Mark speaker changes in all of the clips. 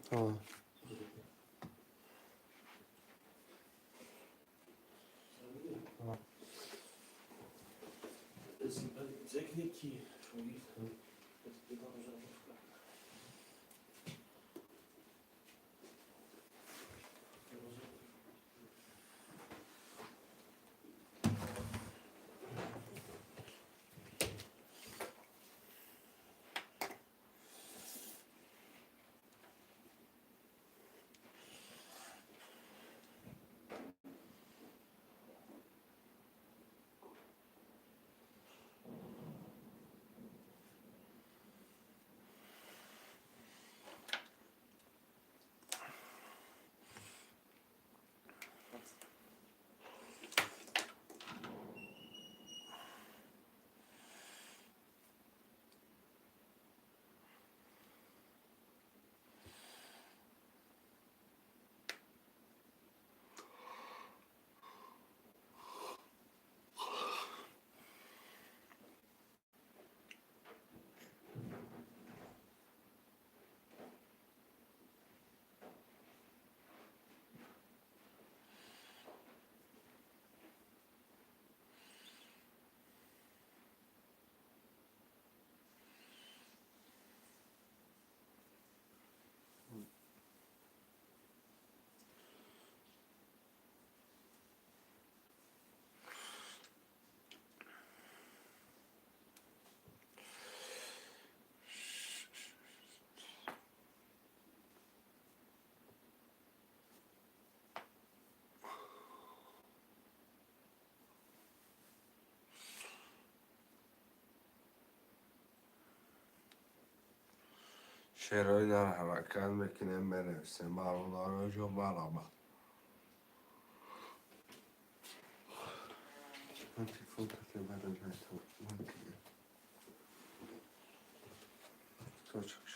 Speaker 1: А. Шерои дар ҳаракат мекунем, менависем. Бародароҷо, баробар. Ман телефон кардем барои Точка.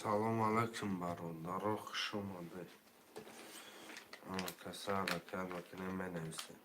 Speaker 1: Салом алайкум, бародаро, хуш омадед. Каса ҳаракат мекунем, менависем.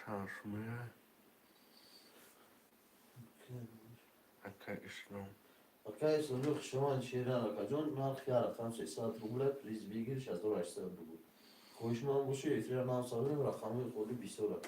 Speaker 1: Чашмия ака Ислом.
Speaker 2: Ака Исломҷон, хушомад. Шеран акаҷон, нархи ҳар рақам 300 рубля, приз выигрыш 1800 рубл. Хоҳишманд бошед, эфира навсавем, рақамҳои холӣ бисёра.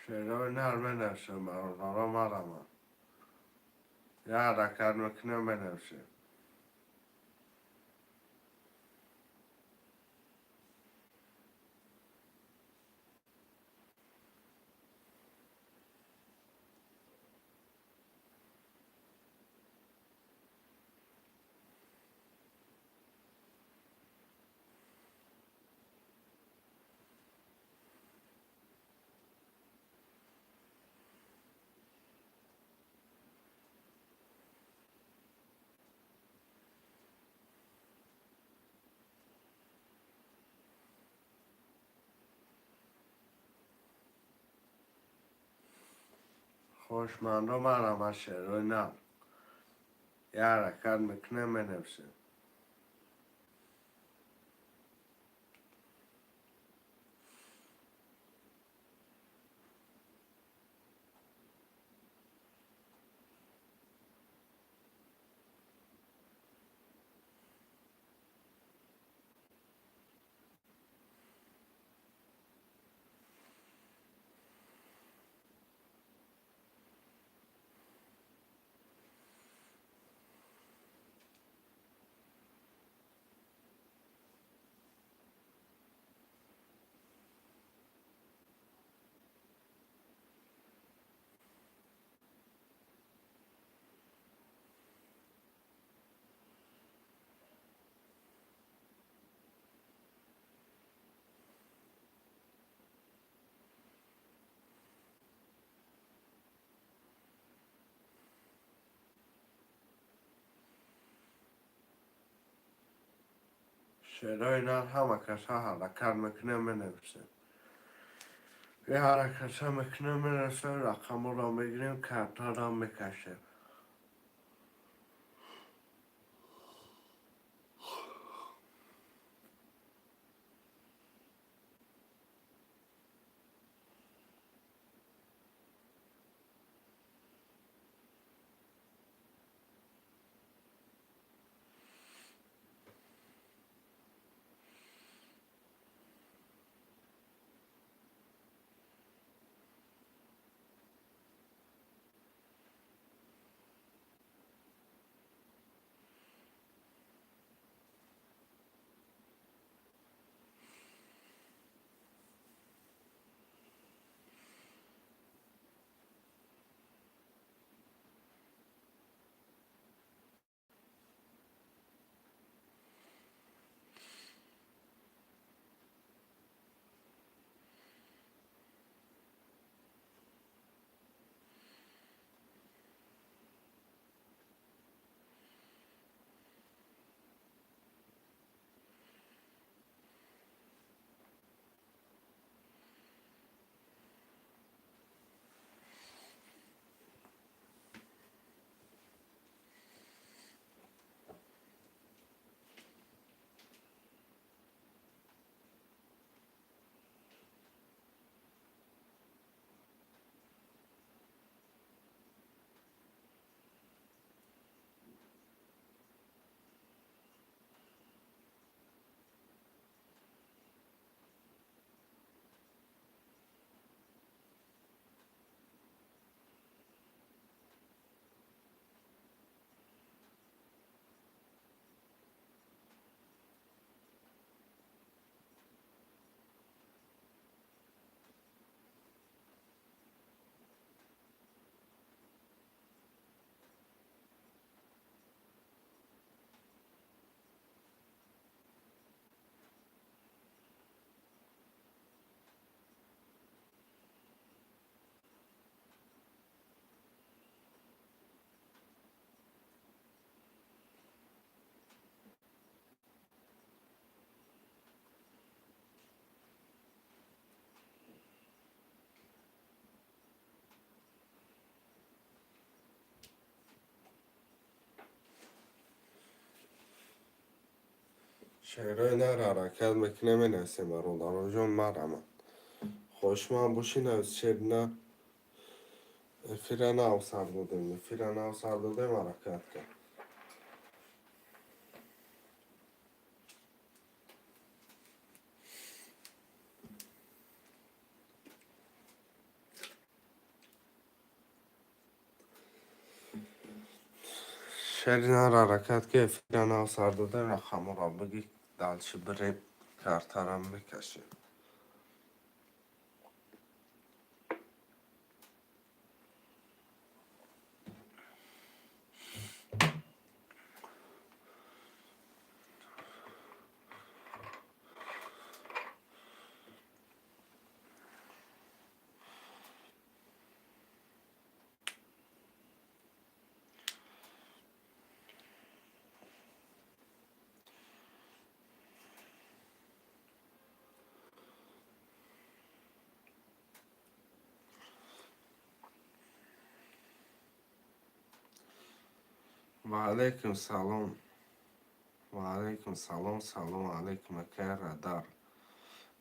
Speaker 1: Шерои нар менависем, бародаро, марама. Я ҳаракат мекунем, менависем. Хушмандо, марама, шерои нар. Я ҳаракат мекунем, менависем. Шерои нар, ҳама каса ҳаракат мекунем, менависем. Е ҳаракатша мекунем, менависем, рақаморо мегирем, картаро мекашем. Шерои нар, ҳаракат мекунем, менависем, бародароҷон, марама. Хошманд бошӣ, навис, шер нар. Эфира нав сар додем, эфира нав сар додем, ҳаракат кард. Шери нар ҳаракат ки эфира нав сар додем, рақамҳоро бигӣ, дальше бирем, картарам мекашем. Ва алайкум салом. Ва алайкум салом, салом алайкум, акай Радар.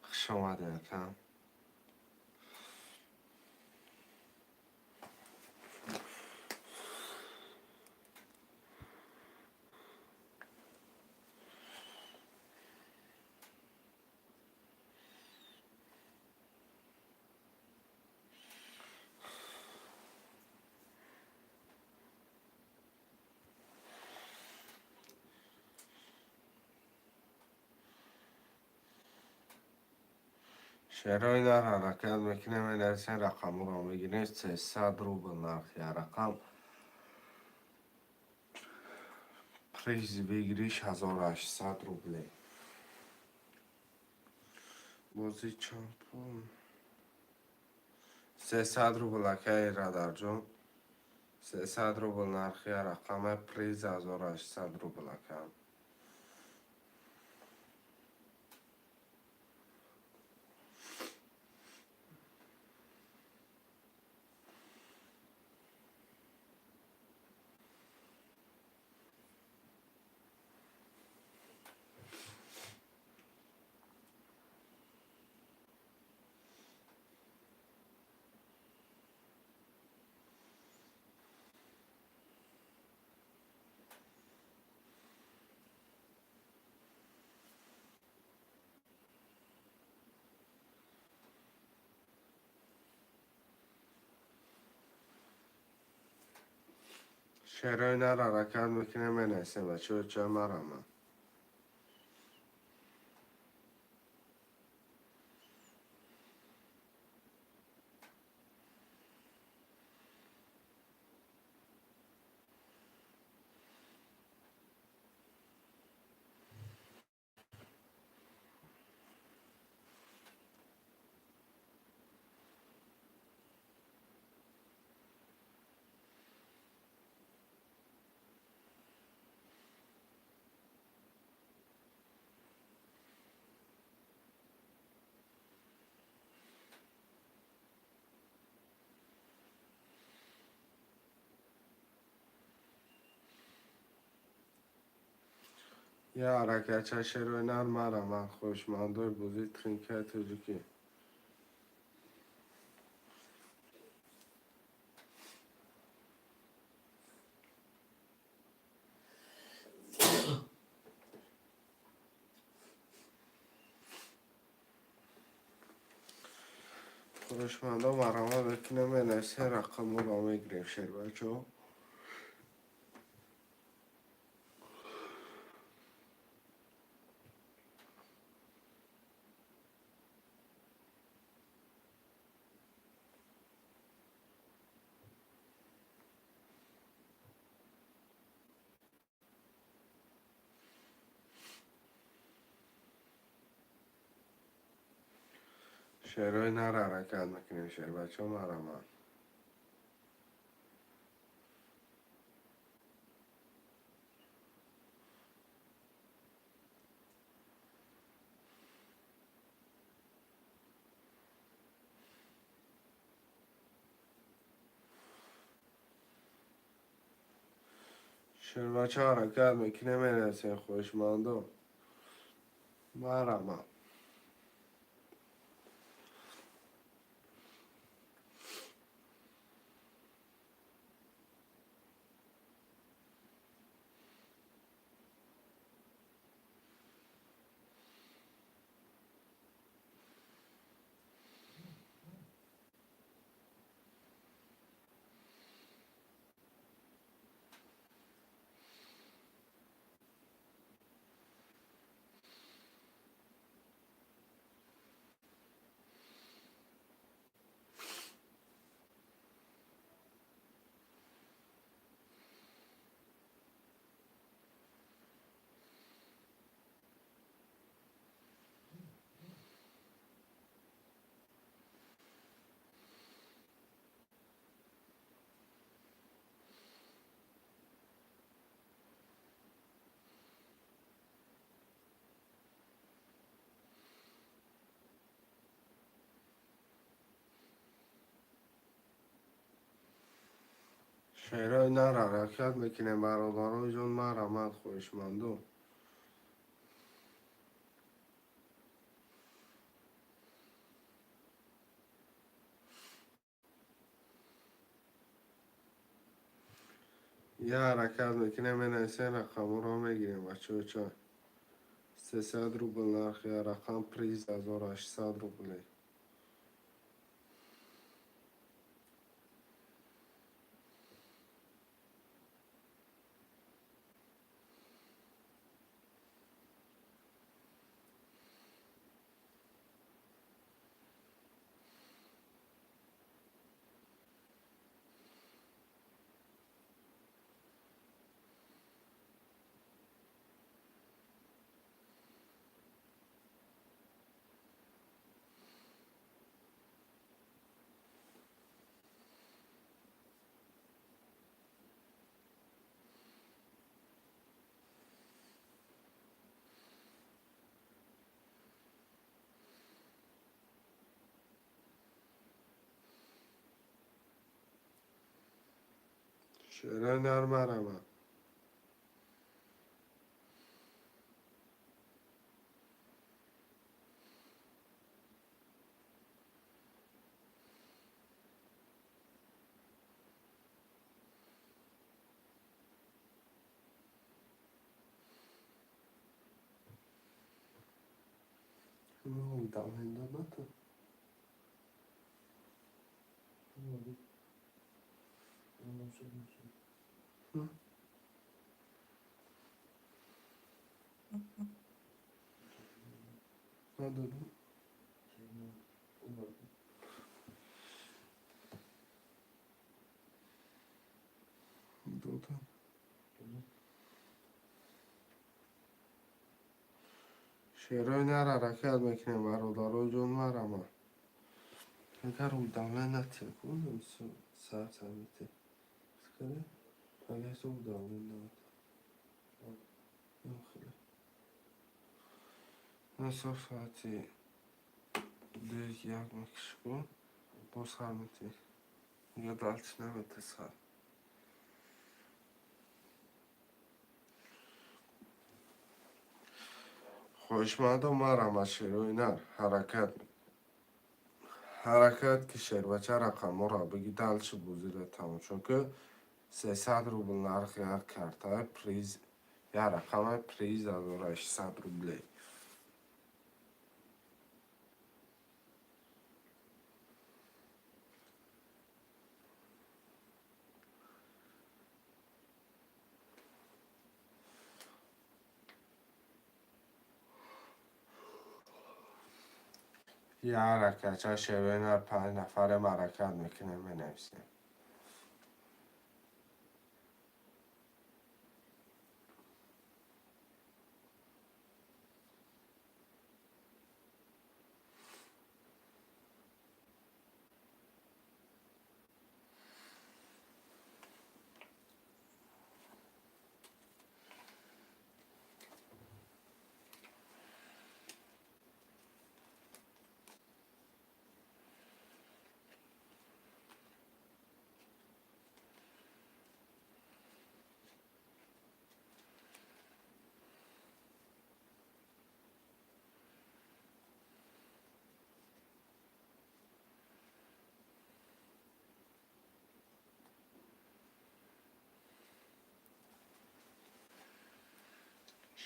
Speaker 1: Хуш омадед, ака. Шерои нар ҳаракат мекунем, менависем, рақамҳоро мегирем, 300 рубл нархи рақам. Приз выигрыш 1800 рублей. Бозӣ чанд пул? 300 рубл, акаи Радарҷон. 300 рубл нархи рақама, приз 1800 рубл, ака. Шерои нар ҳаракат мекунем, менависем, бачаҳо, ча марама. Я ҳаракатча шерои нар марама, хоҳишмандои бозии тринкаи тоҷикӣ. Хоҳишмандо марама мекунем, менависем, рақамҳоро мегирем, шербачаҳо. Шерои нар ҳаракат мекунем, шербачаҳо, марама. Шербача ҳаракат мекунем, менависем, хоҳишмандо. Марама. Шерои нар ҳаракат мекунем, бародарои ҷон, марҳамат, хоҳишмандо. Я ҳаракат мекунем, менависем, рақамҳоро мегирем, бачаҳо. Ча 300 рубл нархи рақам, приз 1800 рублей. Шерои нар, марҳамат. Уведомление додато? Надо. Дода. Шерои нар ҳаракат мекунем, бародарои ҷон, марҳамат. Агар уведомление натиҳад, сар самите. Агар уведомление надод. Насо соати 2 1 мекишку, боз сар мети. Дига дальше намете сар. Хоҳишмандо, марҳамат, шерои нар ҳаракат ҳаракат ки шербача рақамҳоро биги, дальше бозиро тамошо ки. 300 рубл нархи як картаи, приз як рақами, приз 1800 рублей. Як ҳаракатча шерои нар, панҷ нафарем, ҳаракат мекунем, менависем.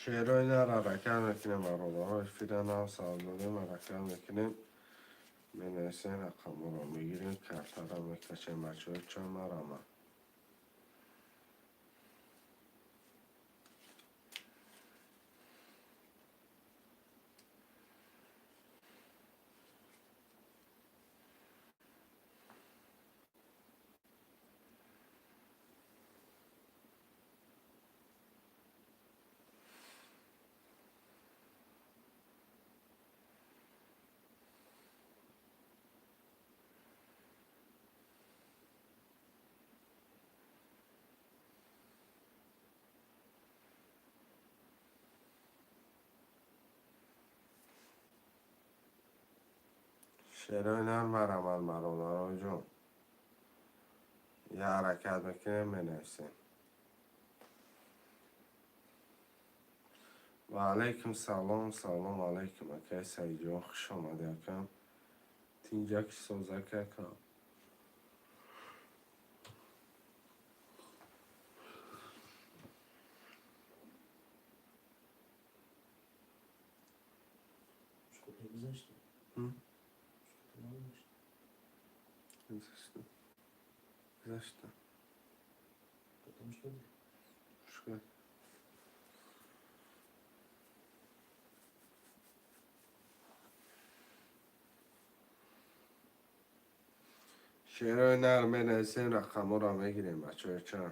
Speaker 1: Шерои нар ҳаракат мекунем, бародаро, эфира нав сар додем, ҳаракат мекунем, менависем, рақамҳоро мегирем, картаро мекашем, бачаҳо, чо марҳамат. Шерои нар, марҳамат, бародарои ҷон. Я ҳаракат мекунем, менависем. Ва алайкум салом, салом алайкум, акай Саидҷон, хуш омадӣ, акам. Тинҷаки созак, акам. Гузашта. Шуд. Шеърои нар менависем, рақамҳоро мегирем, бачаҳо, ча?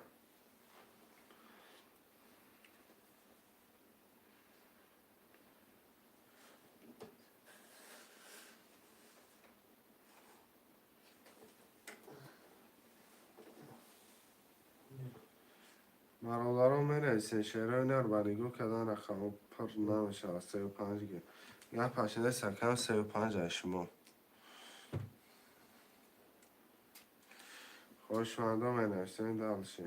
Speaker 1: Бародарон, менависем шеърои нар, ба нигоҳ кардан рақамҳо пур намешавад. 35 гир. Гапаш нест, акам, 35 аз шумо. Хоҳишмандо, менависем дальше.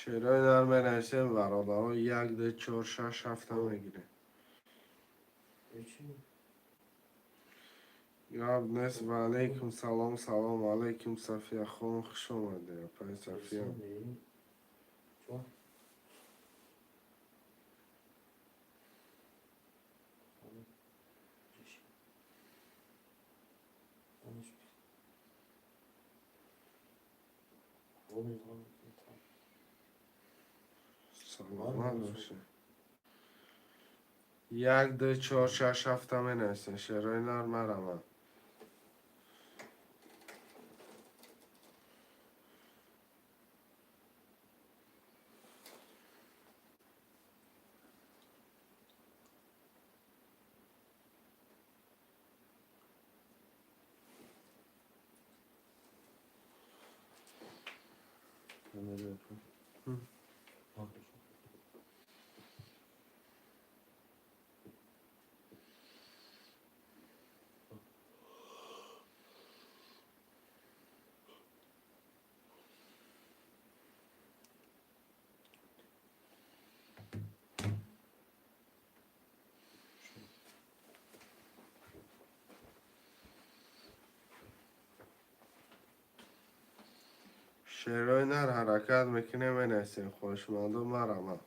Speaker 1: Шеърои нар менависем, бародарон, як, ду, чор, шаш, ҳафта мегирем. Гап нест. Ва алайкум салом, салом алайкум, Сафия хон, хуш омадӣ, апаи Сафия. Саломат бошед. Як, ду, чор, шаш, ҳафта менависем. Шеърои нар, марамад. Шеърои нар ҳаракат мекунем, менависем. Хоҳишмандо, марамад.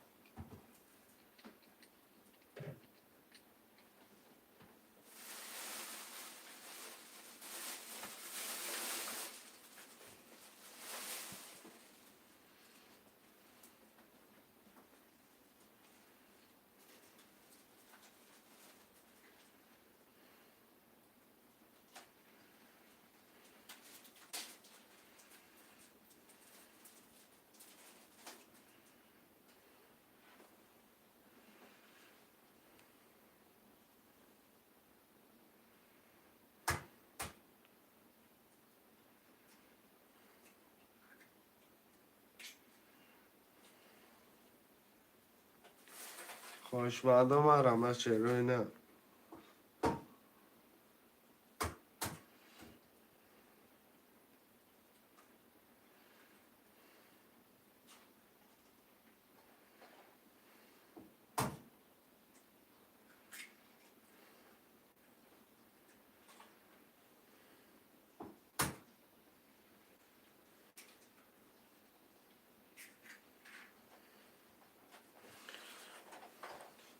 Speaker 1: Хоҳишмандо, марамад, шеърои нар.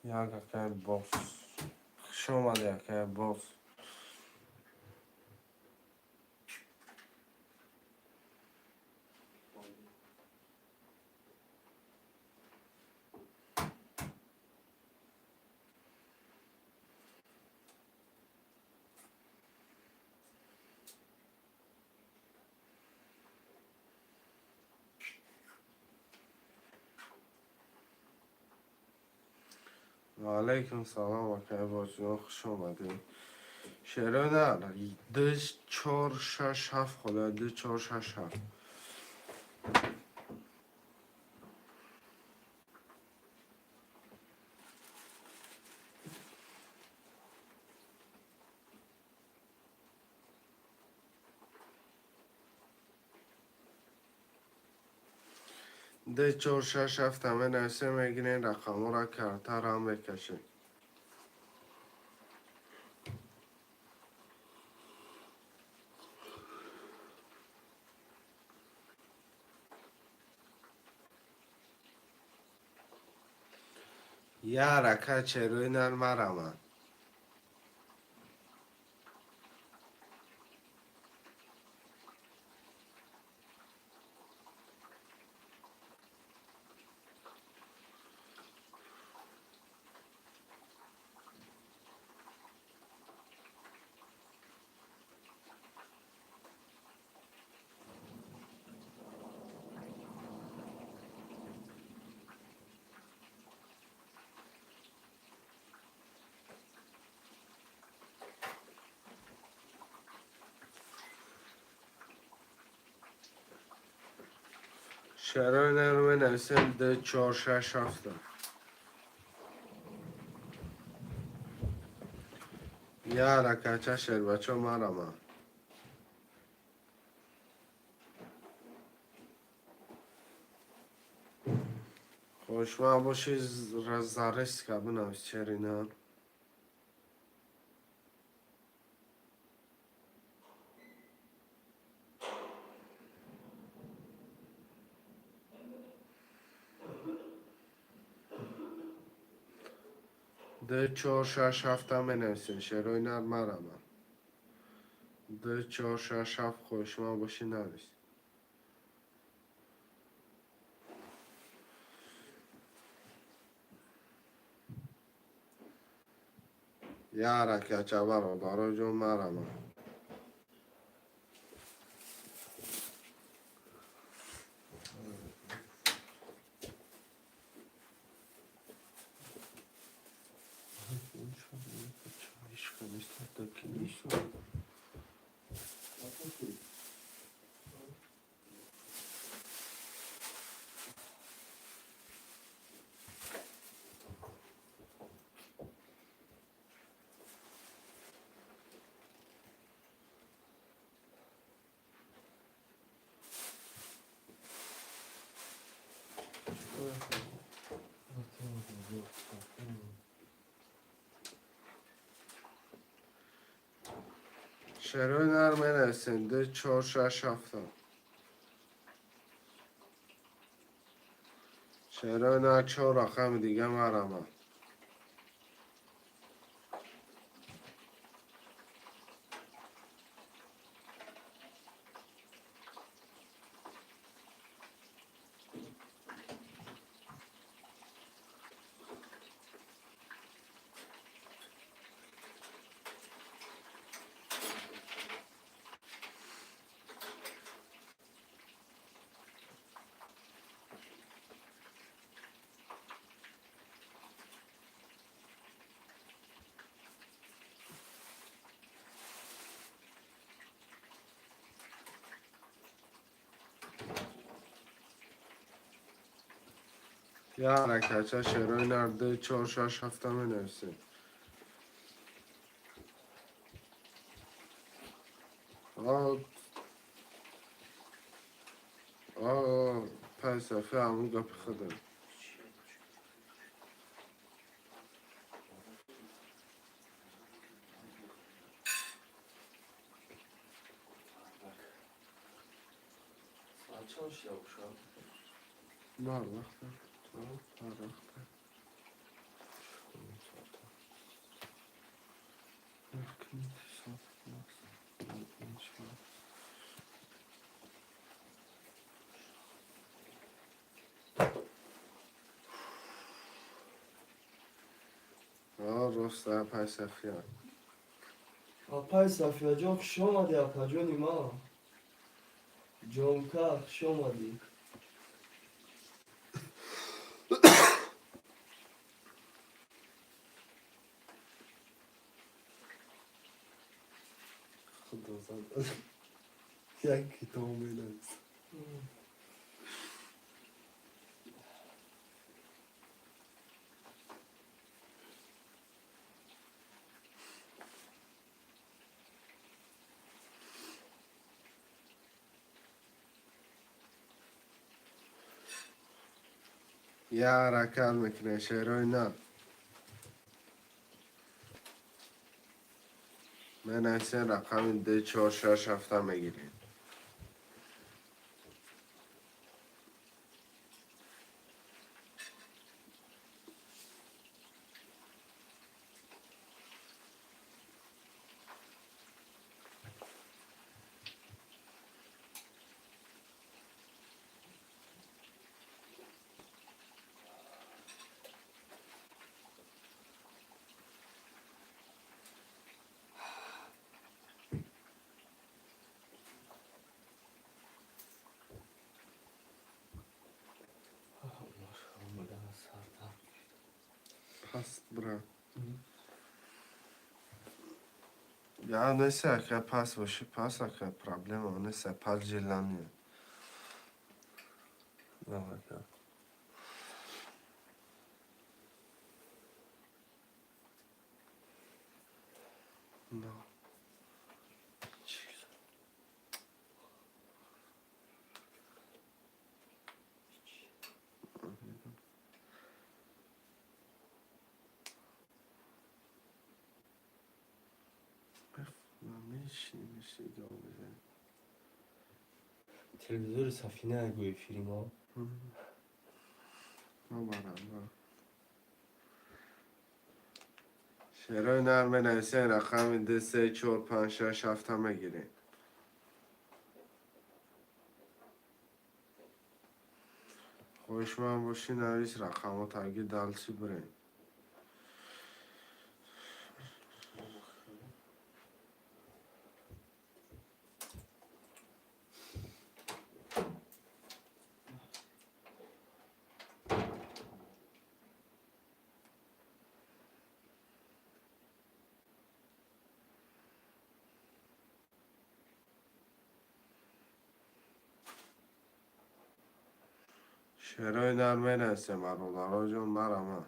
Speaker 1: Як акай бос. Хуш омадӣ, акай бос. Ва алайкум салом, акай Босҷон, хуш омадед. Шерои нар ду, чор, шаш, ҳафт хода, ду, чор, шаш, ҳафт. Ду, чор, шаш, ҳафт менависем, мегирем рақамҳоро, картаро мекашем. Я ҳаракат черои нар марамад. Шерои нар менависем, ду, чор, шаш, ҳафта. Я ҳаракатча, шербачо, марамад. Хошма боши, зареска бинавис, шери нар. Ду, чор, шаш, ҳафта менависем, шерои нар, марамад. Ду, чор, шаш, ҳафт, хошма боши, навис. Я ҳаракатча, бародаро ҷон, марамад. Шерои нар менависем, ду, чор, шаш, ҳафта. Шерои нар, чор рақами дига марамад. Я ҳаракатча, шерои нар, ду, чор, шаш, ҳафта менависем. Фалсафа ҳамун гапи худам.
Speaker 2: Соат чанд шуда бошад?
Speaker 1: Барвақт, барвақт. Рост, апай Сафия.
Speaker 3: Апай Сафияҷон, хуш омадӣ, апаҷони ман. Ҷонка, хуш омадӣ.
Speaker 1: Иҷозат, як китоб менависам. Я ҳаракат мекунем, шерои нар. Менависем, рақами д чор шаш ҳафта мегирем. Паст бира. Я нест, ака, паст боши, паст, ака, проблема нест, паст желание.
Speaker 3: Ака.
Speaker 1: No. Мешиниш идома бизанем.
Speaker 3: Телевизори Сафина гӯ эфири мо.
Speaker 1: Мабарам. Шерои нар, менависем, рақами д се чор панҷ шаш ҳафта мегирем. Хоҳишманд бошӣ, навис рақамҳо, таги дальше бирем. Шерои нар, менависем, бародароҷон, марама.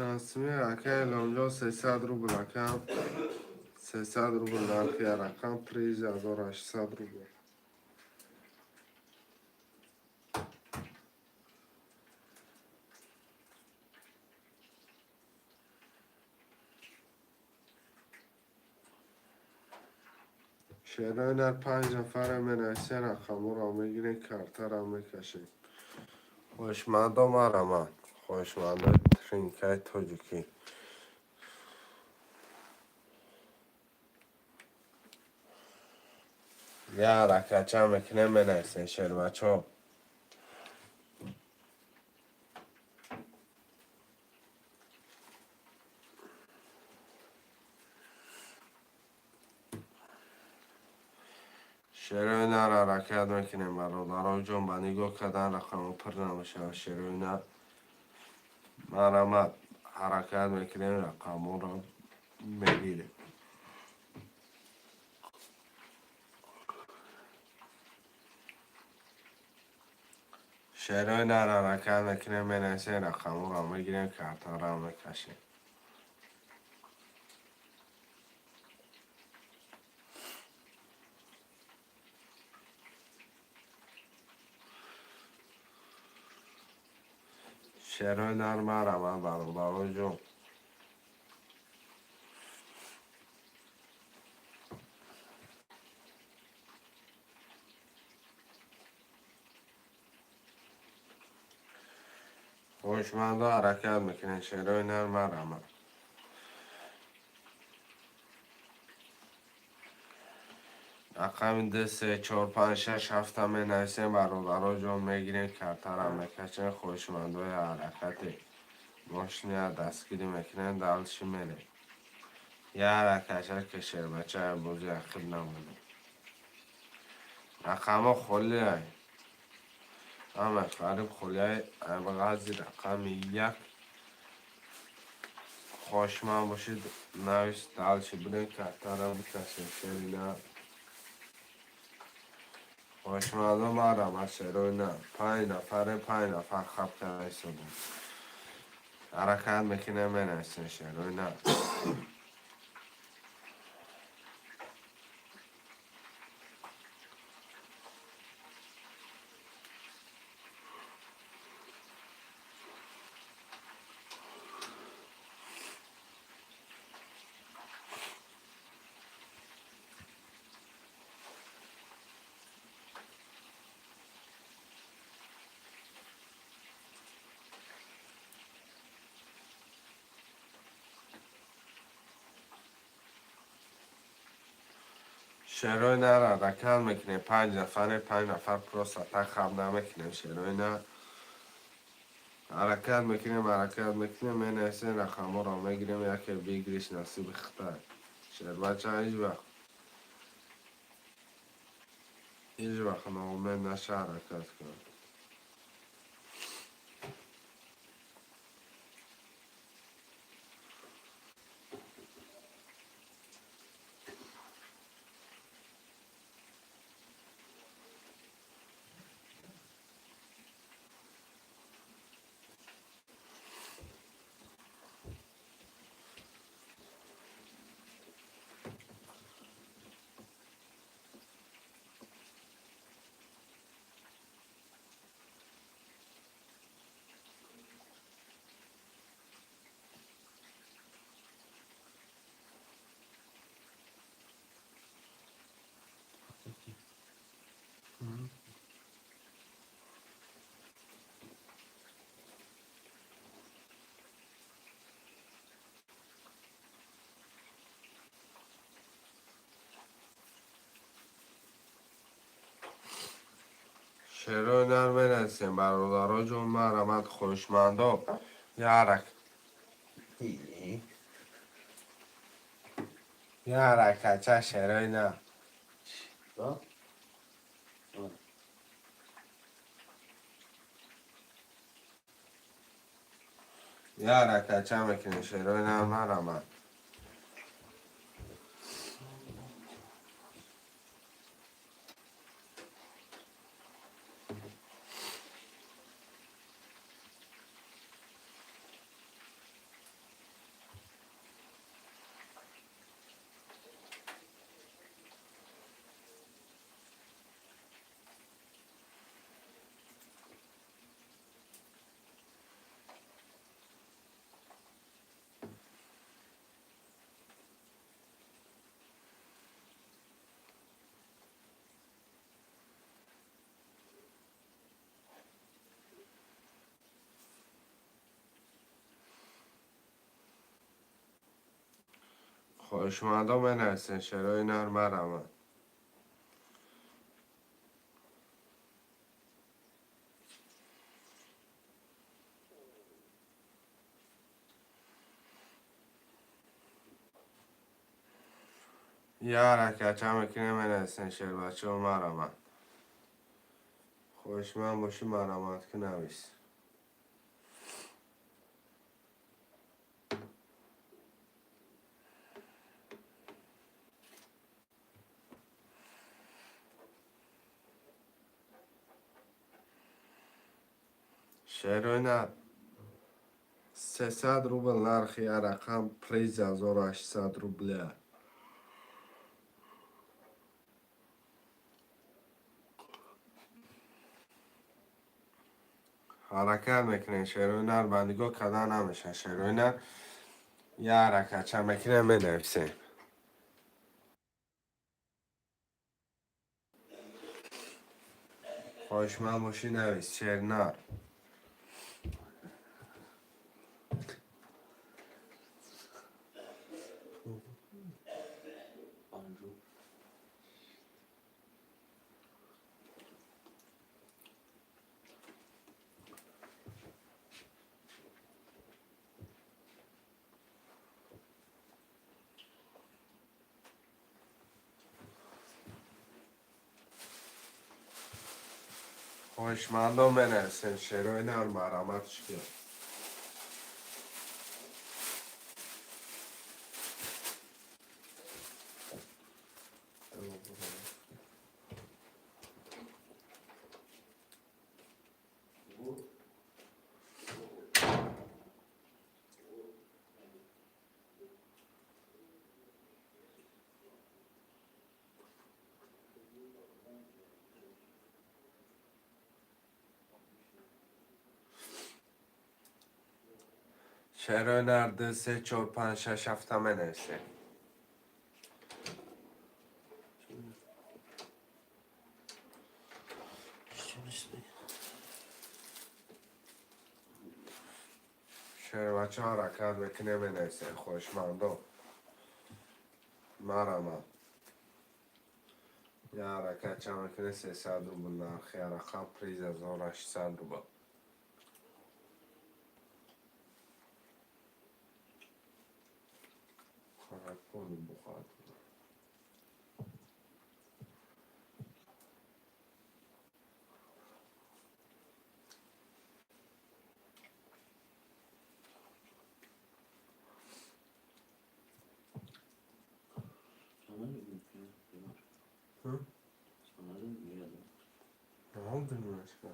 Speaker 1: Чандсуми, ака Иломҷон? 300 рубл, акам, 300 рубл нархи рақам, приз 1800 рубл. Шерои нар, панҷ нафара менависем, рақамҳоро мегирем, картаро мекашем. Хоҳишмандо, марамад, хоҳишмандои тринкаи тоҷикӣ. Я ҳаракатча мекунем, менависем, шербачо. Шерои нар, ҳаракат мекунем, бародароҷон, ба нигоҳ кардан рақамҳо пур намешавад. Шерои нар, марамад, ҳаракат мекунем, рақамҳоро мегирем. Шерои нар, ҳаракат мекунем, менависем, рақамҳоро мегирем, картаро мекашем. Шерои нар, марамад, бародароҷон. Хоҳишмандо, ҳаракат мекунем, шерои нар, марамад. Рақами 2, 3, 4, 5, 6, 7 менависем, бародаро ҷон мегирем, картара мекашем, хоҳишмандои ҳаракати мошина дастгирӣ мекунем, дальше мерем. Я ҳаракатча ки шербача бози ақиб намонем. Рақамҳо холиай. Ҳамаш қариб холиай. Ғази рақами 1 хоҳишманд бошед, навис, дальше бирем, картара бикашем, шерина. Хоҳишмандо марам аз шерои на. 5 нафаре, 5 нафар хаб карда истодем. Ҳаракат мекунем, менависем шерои на. Шерои нара ҳаракат мекунем, 5 нафаре, 5 нафар просто так хаб намекунем, шерои на. Ҳаракат мекунем, ҳаракат мекунем, менависем, рақамҳоро мегирем, яке выигрыш насиби хитай. Шербача ҳеҷ вақт ноумед наша, ҳаракат кун. Шерои нар менависем, бародаро ҷон, марамад хоҳишмандо. Я ҳаракатча шерои на.
Speaker 2: Да?
Speaker 1: Я ҳаракатча мекунем, шерои нар марамад. Хоҳишмандо менависем, шерои нар марамад. Я ҳаракатча мекунем, менависем, шербачао марамад. Хоҳишманд бошӣ, марамад ки навис. Шерои нар 300 рубл нархи я рақам, приз 1800 рубля. Ҳаракат мекунем, шерои нар, ба нигоҳ кардан намешавад. Шерои нар я ҳаракатча мекунем, менависем. Хоҳишманд бошӣ, навис, шернар.
Speaker 2: Анжу.
Speaker 1: Хоҳишмандон менависем, шерои нар марҳамат шикия. Шерои нар ду, се, чор, панҷ, шаш, ҳафта менависем. Шербача ҳаракат мекунем, менависем, хоҳишмандон. Марҳамат. Я ҳаракат чанд мекунем? 300 рубл нархи рақам, приз 1800 рубл. Қараколи бухад. Hı? Ne oldu başka?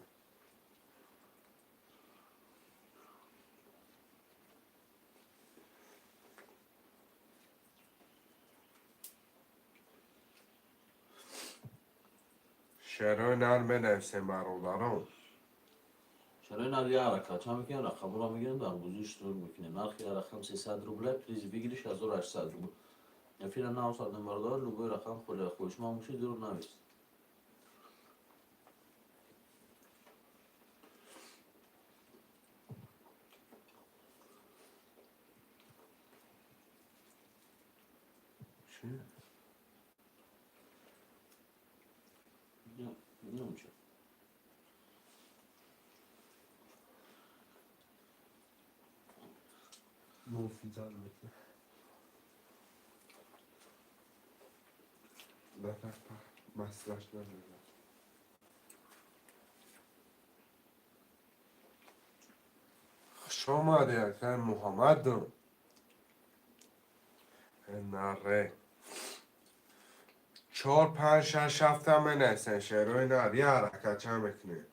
Speaker 1: Шерои нар менависем, бародарон.
Speaker 2: Шарои нар я ҳаракат чанд мекунем, рақамҳоро мегирем, дар бозӣ иштирок мекунем. Нархи я рақам 300 рубля, приз выигрыш 1800 рубл. Эфира навсадем, бародар, любой рақам хоҳишманд бошед, зур навис.
Speaker 1: Чӣ?
Speaker 2: Намча.
Speaker 3: Муфизар мекунад.
Speaker 1: Маслаш надорад. Хуш омадӣ, акай Муҳаммаду. Наре. Чор, панҷ, шаш, ҳафта менависем, шерои нар. Я ҳаракат чанд мекунем?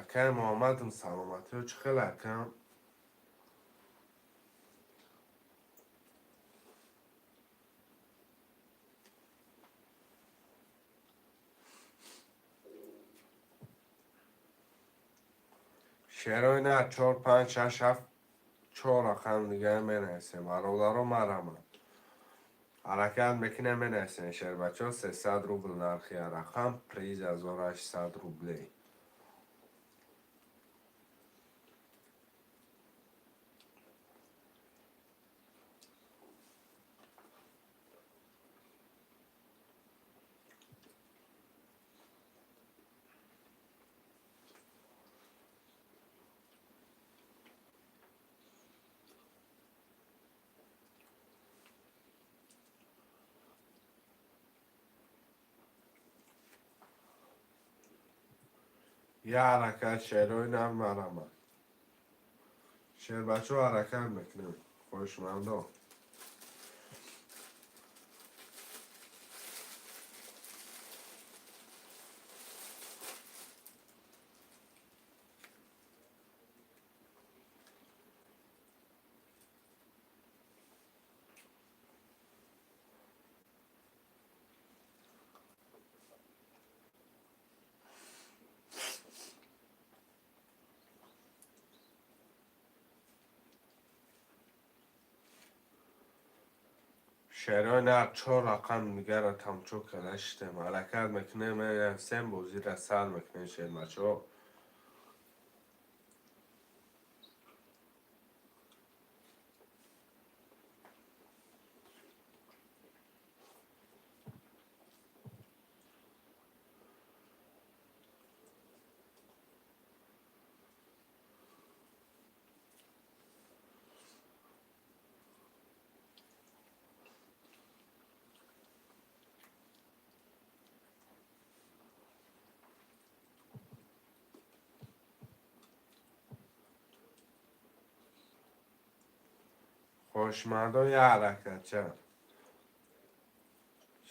Speaker 1: Акай Муҳаммадум, саломатиё чӣ хел, акам? Шерои нар чор, панҷ, шаш, ҳафт, чор рақам дигар менависем. Бародаро, марҳамат. Ҳаракат мекунем, менависем, шербачо, 300 рубл нархи рақам, приз 1800 рублей. Я ҳаракат, шерои нар, марҳамат. Шербачо ҳаракат мекунем, хоҳишмандон. Шерои нар чор рақам дигарро тамошо карда шудем. Ҳаракат мекунем, менависем, бозиро сар мекунем, шербачо. Хоҳишмандо я ҳаракатча.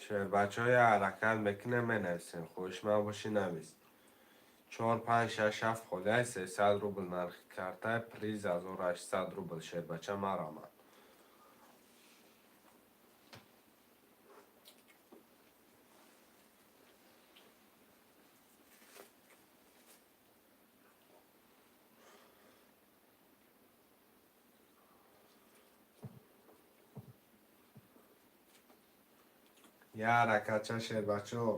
Speaker 1: Шербачаҳо я ҳаракат мекунем, менависем. Хоҳишманд бошӣ, навис. Чор, панҷ, шаш, ҳафт холиай, 300 рубл нархи картай, приз 1800 рубл. Шербача, марамад. Я ҳаракатча, шербачаҳо.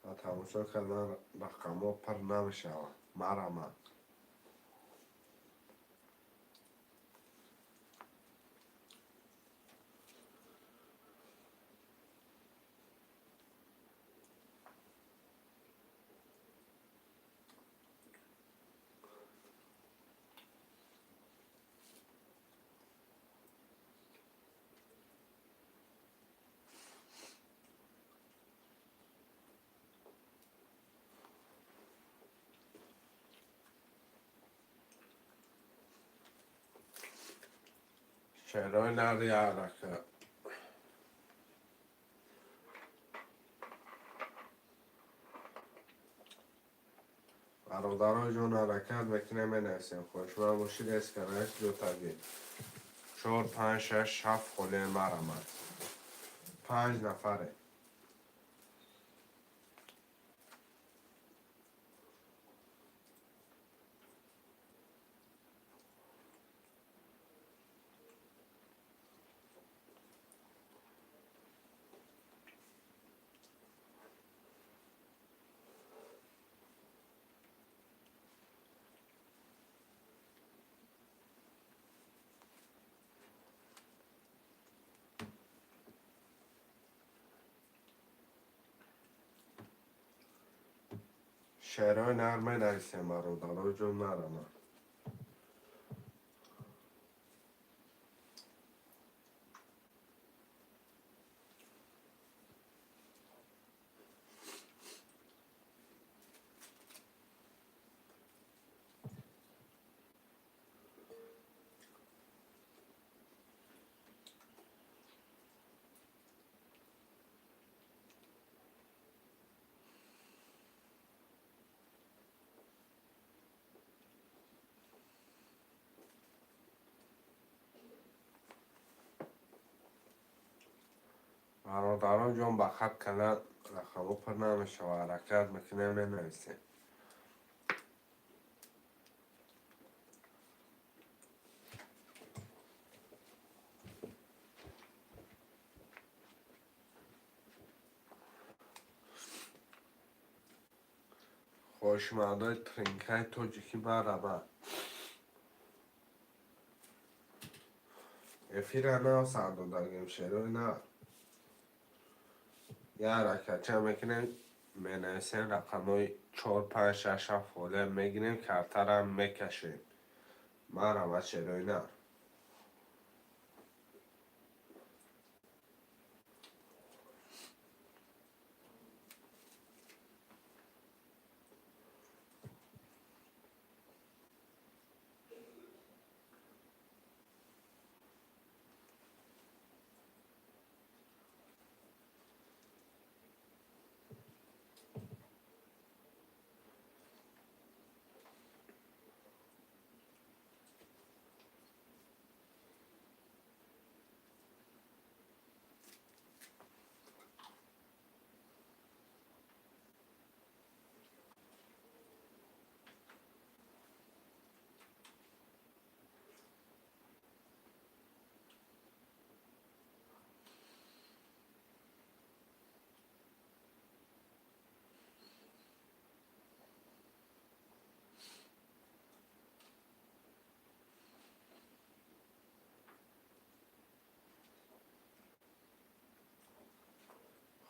Speaker 1: Ба тамошо кардан рақамҳо пур намешаванд. Марамад. Шерои нар я ҳаракат. Бародарои ҷон, ҳаракат мекунем, менависем. Хоҳишманд бошид, эсканаш дутагӣ. Чор, панҷ, шаш, ҳафт холия, марамад. Панҷ нафаре. Шерои нар менависем, бародарои ҷон, марамад. Бародарон ҷон, ба хат кана рақамҳо пур намешавад. Ҳаракат мекунем, менависем. Хоҳишмандои тринкаи тоҷикӣ, марамад. Эфира нав сар додагем, шерои нар. Я ҳаракатча мекунем, менависем рақамҳои чор, панҷ, шаш, ҳафт холия мегирем, картарам мекашем. Марамад, шерои нар.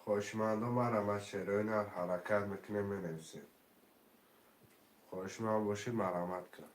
Speaker 1: Хоҳишмандо, марамад, шерои нар. Ҳаракат мекунем, менависем. Хоҳишманд бошид, марамат кун.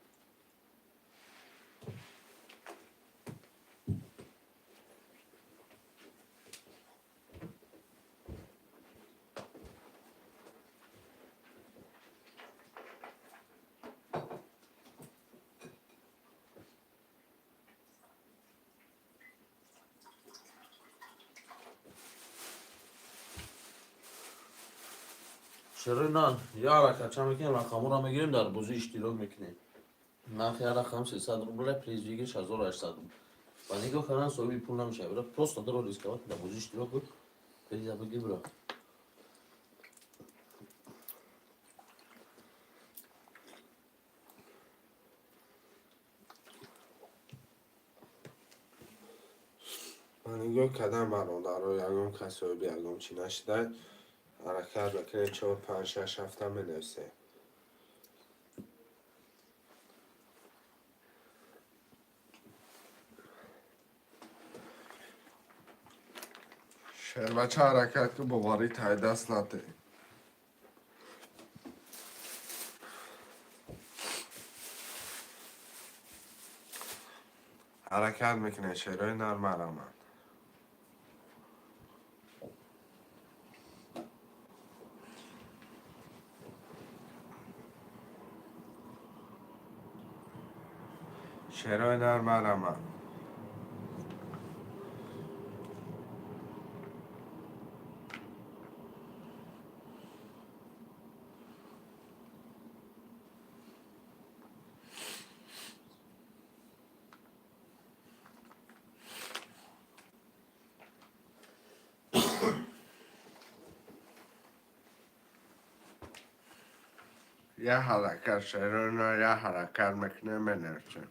Speaker 2: Шерои нар, я ҳаракат ча мекунем, рақамҳоро мегирем, дар бозӣ иштирок мекунем. Нархи ҳар рақам 300 рубля, приз выигрыш 1800 рубл. Ба нигоҳ кардан соҳиби пул намешавӣ. Бира, просто даро рисковать, дар бозӣ иштирок кун, приза бигир, бира.
Speaker 1: Ба нигоҳ кардан, бародаро, ягон кас соҳиби ягон чӣ нашида. Ҳаракат мекунем, чор, панҷ, шаш ҳафта менависем. Шербача, ҳаракат ку, боварӣ тай даст нате. Ҳаракат мекунем, шерои нар, марамад. Шерои нар, марамад. Я ҳаракат, шерои нар, я ҳаракат мекунем, менависем.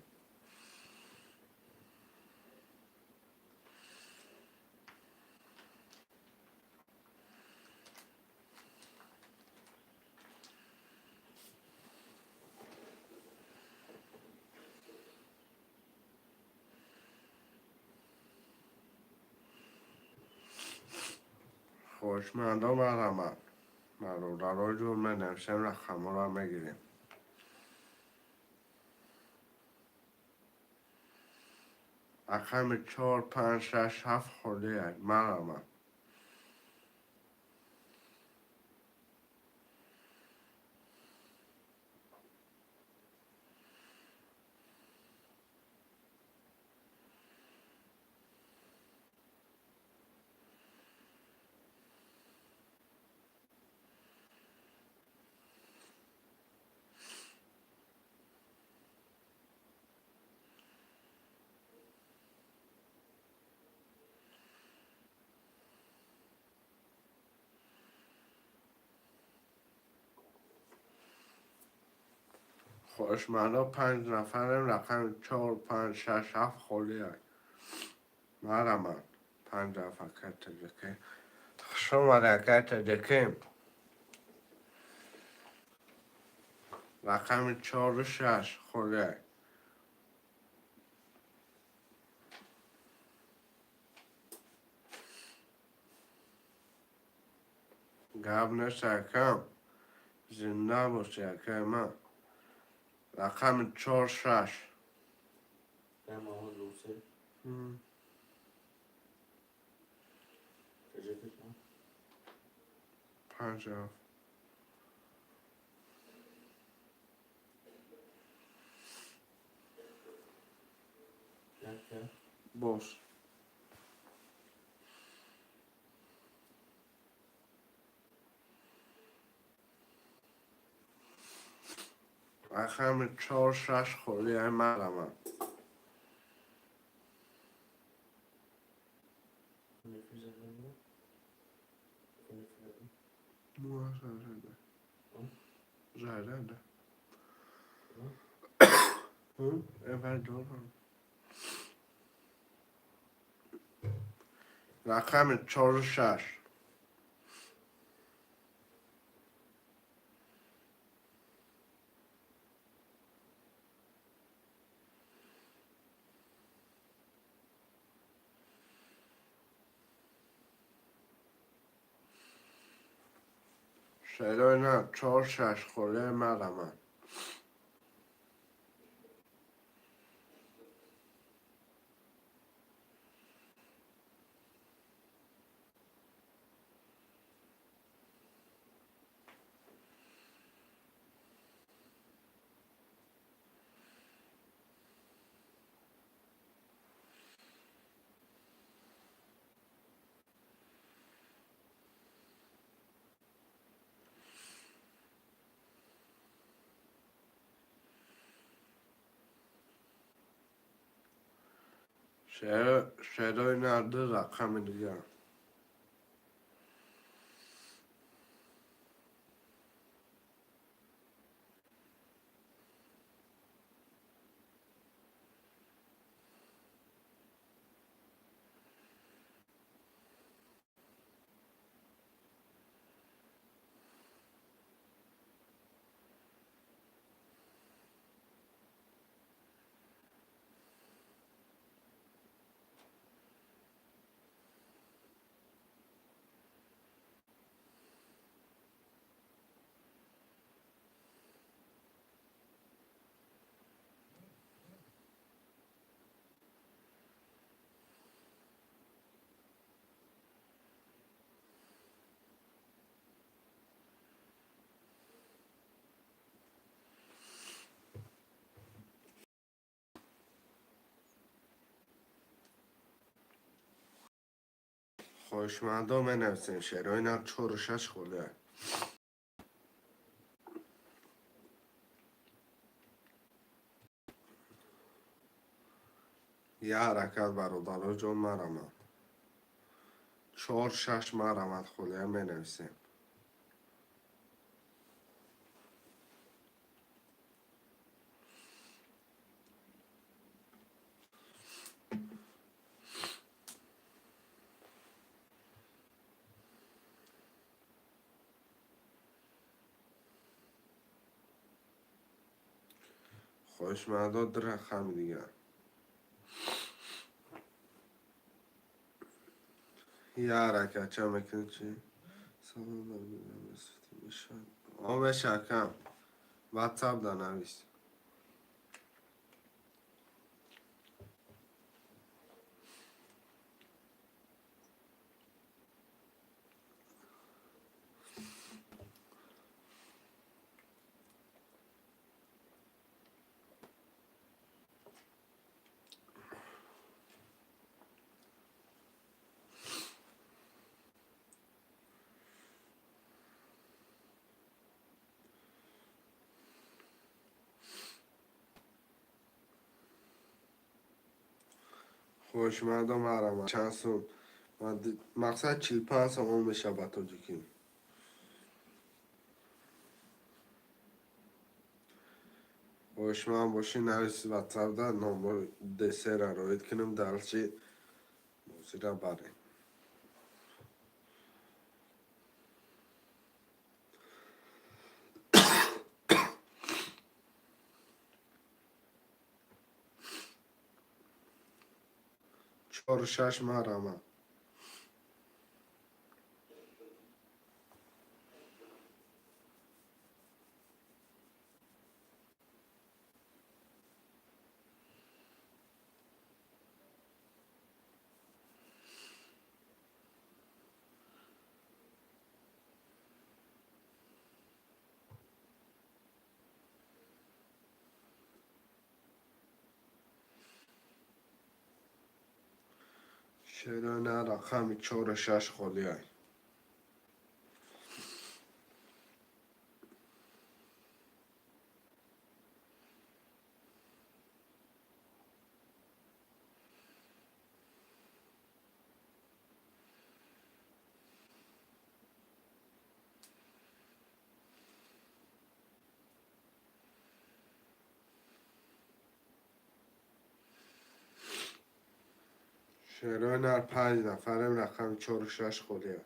Speaker 1: Хоҳишмандо, марҳамат. Бародаро ҷон, менависем, рақамҳоро мегирем. Рақами чор, панҷ, шаш, ҳафт холиак, марҳамат. Хоҳишмандо, панҷ нафарем, рақами чор, панҷ, шаш, ҳафт холиак. Марҳамат. Панҷ нафар, акай таҷикӣ. Хуш омадед, акай таҷикӣ. Рақами чору шаш холиак. Гап нест, акам. Зинда бошӣ, акай ман. Рақами чор, шаш.
Speaker 2: Я Мамад Лусе. Таҷикӣ.
Speaker 1: Панҷ, ҳафт.
Speaker 2: Як, як.
Speaker 1: Бош. Рақами чор, шаш холиай, марҳамат.
Speaker 2: Нефиза.
Speaker 1: Зайда. Зайда. Evet, doğru. Рақами чору шаш. Шерои нар, чор, шаш холиай, марҳамат. Шерои нар ду рақами дигар. Хоҳишмандо менависем, шерои нар чору шаш холия. Я ҳаракат, бародаро ҷон, марамад. Чор шаш марамад холия менависем. Хоҳишмандо ду рақами дигар. Я ҳаракат ча мекунӣ чи? Салом, о меша акам. Ватсап да навис. Хоҳишмандо марамад. Чанд сум? Мақсад 45 сомон меша ба тоҷикӣ. Хоҳишманд бошӣ навис ватсапда номбор десера роид кунем, дальше бозира барем. Чору шаш марамад. Чаро на рақами чору шаш холиай? Шерои нар панҷ нафарем, рақами чору шаш холия.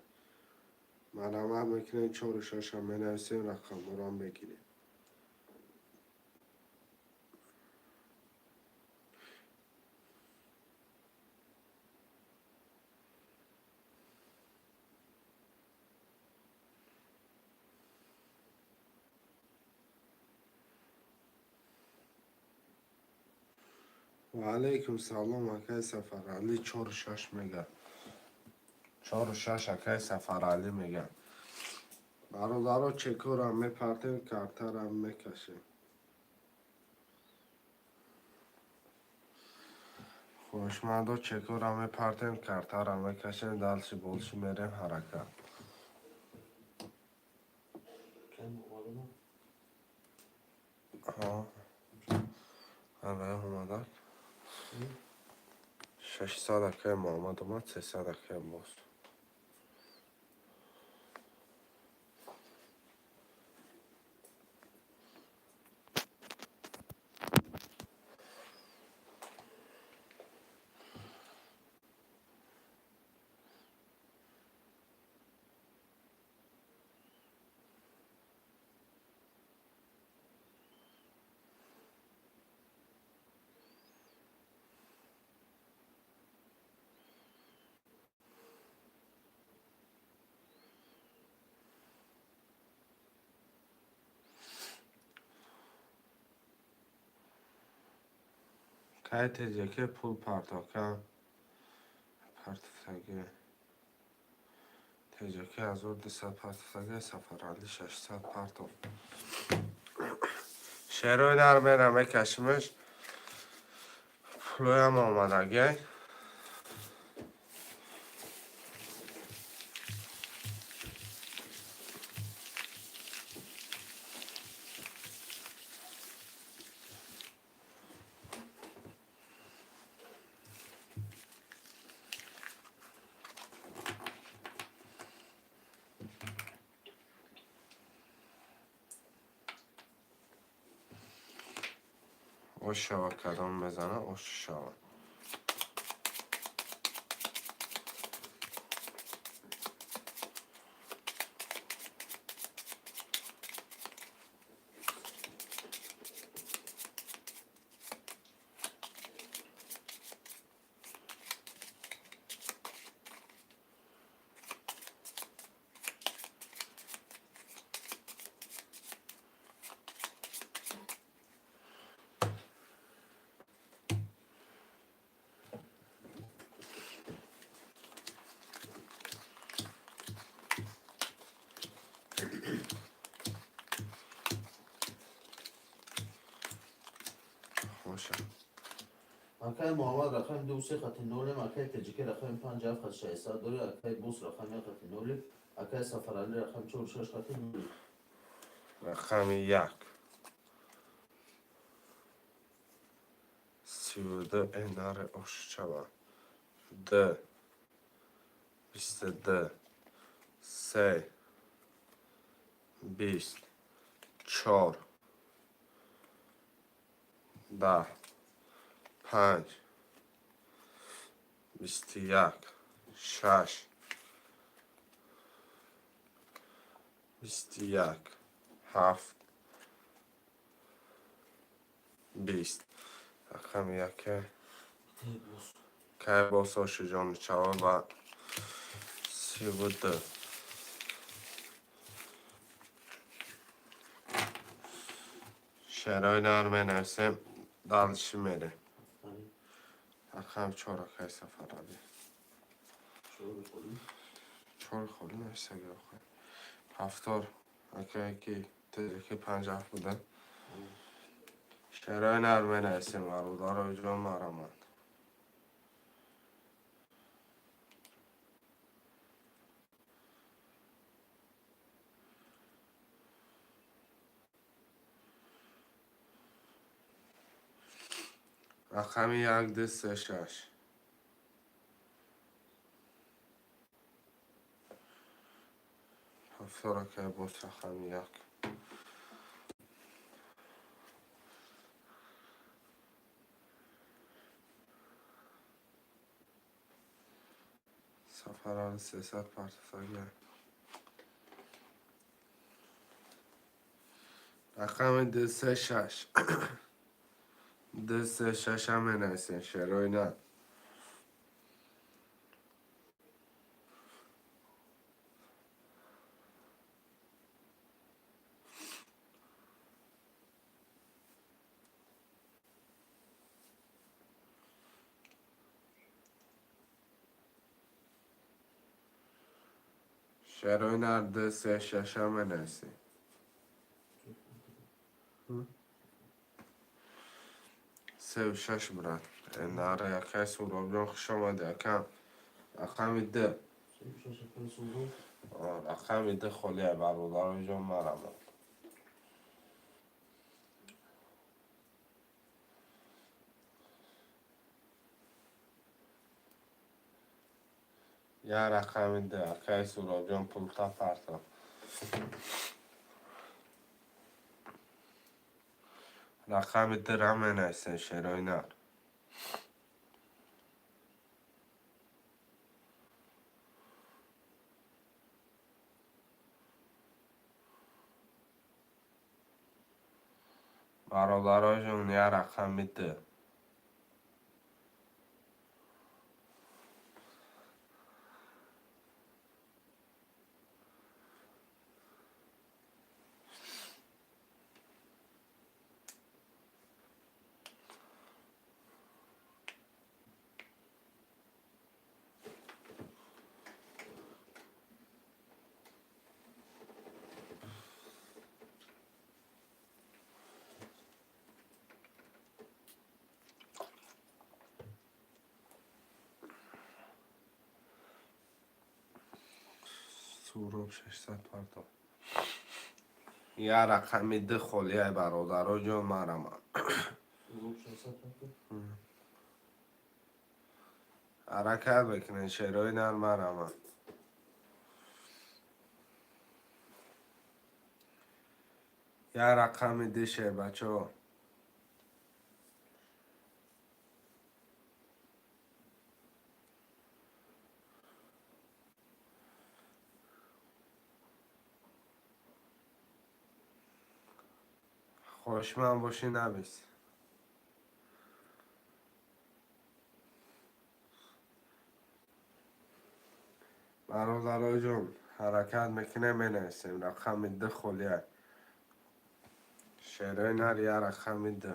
Speaker 1: Марамат мекунем, чору шашам менависем, рақамҳоро мегирем. Ва алайкум салом, акай Сафаралӣ, чору шаш мега. Чору шаш акай Сафаралӣ мега. Бародаро чекорам мепартем, картарам мекашем. Хоҳишмандо чекорам мепартем, картарам мекашем, дальше больше мерем ҳаракат. Ҳа. Ҳамаи омадак. 600 акай Муҳаммад омад, 300 акай Аббос. Кай теҷаке пул партока партофтаги теҷаке 1200 партофтаги, Сафарали 600 партоф. Шерои нар мера мекашимаш, пулоям омадагай. Ош шава, кадом мезана, ош шава. Хоша.
Speaker 2: Акай Муҳаммад рақами ду се хати нолем, акай Теҷике рақами панҷ ҳафт хати 600 дори, акай Бус рақами як хати нолем, акай Сафаралӣ рақами чор шаш хати нолем.
Speaker 1: Рақами як. 32 энаре ошчава. Д. 22. Се. 20. Чор. 10. 5. 21. 6. 21. 7. 20. Рақами яке. Кай бос ошиҷон чава ба 32. Шерои нар менависем, дальше мерем. Рақами чор, акай Сафаралӣ. Чор холӣ нависага охир. Ҳафтор акае ки теҷаки панҷ ҳафт буда. Шерои нар менависем, бародарои ҷон мараманд. Рақами як, ду, се, шаш. Ҳафтор акай боз рақами як. Сафарали 300 партофтага. Рақами ду, се, шаш. Ду, се, шашам менависем, шерои на. Шерои нар ду, се, шашам менависем. Сеу шаш, брат. Нара якай Суробҷон, хуш омадӣ, акам. Рақами ду. Рақами ду холия, бародарои ҷон мараманд. Я рақами ду, акаи Суробҷон, пулта парто. Рақами дура менависем, шерои нар. Бародароҷон, я рақами ду. Суроб 600 парто. Я рақами ду холияй, бародароҷон, мараман.
Speaker 2: Суроб 600 парто.
Speaker 1: Ҳаракат мекунед, шерои нар, мараман. Я рақами ду, шербачаҳо. Хошман бошӣ, навис. Бародароҷон, ҳаракат мекунем, менависем. Рақами ду холия. Шерои нар, я рақами ду.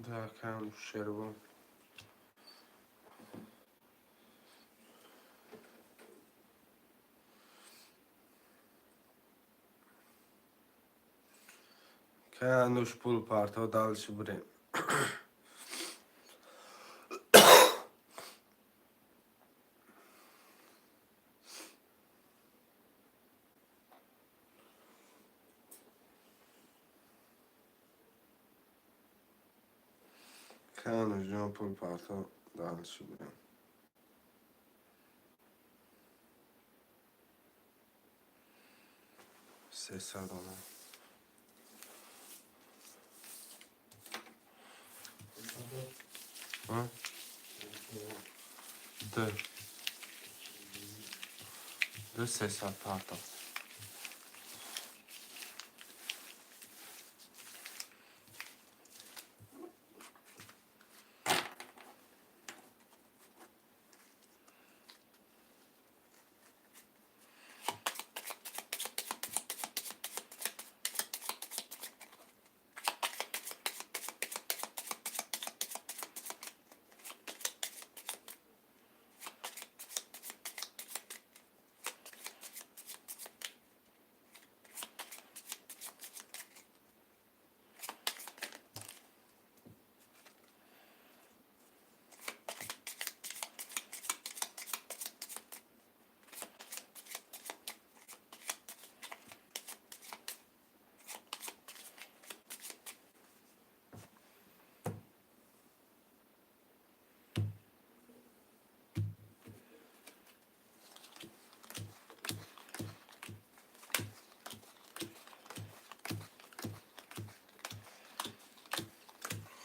Speaker 1: Акам Шервон. Кай пул парто, дальше бурем. Кай пул парто, дальше бурем. 300 доллар. А? Д. Д 300 парто.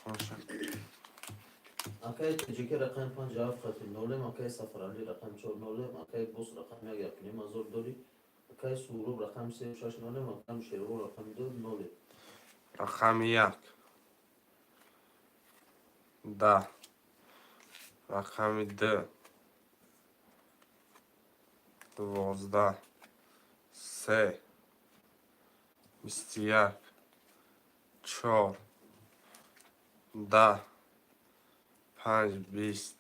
Speaker 1: Хоша.
Speaker 2: Акаи Тоҷикӣ, рақами панҷ ҳафт хати нолем, акаи Сафаралӣ, рақами чор нолем, акаи Бос, рақами як 1500 дорӣ, акаи Суҳроб, рақами се шаш нолем, акаи Шервор, рақами ду нолем.
Speaker 1: Рақами як. 10. Рақами ду. 12. Се. 21. Чор. 10. Панҷ, 20.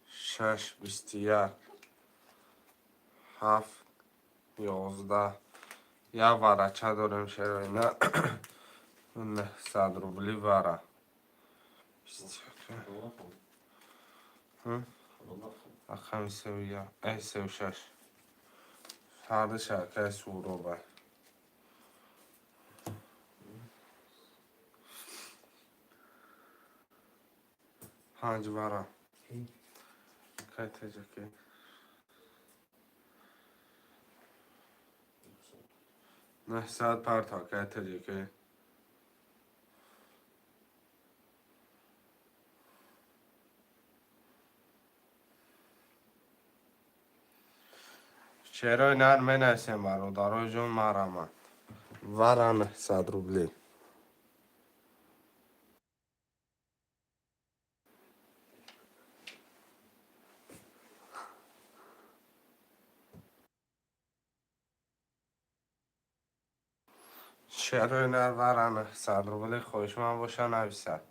Speaker 1: Шаш, 21. Ҳафт, 11. Як варача дорем, шероина. 900 рубли вара. Рақами 31, 36. Фарди шаркаи Суроба. Панҷ вара. Кай таҷаки? 900 парта кай таҷаки? Шерои нар менависем, бародарои ҷон, марама. Вара 900 рубли. Шерои нар вара 900 рубли хоҳишманд боша нависад.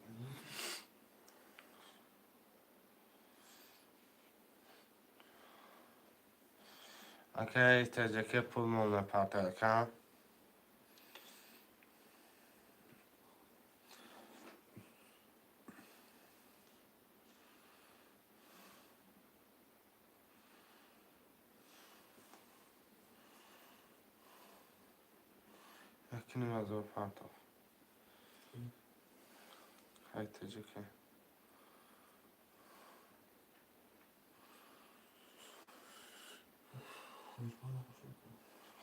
Speaker 1: Акай таҷаке пул мон мепартоякам. Якиним ҳазор партов. Кай таҷаке?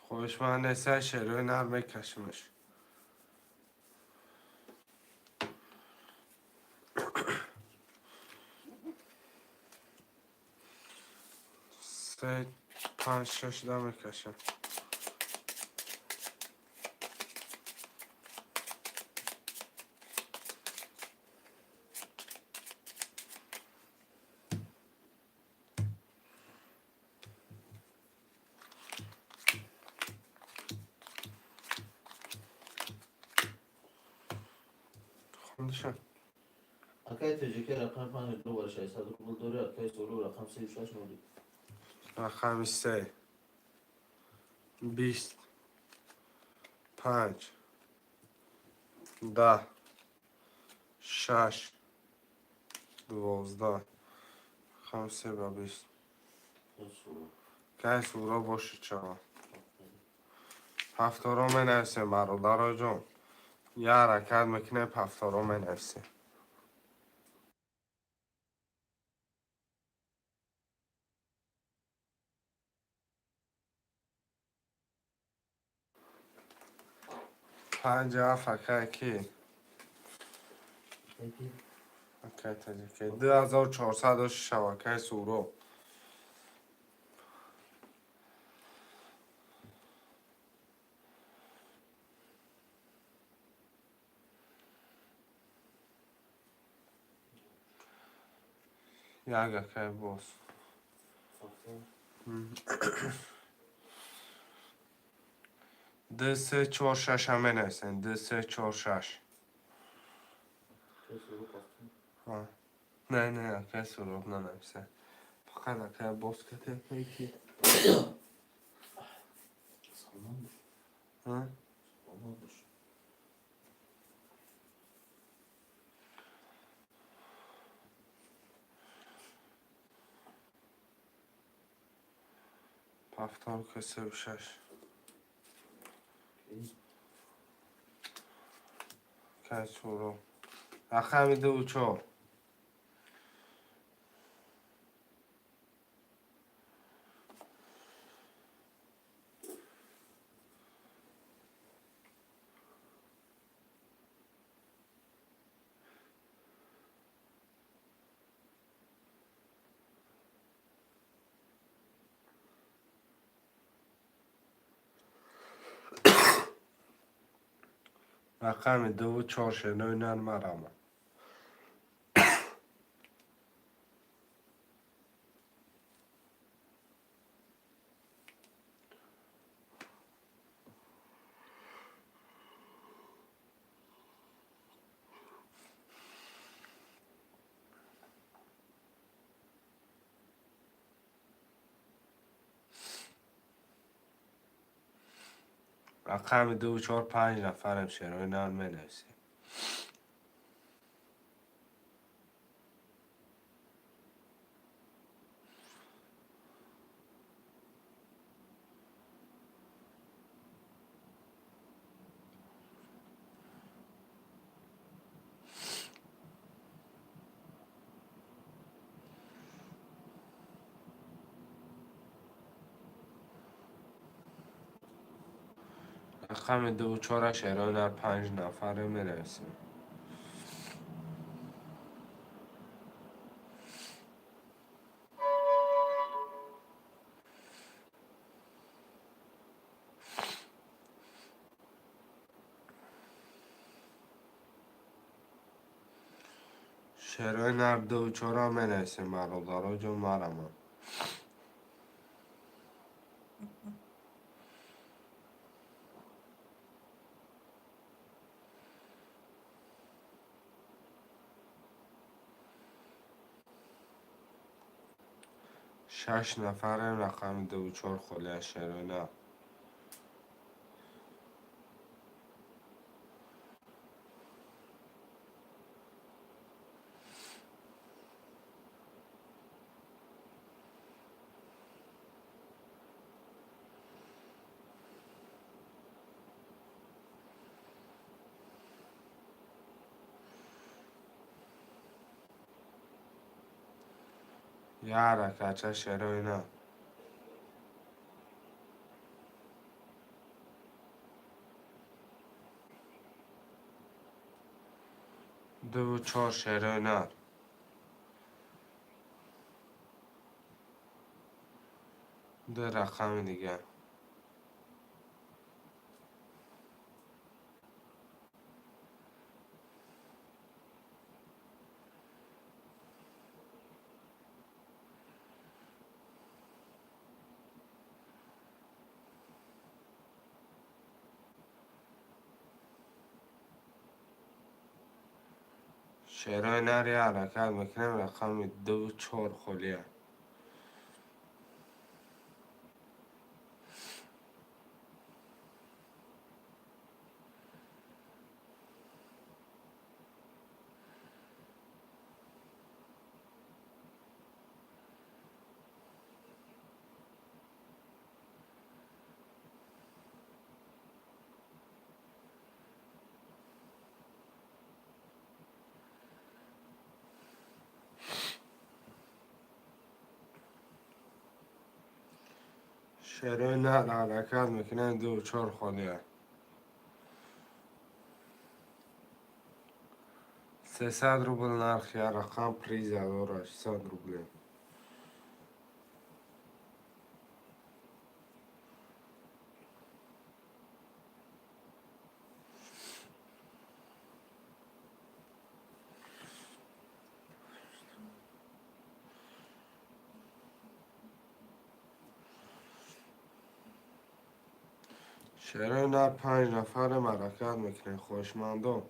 Speaker 1: Хоҳишманд неста, шерои нар мекашимаш. Се, панҷ, шаш да мекашам.
Speaker 2: Акай таҷаки рақами 5 ду вара 600 рубл дори, акай Суроб рақам 36 ноли.
Speaker 1: Рақами 3. 20. 5. 10. 6. 12. Рақами 3 ба 20. Кай Суроб бошид шава. Ҳафторо менависем, бародаро ҷон. Я ҳаракат мекунем, ҳафторо менависем. Панҷ ҳафт акай ки? Акай таҷаке. 2406 шава акай Суроб. Як акай боз. 2, 3, 4, 6 ҳам менависем. 2, 3, 4, 6. Не, не, акай Суроб нанависем. Фақат акай боз кате акай ки? Ҳафторка 36. Кай Суроб. Рақами 2 4. Рақами 2 4 шерои нар марама. Рақами 2 4 5 нафарем шерои нар менависем. Рақами дуву чора шерои нар панҷ нафаре менависем. Шерои нар дуву чора менависем, бародаро ҷон марамон. Шаш нафарем, рақами дуву чор холӣ аз шерои нар. Як ҳаракатча шерои нар. Дуву чор шерои нар. Ду рақами дигар. Шерои нар як ҳаракат мекунем, рақами дуву чор холия. Шерои нар ҳаракат мекунем, дуву чор холия. 300 рубл нархи як рақам, приз 1600 рублей. Шерои нар панҷ нафарем, ҳаракат мекунем, хоҳишмандон.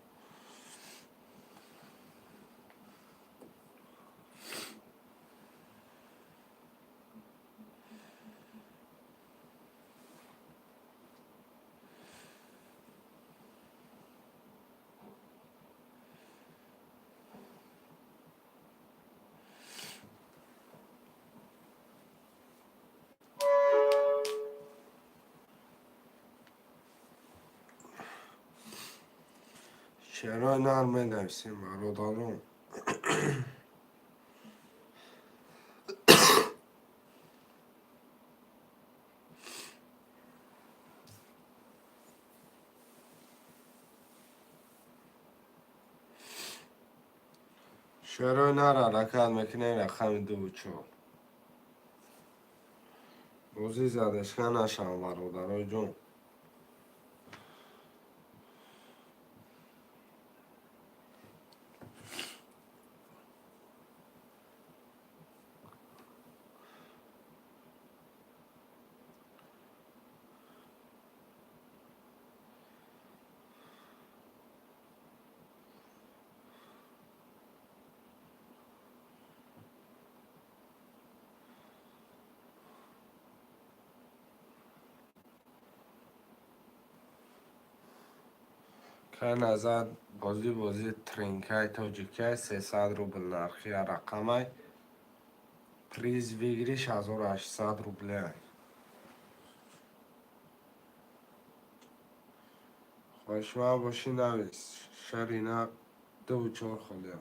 Speaker 1: Шерои нар менависем, бародарон. Шерои нар ҳаракат мекунем, рақами дуву чор. Бозӣ задашка нашавам, бародарои ҷон. Кай назар Бозӣ бозии тринкаи тоҷикиай, 300 рубл нархи рақамай. Приз выигрыш 1800 рублеай. Хоҳишманд бошӣ, навис. Шарина дуву чор холия.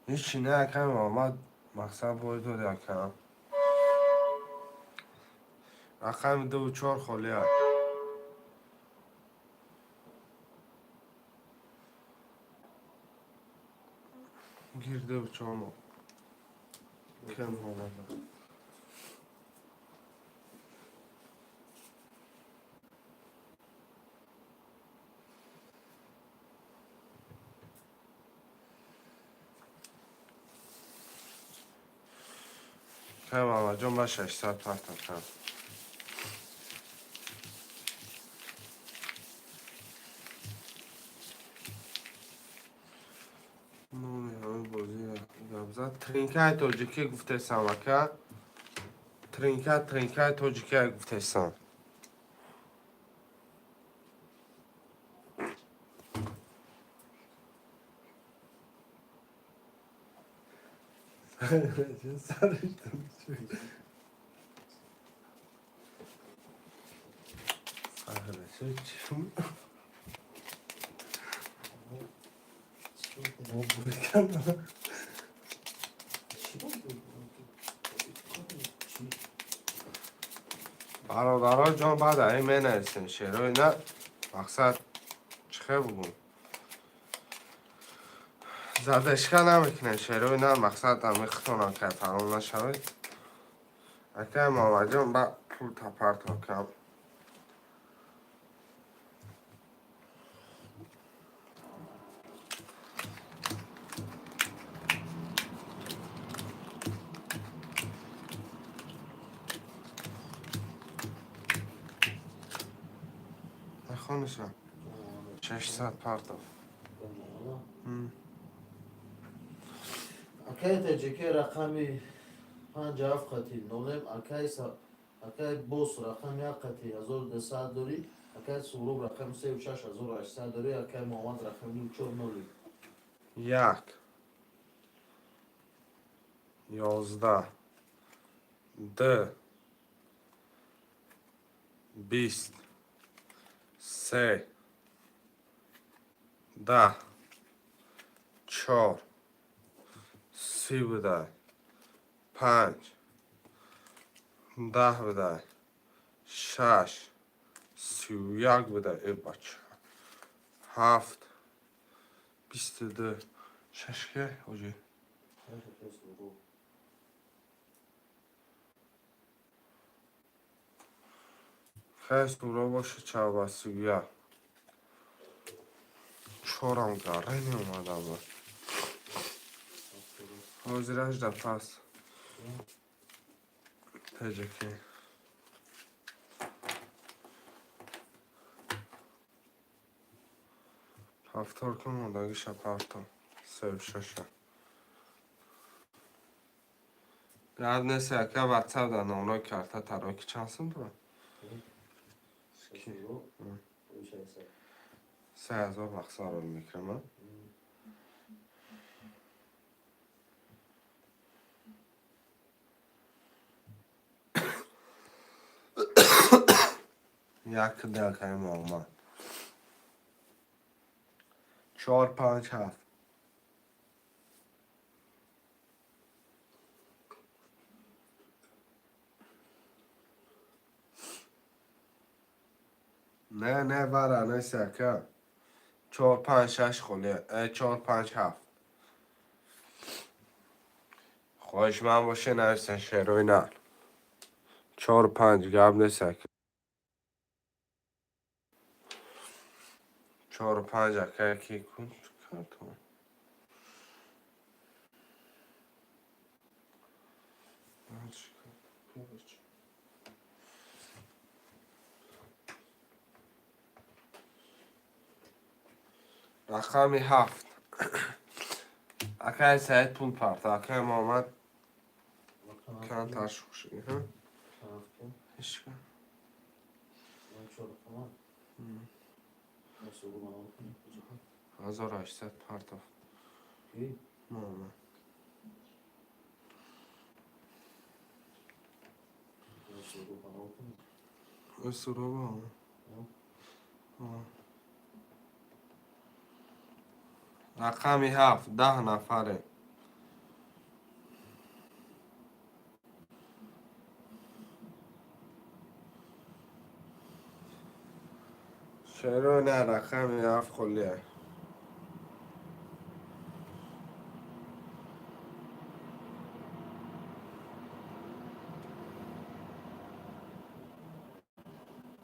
Speaker 1: Ҳечи не, акай Муҳаммад, мақсад бой доди, акам. Рақами дуву чор холия. Гир, дуву чор мо. Кай Муҳаммад. Кай Муҳаммадҷон, ба 600 партам кам. Номи ҳамин бозиро гап зад. Тринкаи тоҷикӣ гуфтесам, ака. Тринка, тринкаи тоҷикӣ гуфтесам. Сараш. Чӣ?
Speaker 3: Чӣ чӣ?
Speaker 1: Бародаро ҷон, баъд аи менависем шерои на мақсад чӣ хел бугум, задешка намекунем шерои на мақсад ами хитонам кайфарон нашавед. Акай Муҳаммадҷон, ба пул тапарто кам. Нахониша. 600 партов.
Speaker 2: Акай таҷикӣ, рақами панҷ ҳафт қати нолем. Акай бос, рақами як қати 1200 дорӣ. Акай Суҳроб, рақами сею шаш 1800 дорӣ. Акай Муҳаммад, рақами ду чор ноли.
Speaker 1: Як, 11, д, 20, се, 10, чор, 30 будай, панҷ, 10 будай, шаш, 31 будай, э бача, ҳафт, 22, шаш ке оҷи.
Speaker 2: Акай Суҳроб.
Speaker 1: Хай, Суҳроб боша, чаба 31. Чорам гарра меомада буд. Ҳозираш да пас. Таҷикӣ. Повтор кун, мондагиша парто. Сею шаша. Гап нест, ака, ватсап да номрои карта тароки чанд сум дорад?
Speaker 2: Суҳроб 600.
Speaker 1: 3000 мақсад рол мекунам. Як дақиқаи Муҳаммад. Чор, панҷ, ҳафт. Не, не, бара нест, ака. Чор, панҷ, шаш холия. Чор, панҷ, ҳафт. Хоҳишманд боше, нависен шерои нар. Чор, панҷ, гап нест, ака. Чору панҷ, ака, ки кун картон. Рақами 7. Акай Саид пул парта, акай Муҳаммад камтар шух шуди, ҳа? Ҳечка. 1800 партофт. Муҳаммад. Суроба. Рақами 7, 10 нафаре. Чаро на рақами 7 холия?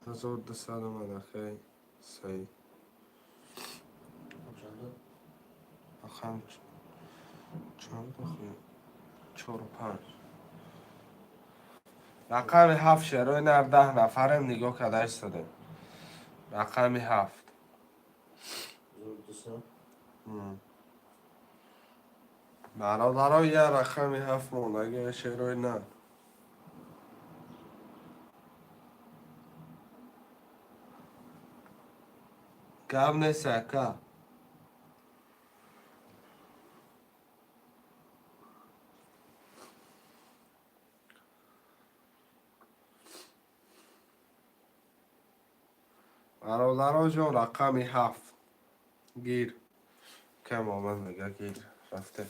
Speaker 1: 1200 омад, акай Саид. Рақам чанд охи? Чору панҷ. Рақами 7, шерои нар, 10 нафарем, нигоҳ карда истодем. Рақами 7. Бародаро, я рақами 7 мондаги, шерои нар. Гап нест, ака. Бародаро ҷон, рақами 7 гир. Кам омад, мега гир. Рафте.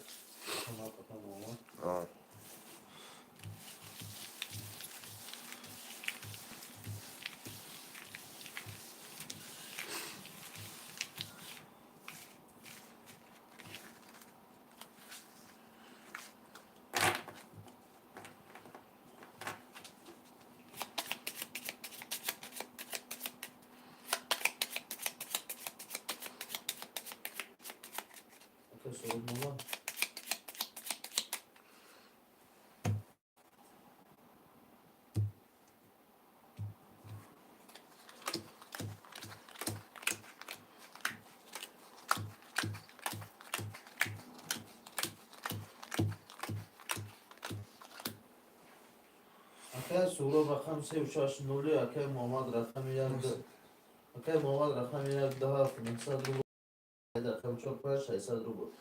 Speaker 2: Акай Суҳроб рақами 360, акай Муҳаммад рақами як, акай Муҳаммад рақами 1 2 7 900 рубл, рақами 4 5 600 рубл.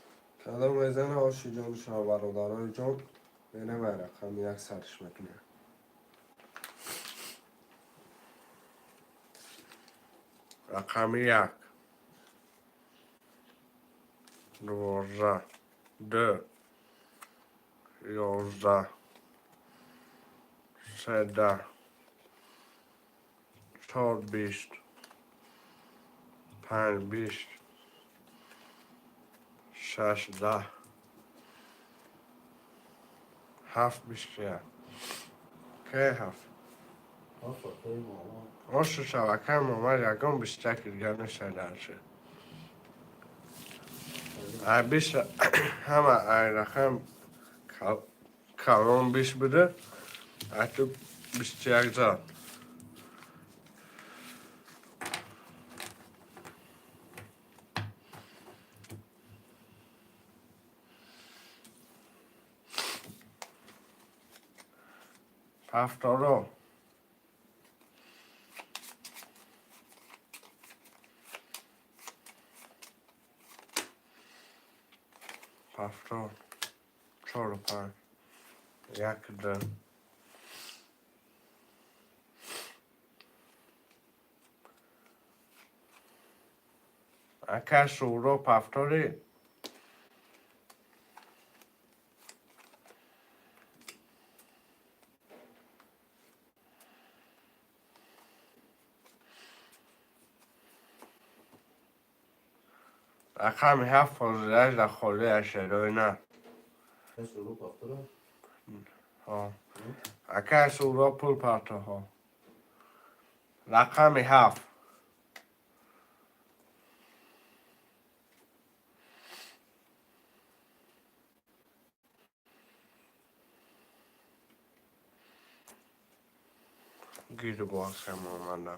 Speaker 1: Кадом мезана, оши ҷон шава, бародарои ҷон, менавай рақами 1 сариш мекунем. Рақами 1, 12, 2, 11, 13, 4, 20, 5, 20, 6, 10, 7, 21. Ке 7? Ошу шава, акай Муҳаммад ягон 21 дига нешайдарше. Ай 20 ҳама ай рақам калон 20 буда, ай ту 21 зад. Ҳафторо. Ҳафтод, чору панҷ, як, ду. Ака Суҳроб ҳафторӣ? Рақами 7 ҳозираш дар холии шерои на. Акай Суҳроб пул партоҳо. Рақами 7. Гир бо акай Муҳаммада.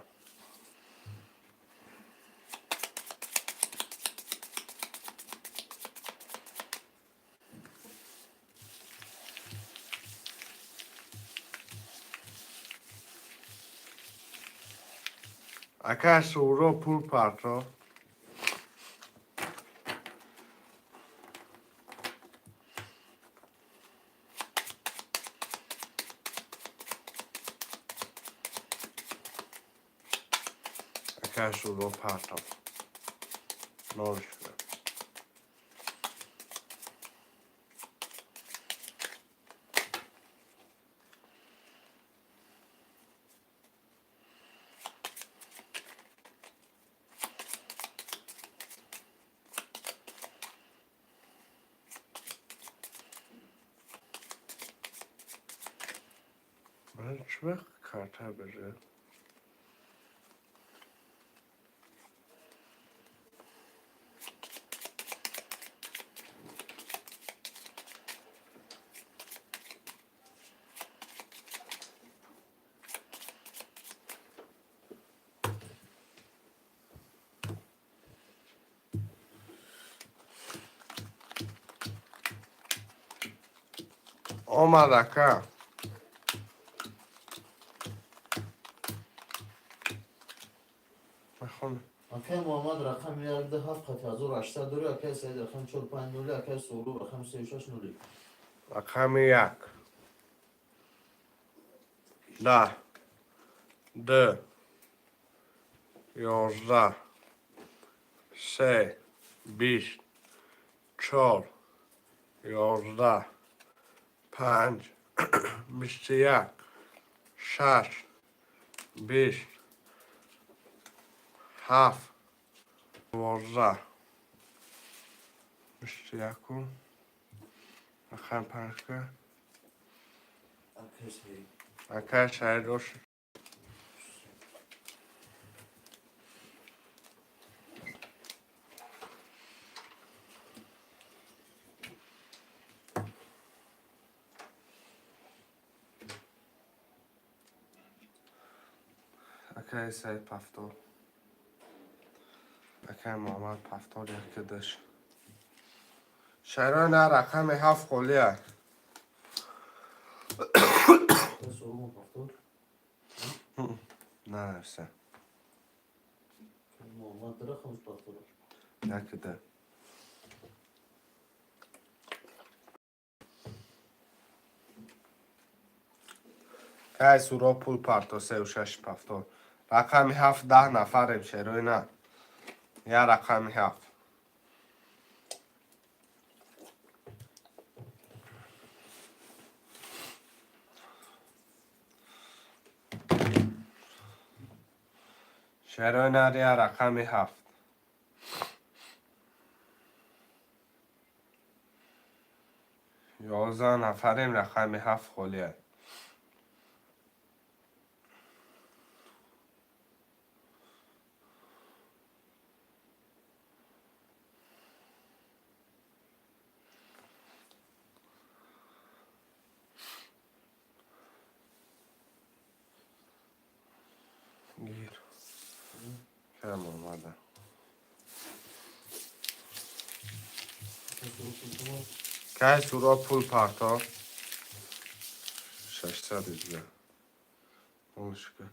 Speaker 1: Ака Суҳроб, пул парто. Ака Суҳроб, парто. Нол шуда. Ман чӣ вақт карта бирем? Омад, ака. Мехонам.
Speaker 2: Акай Муҳаммад, рақами 1 2 7 қати 1800 дорӣ, акай Саид, рақами 4 5 0, акай Суҳроб, рақами 3 6 0.
Speaker 1: Рақами як. 10. 2. 11. 3. 20. 4. 11. 5. 21. 6. 20. 7. 12. 21-у. Рақами панҷка.
Speaker 2: Акай Саид.
Speaker 1: Акай Саид ош. Акай Саид, повтор. Акай Муҳаммад, повтор, яке даш. Шарои на, рақами 7 холия.
Speaker 2: Акай Суҳроб, повтор.
Speaker 1: Нанависа.
Speaker 2: Акай Муҳаммад рақамш повтор.
Speaker 1: Яке д. Кай Суҳроб, пул парто, 3-6, повтор. Рақами 7, 10 нафарем, шерои на. Я рақами 7. Шерои нар, я рақами 7. 11 нафарем, рақами 7 холия. Гир. Кам омада.
Speaker 2: Акай Суҳроб, пул.
Speaker 1: Кай Суҳроб, пул парто. 600 дига. Олшка.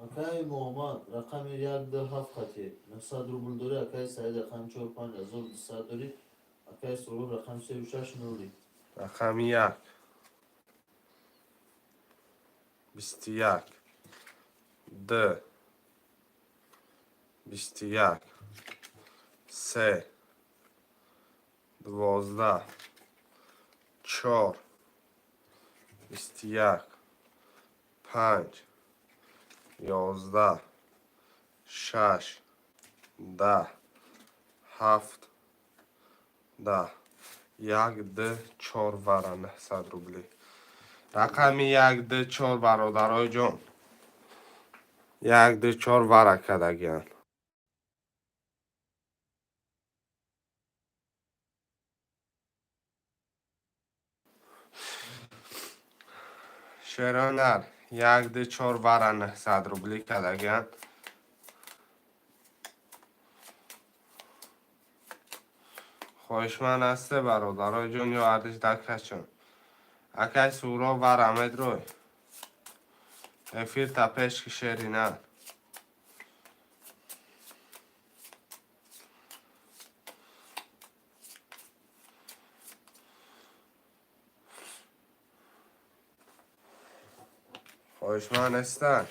Speaker 2: Акай Муҳаммад, рақами 1 2 7 қати 900 рубл дорӣ, акай Саид, рақами 4 5 1200 дорӣ, акай Суҳроб, рақами 3 6 0.
Speaker 1: Рақами 1. 21. 2. 21. 3. 12. 4. 21. 5. 11. 6. 10. Ҳафт, 10, як, ду, чор вара 900 рубли. Рақами як, ду, чор, бародарои ҷон. Як, ду, чор вара кардагиянд. Шеронар, як, ду, чор вара 900 рубли кардагиянд. Хоҳишманд ҳасте, бародарои ҷон, ё ардиш дакашон. Акай Суро, вара медрой. Эфир та пеш ки шерина. Хоҳишманд ҳастанд?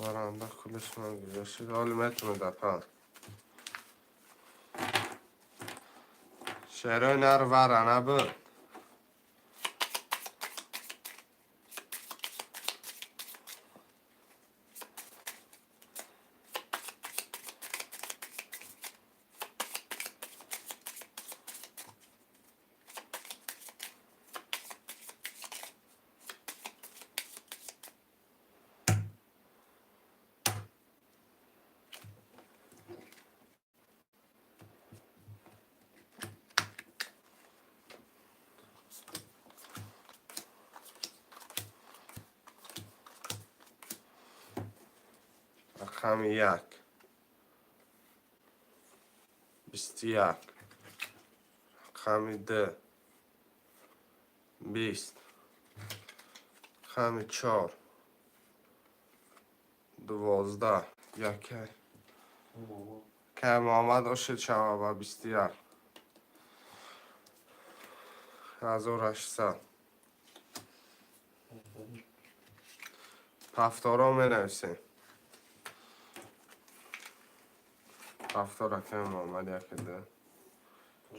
Speaker 1: Варанда кулишман гузашт. Ҳоли метавонад апа. Шерои нар вара набуд. Рақами як, 21, рақами ду, 20, рақами чор, 12, якай. Кай Муҳаммад ошид шава ба 21. 1800. Ҳафторо менависем. Ҳафто рақами Муҳаммад яке, ду,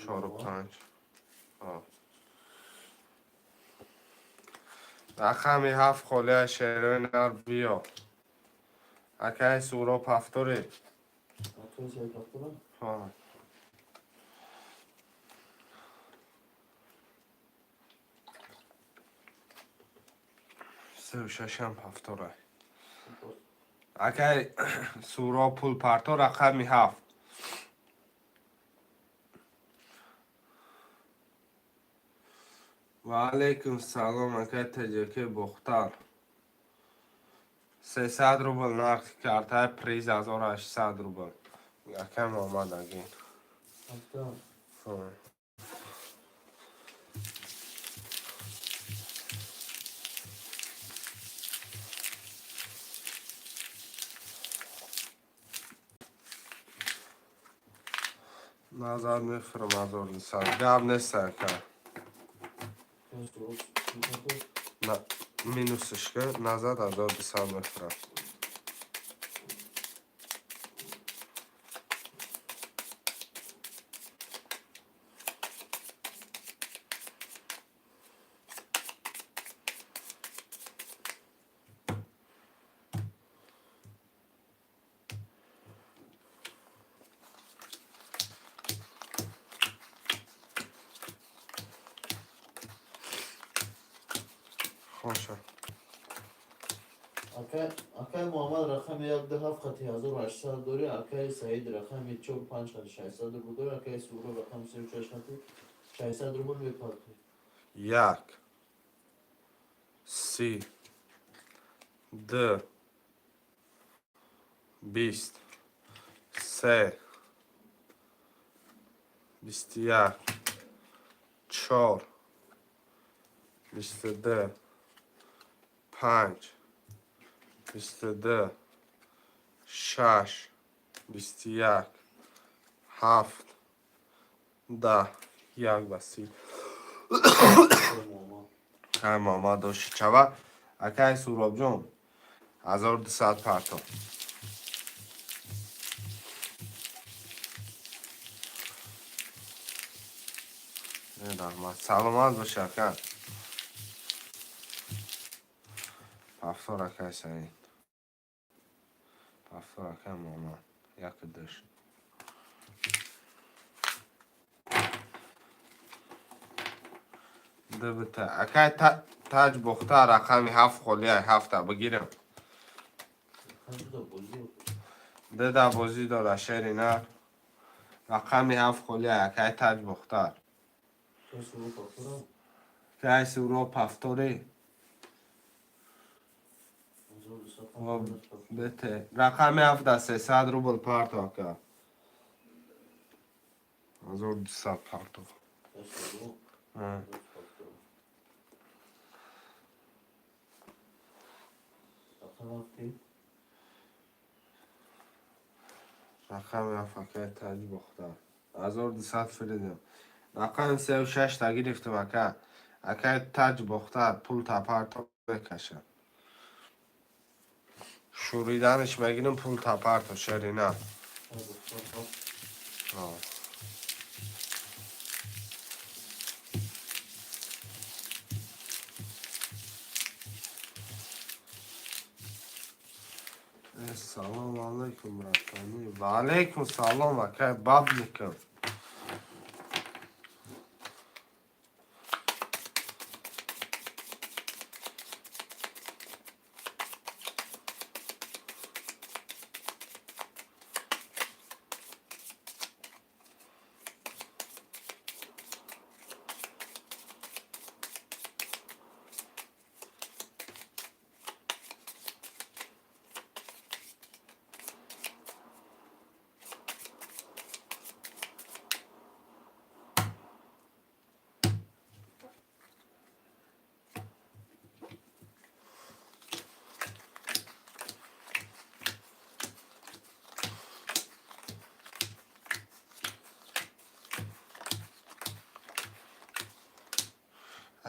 Speaker 1: чору панҷ. Рақами ҳафт холия шерои нар биё. Акаи Суроб ҳафтори. Сеу шашам ҳафтора. Акаи Суроб пул парто рақами ҳафт. Ва алайкум салом, акаи Таҷаки Бохтар. 300 рубл нархи картаи приз 1800 рубл. Акаи Муҳаммад агин. Назар мефурам 1200. Гап нест, ака. Минусишка назад 1200 мефурам. Хоша.
Speaker 2: Акай Муҳаммад рақами як ду ҳафт хати 1800 дорӣ, акаи Саид рақами чор панҷ хати 600 рубл дорӣ, акаи Суҳроб рақами сею шаш хати 600 рубл мепартоӣ.
Speaker 1: Як, си, ду, 20, се, 21, чор, 22, панҷ, 22, шаш, 21, ҳафт, 10, як ба си. Акаи Муҳаммад дошти чава. Акаи Суҳробҷон, 1200 парто. Раҳмат, саломат бош, ака. Пафтор, акай Саид. Пафтор, акай Момад. Яки душ. Дбт. Акай Таҷ Бохта, рақами ҳафт холиай, ҳафта бигирам. Дуда бозӣ дора, шери нар. Рақами ҳафт холиай, акай Таҷ Бохтар. Кай суро пафтори? Бете. Рақами ҳафта 300 рубл парто, ака. 1200 парто. Рақами ҳафт, акай Таҷ Бохтар. 1200 фиридем. Рақами сеу шашта гирифтем, ака. Акай Таҷ Бохтар пул та парто мекашад. Шӯриданаш мегирем, пул та парто, шерина. Салому алайкум, братани. Ва алайкум салом, акай Бабликов.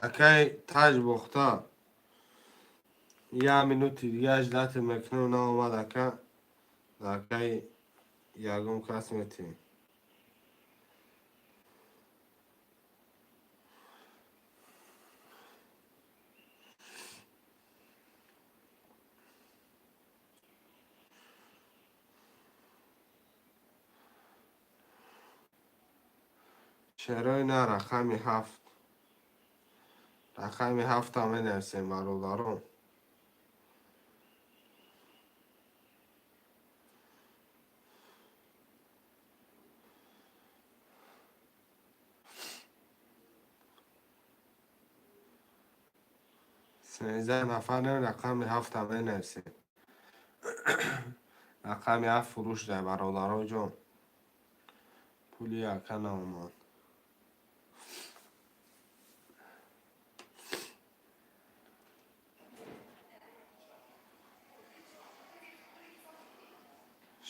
Speaker 1: Акай Таҷ Бохта. Як минути дига ждать мекунем, наомад, ака. Акай ягон кас метиҳем. Шерои на рақами ҳафт. Рақами ҳафта менависем, бародарон. 13 нафарем, рақами ҳафта менависем. Рақами ҳафт фурӯш дай, бародаро ҷон. Пули ака наомад.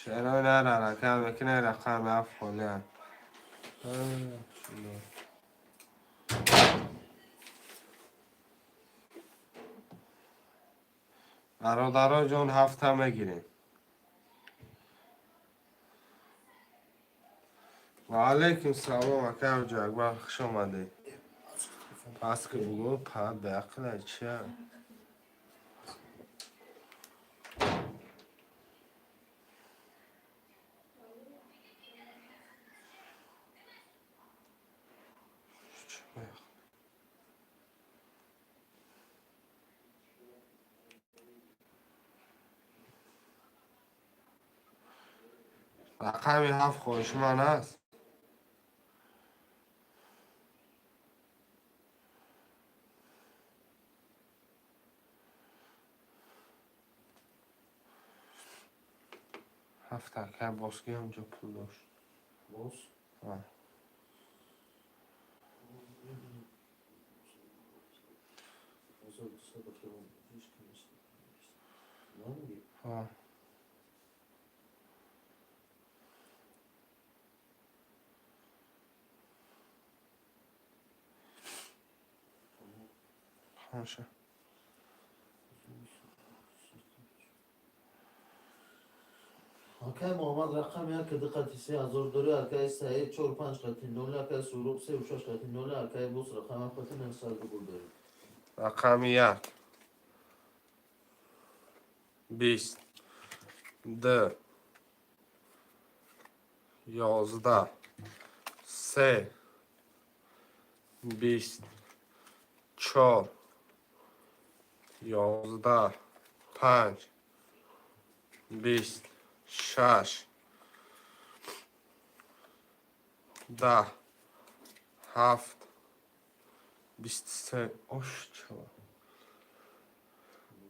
Speaker 1: Шерои на ҳаракат мекунед, рақами ҳафт холианд. Бародаро ҷон, ҳафта мегирем. Ва алайкум салом, ака Ҳоҷи Акбар, хуш омадед. Пас ки бугӯ, па беақлай чия? Рақами ҳафт хоҳиши ман аст. Ҳафт, ака Боски ҳамҷо пул дошт.
Speaker 2: Боз?
Speaker 1: А.
Speaker 2: 1200 бахирон. Ҳеҷ кам нест. Намегӣ?
Speaker 1: А. Хорошо.
Speaker 2: Акай Муҳаммад, рақами як ду қати 3000 дорӣ, акай Саид чор панҷ қати нол, акай Суроб сеу шаш қати нол, акай Бос рақами ҳафт қати 900 рубл дорӣ.
Speaker 1: Рақами як, 20, ду, 11, се, 20, чор, 11, панҷ, 20, шаш, 10, ҳафт, 23. Ош чава,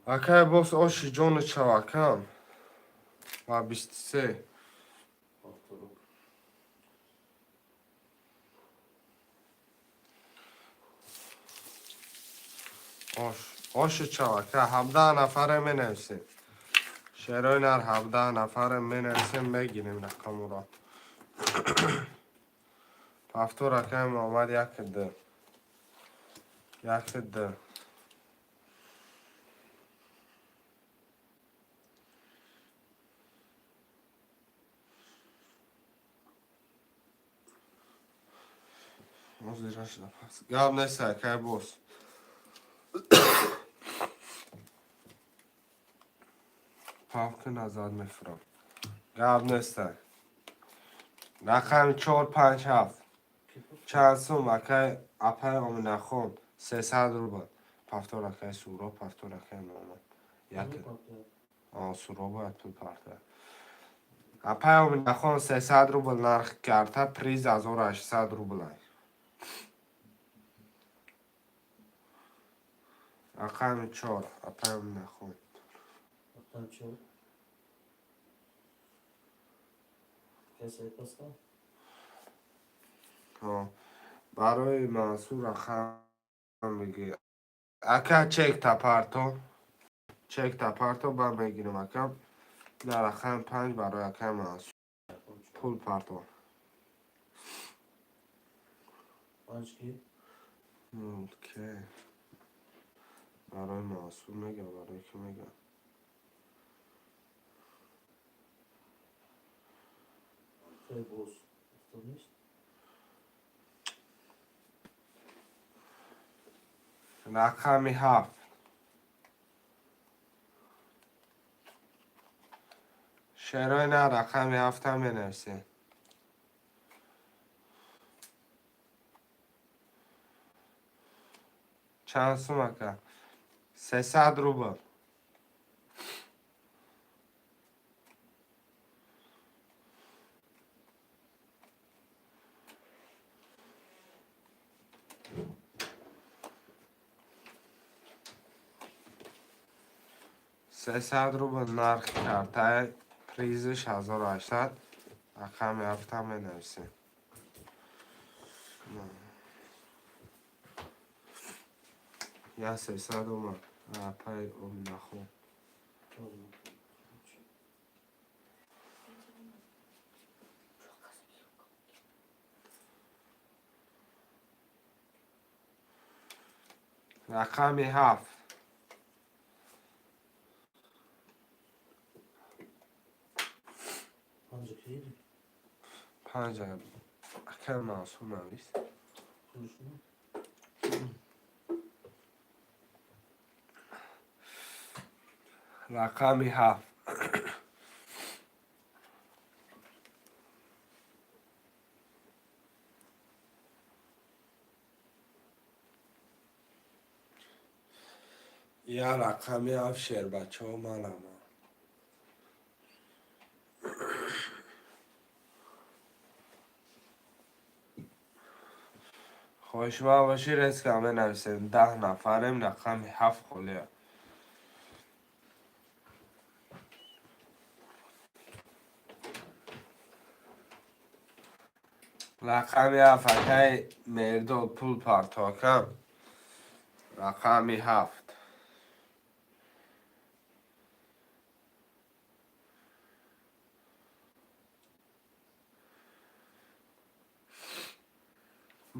Speaker 1: акай Бос, оши ҷону чавакам ва 23.
Speaker 2: Повтору.
Speaker 1: Ош, оши чавака. 17 нафаре менависем, шерои нар. 17 нафаре менависем, мегирем рақамуро. Повтор, акай Муҳаммад, як, ду, як, ду. Ҳозира шуда пас, гап нест, акай Бос. Павки назар мефурам, гап нест. Рақами чор, панҷ, ҳафт чанд сум, акай апай Оминахон? 300 рубл. Повтор, акай Суроб, повтор, акай Муҳаммад, як. Суроб бояд пул партояд. Апай Оминахон, 300 рубл нархи карта, приз 1800 рублай. Рақами чор, апай Оминахон.
Speaker 2: Рақами чор. Акай Саид паста?
Speaker 1: Барои Мансур рақам бигир, ака. Чек тапарто, чек тапарто, ба мегирам, ака. Дар рақами панҷ барои акаи Мансур пул парто.
Speaker 2: Панҷ ки?
Speaker 1: Ке барои Мансур мега, барои ки мега?
Speaker 2: Акай Бос. Повтор нест?
Speaker 1: Рақами ҳафт, шерои на, рақами ҳафтам менависем. Чанд сум, ака? 300 рубл. 300 рубл нархи картаи, призиш 1800. Рақами ҳафтам менависем. Я 300 омад, апай Оминахон.
Speaker 2: Чор.
Speaker 1: Рақами ҳафт.
Speaker 2: Панҷ ки?
Speaker 1: Панҷ акай Мансур навис.
Speaker 2: Пулшуно?
Speaker 1: Рақами ҳафт. Я рақами ҳафт, шербачаҳо, манама. Хоҳишманд бошӣ, резко менависем. 10 нафарем, рақами ҳафт холия. Рақами ҳафт, акай Мердод, пул парто, акам. Рақами ҳафт.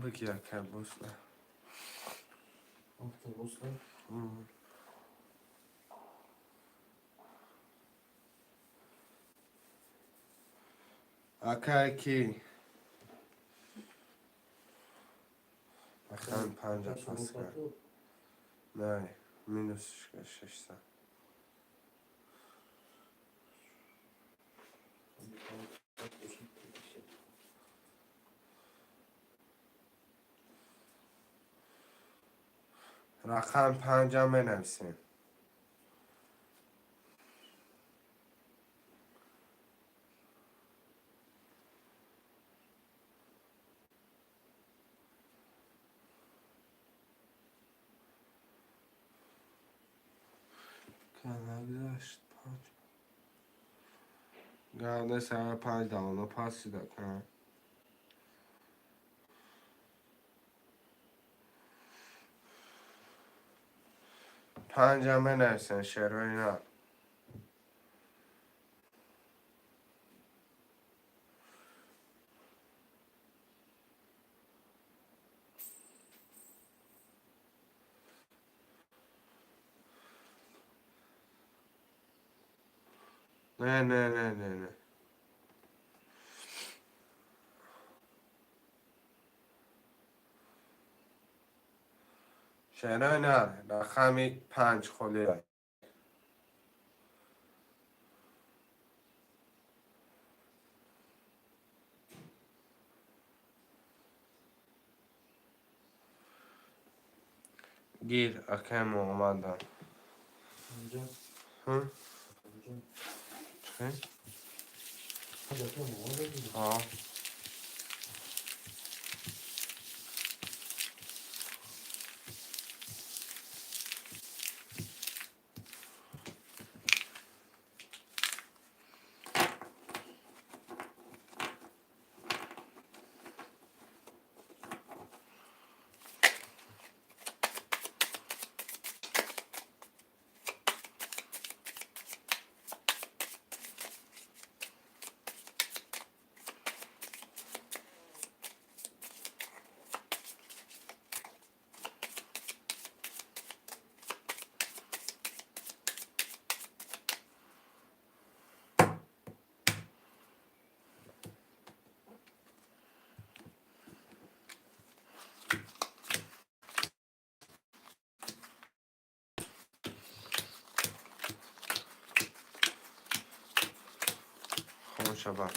Speaker 1: Бигир, акай Босла.
Speaker 2: Акай Босла.
Speaker 1: Акай ки рақами панҷа пас кард. Не, минус 600. Рақами панҷа менависем. Нагзашт панҷ. Гавда сара панҷ давно пас шуда кан. Панҷа менависем, шерои на. Не, не, не, не, не. Шерои на, рақами панҷ холия. Гир, акай Муҳаммадам.
Speaker 2: Панҷа.
Speaker 1: Ҳм?
Speaker 2: Панҷа.
Speaker 1: Чӣ?
Speaker 2: Панҷа акай Муҳаммад дидӣ?
Speaker 1: Ҳа. Шаба.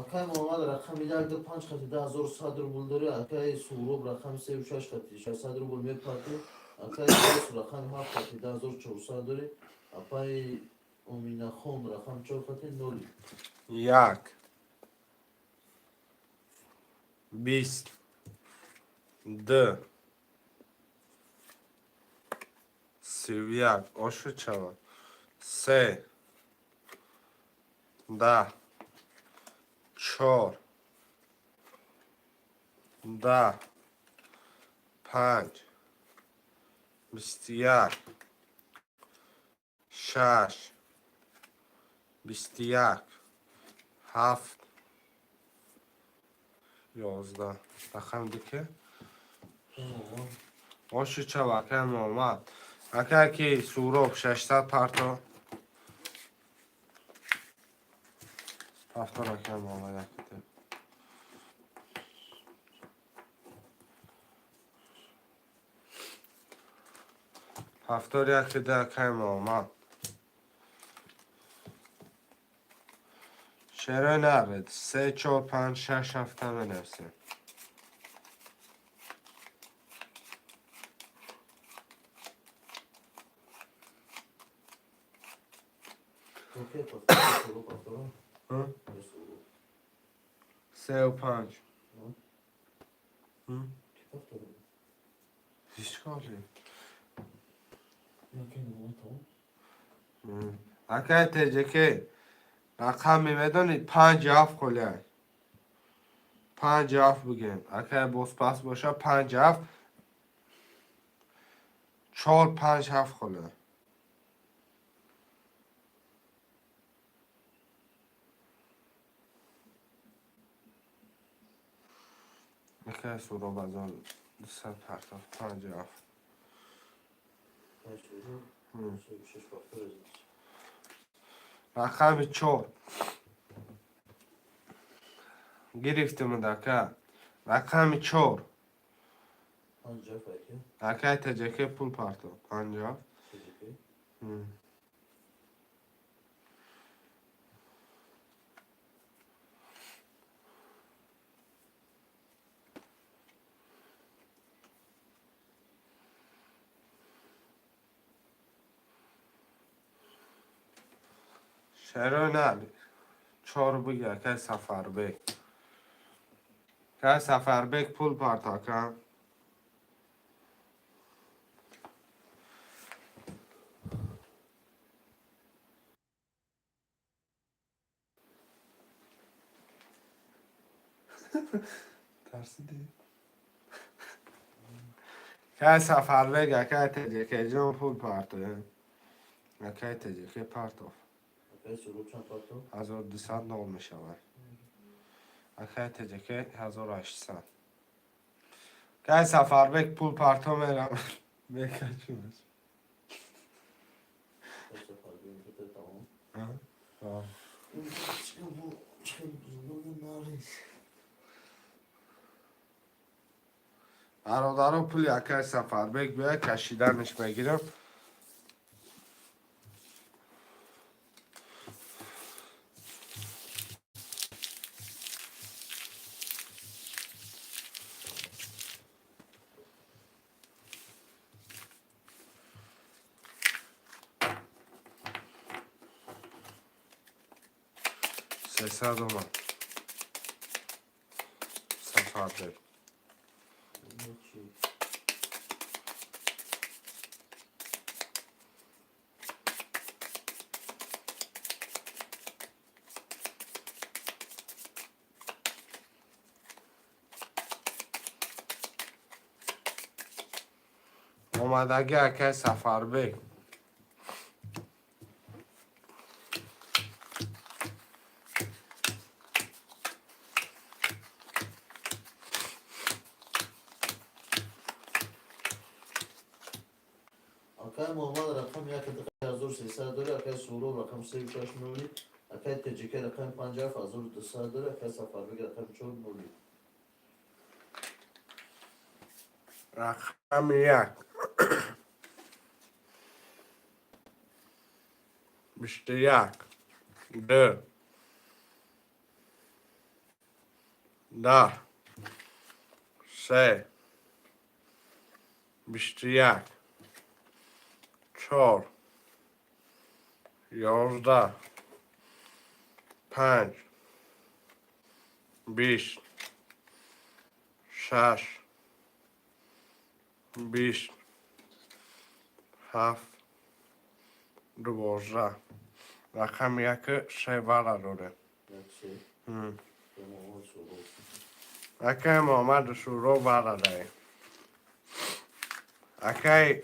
Speaker 2: Акай Муҳаммад рақами як ду панҷ хати 1100 рубл дорӣ, акай Суҳроб рақами сею шаш хати 600 рубл мепартӣ, акай Илёс рақами ҳафт хати 1400 дорӣ, апаи Оминахон рақами чор хати ноли.
Speaker 1: Як. Бист. Д. 31. Ошуд шавад. Се. Даҳ. Чор. Даҳ. Панҷ. 21. Шаш. 21. Ҳафт. 11. Рақами ду ки? Ошуд шавад, акай Муҳаммад. Акай ки Суҳроб 600 парто. Повтор, акай Муҳаммад якте. Повтор якте, акай Муҳаммад. Шерои наред. Се, чор, панҷ, шаш, ҳафта менависем.
Speaker 2: Окей, повтор, Суҳроб повтор.
Speaker 1: Ҳм?
Speaker 2: Суҳроб.
Speaker 1: Сею панҷ.
Speaker 2: Ҳм?
Speaker 1: Ҳм?
Speaker 2: Ки повтор?
Speaker 1: Ҳеҷ коре.
Speaker 2: Акай Муҳаммад тамом.
Speaker 1: Акай Теҷаке, рақами медонӣ панҷ ҳафт холиай. Панҷ ҳафт бигем. Акай бозпас боша панҷ ҳафт. Чор панҷ ҳафт холиай. Акай Суҳроб 1200 партоф панҷ ҳафт.
Speaker 2: Акай Суҳроб сею шаш повтор азиз.
Speaker 1: Рақами чор. Гирифтем, ака. Рақами 4.
Speaker 2: 50 ака.
Speaker 1: Акай ТҶК пул парто. 50.
Speaker 2: ТҶК.
Speaker 1: Шерои 4 буги, акай Сафарбек. Акай Сафарбек, пул парто, ака. Тарсиди? Акай Сафарбек, акай ТҶК ҷон, пул парто. Акай ТҶК партов.
Speaker 2: Акай Суроб чанд парто?
Speaker 1: 1200 нол мешавад. Акай ТҶК 1800. Акай Сафарбек, пул парто, мерам. Мекачимаш.
Speaker 2: Акай Сафарбек бите тамом.
Speaker 1: А?
Speaker 2: Чӣ бузург нарис.
Speaker 1: Бародаро, пули акай Сафарбек бия, кашиданаш мегирам. 300 омад. Сафарбек.
Speaker 2: Чӣ?
Speaker 1: Омадаги, акай Сафарбек.
Speaker 2: Акай Муҳаммад рақам 1300 дора, акай Суроб рақам 3 6 ноли, акай ТҶК рақами 57 1200 дора, акай Сафарбек рақами 4 ноли.
Speaker 1: Рақами 1. 21. 2. 10. 3. 21. 4. 11. 5. 20. 6. 20. 7. 12. Рақами 1 се вара дорем.
Speaker 2: 1 се. Муҳаммад Суроб.
Speaker 1: Акай Муҳаммаду Суроб вара даем. Акай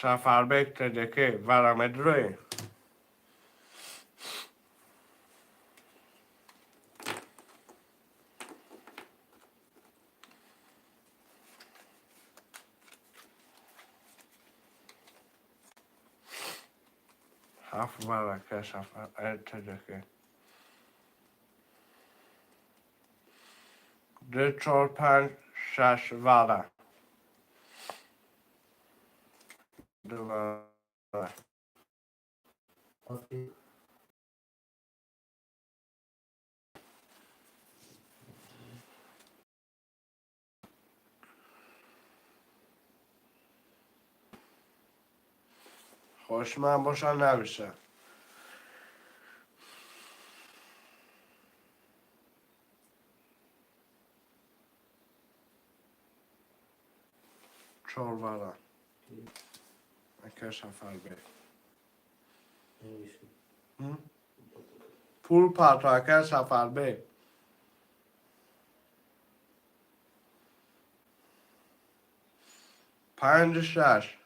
Speaker 1: Сафарбек ТҶК вара медроем. 7 вара, акай Сафар ТҶК. 2, 4, 5, 6 вара. 2 вара.
Speaker 2: Окей.
Speaker 1: Хошман боша, навиша. 4 вара. Акай Сафарбек.
Speaker 2: Навиши.
Speaker 1: Пул парто, акай Сафарбек. 5 6.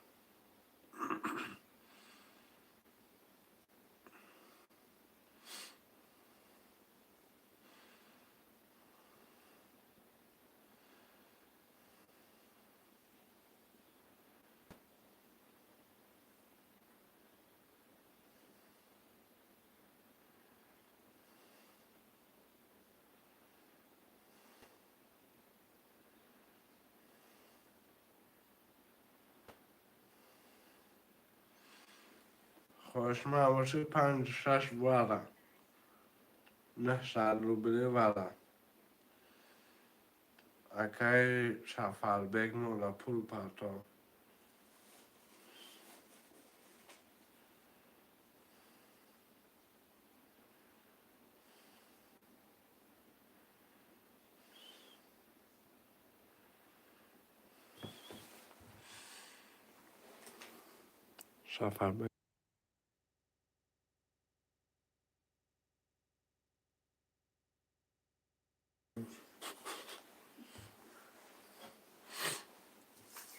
Speaker 1: Хоҳишманд бошӣ, панҷ, шаш вара, 900 рубли вара. Акаи Шафарбек, мола пул парто. Шафарбек.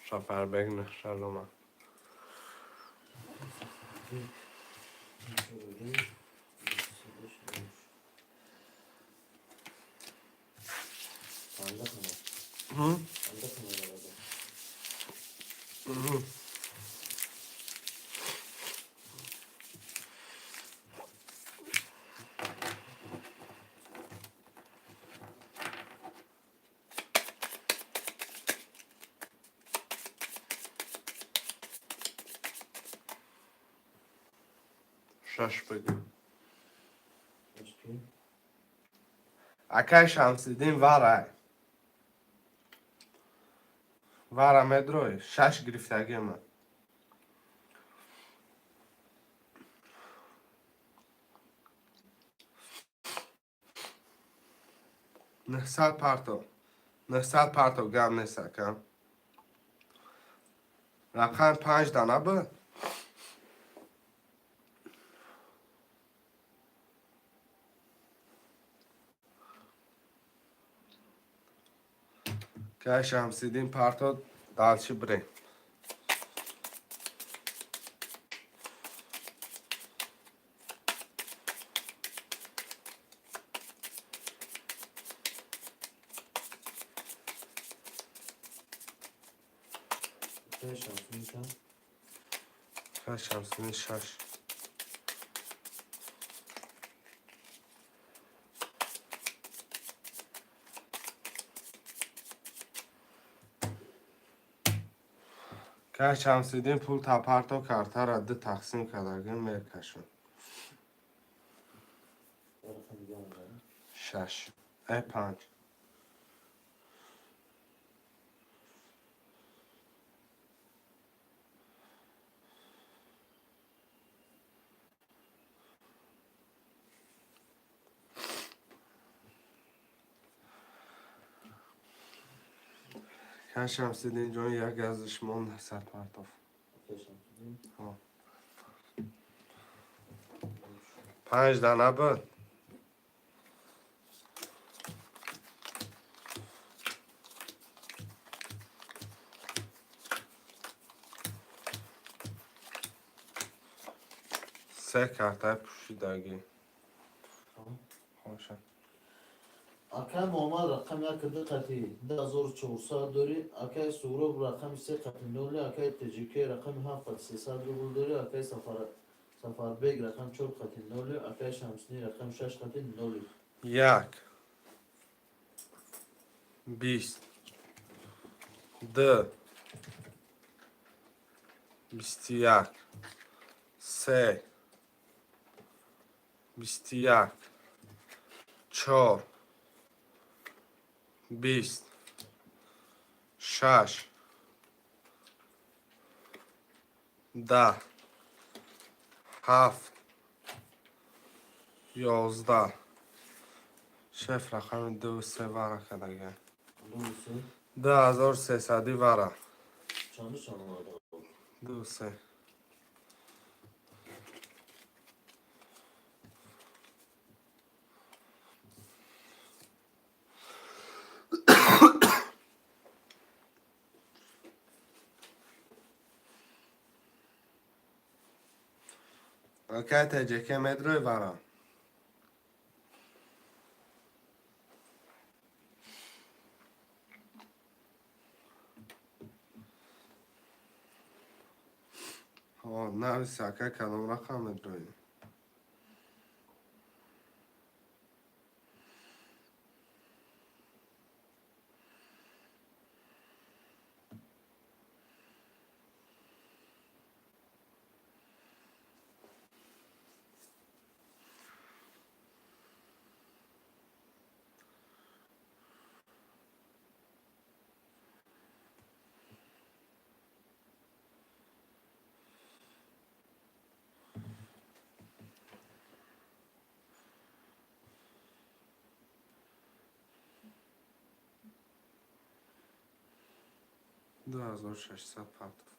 Speaker 1: Шафарбек 900 омад.
Speaker 2: 50 تومن.
Speaker 1: 50 تومن. Шаш бигӯ. Акай Шамсиддин, варай, вара медрой, шаш гирифтагима. 900 парто, 900 парто, гап нест, акам. Рақам панҷ дана буд. Кай Шамсиддин, парто, дальше бирем. Кай Шамсиддин, шаш. Кай Шамсиддин, пул та парто, картара ду тақсим кардагим, мекашам. Шаш, панҷ. Кай Шамсиддин ҷон, як гази шумо 900 партоф. Панҷ дана буд. Се картаи пӯшидагӣ. Хоша.
Speaker 2: Акай Муҳаммад, рақами як ду қати 2400 дорӣ. Акай Суҳроб, рақами се қати ноли. Акай ТЖК, рақами ҳафт қати 300 рубл дорӣ. Акай Сафарбек, рақами чор қати ноли. Акай Шамсиддин, рақами шаш қати ноли.
Speaker 1: Як, 20, ду, 21, се, 21, чор, 20, шаш, 10, ҳафт, 11. Шеф, рақами ду, се вара кардага. 2300-и вара.
Speaker 2: Чанду чанд омада?
Speaker 1: Ду, се. Акай ТЖК, медрой вара? Нависи, акай, кадом рақам медроӣ? 2600 партов.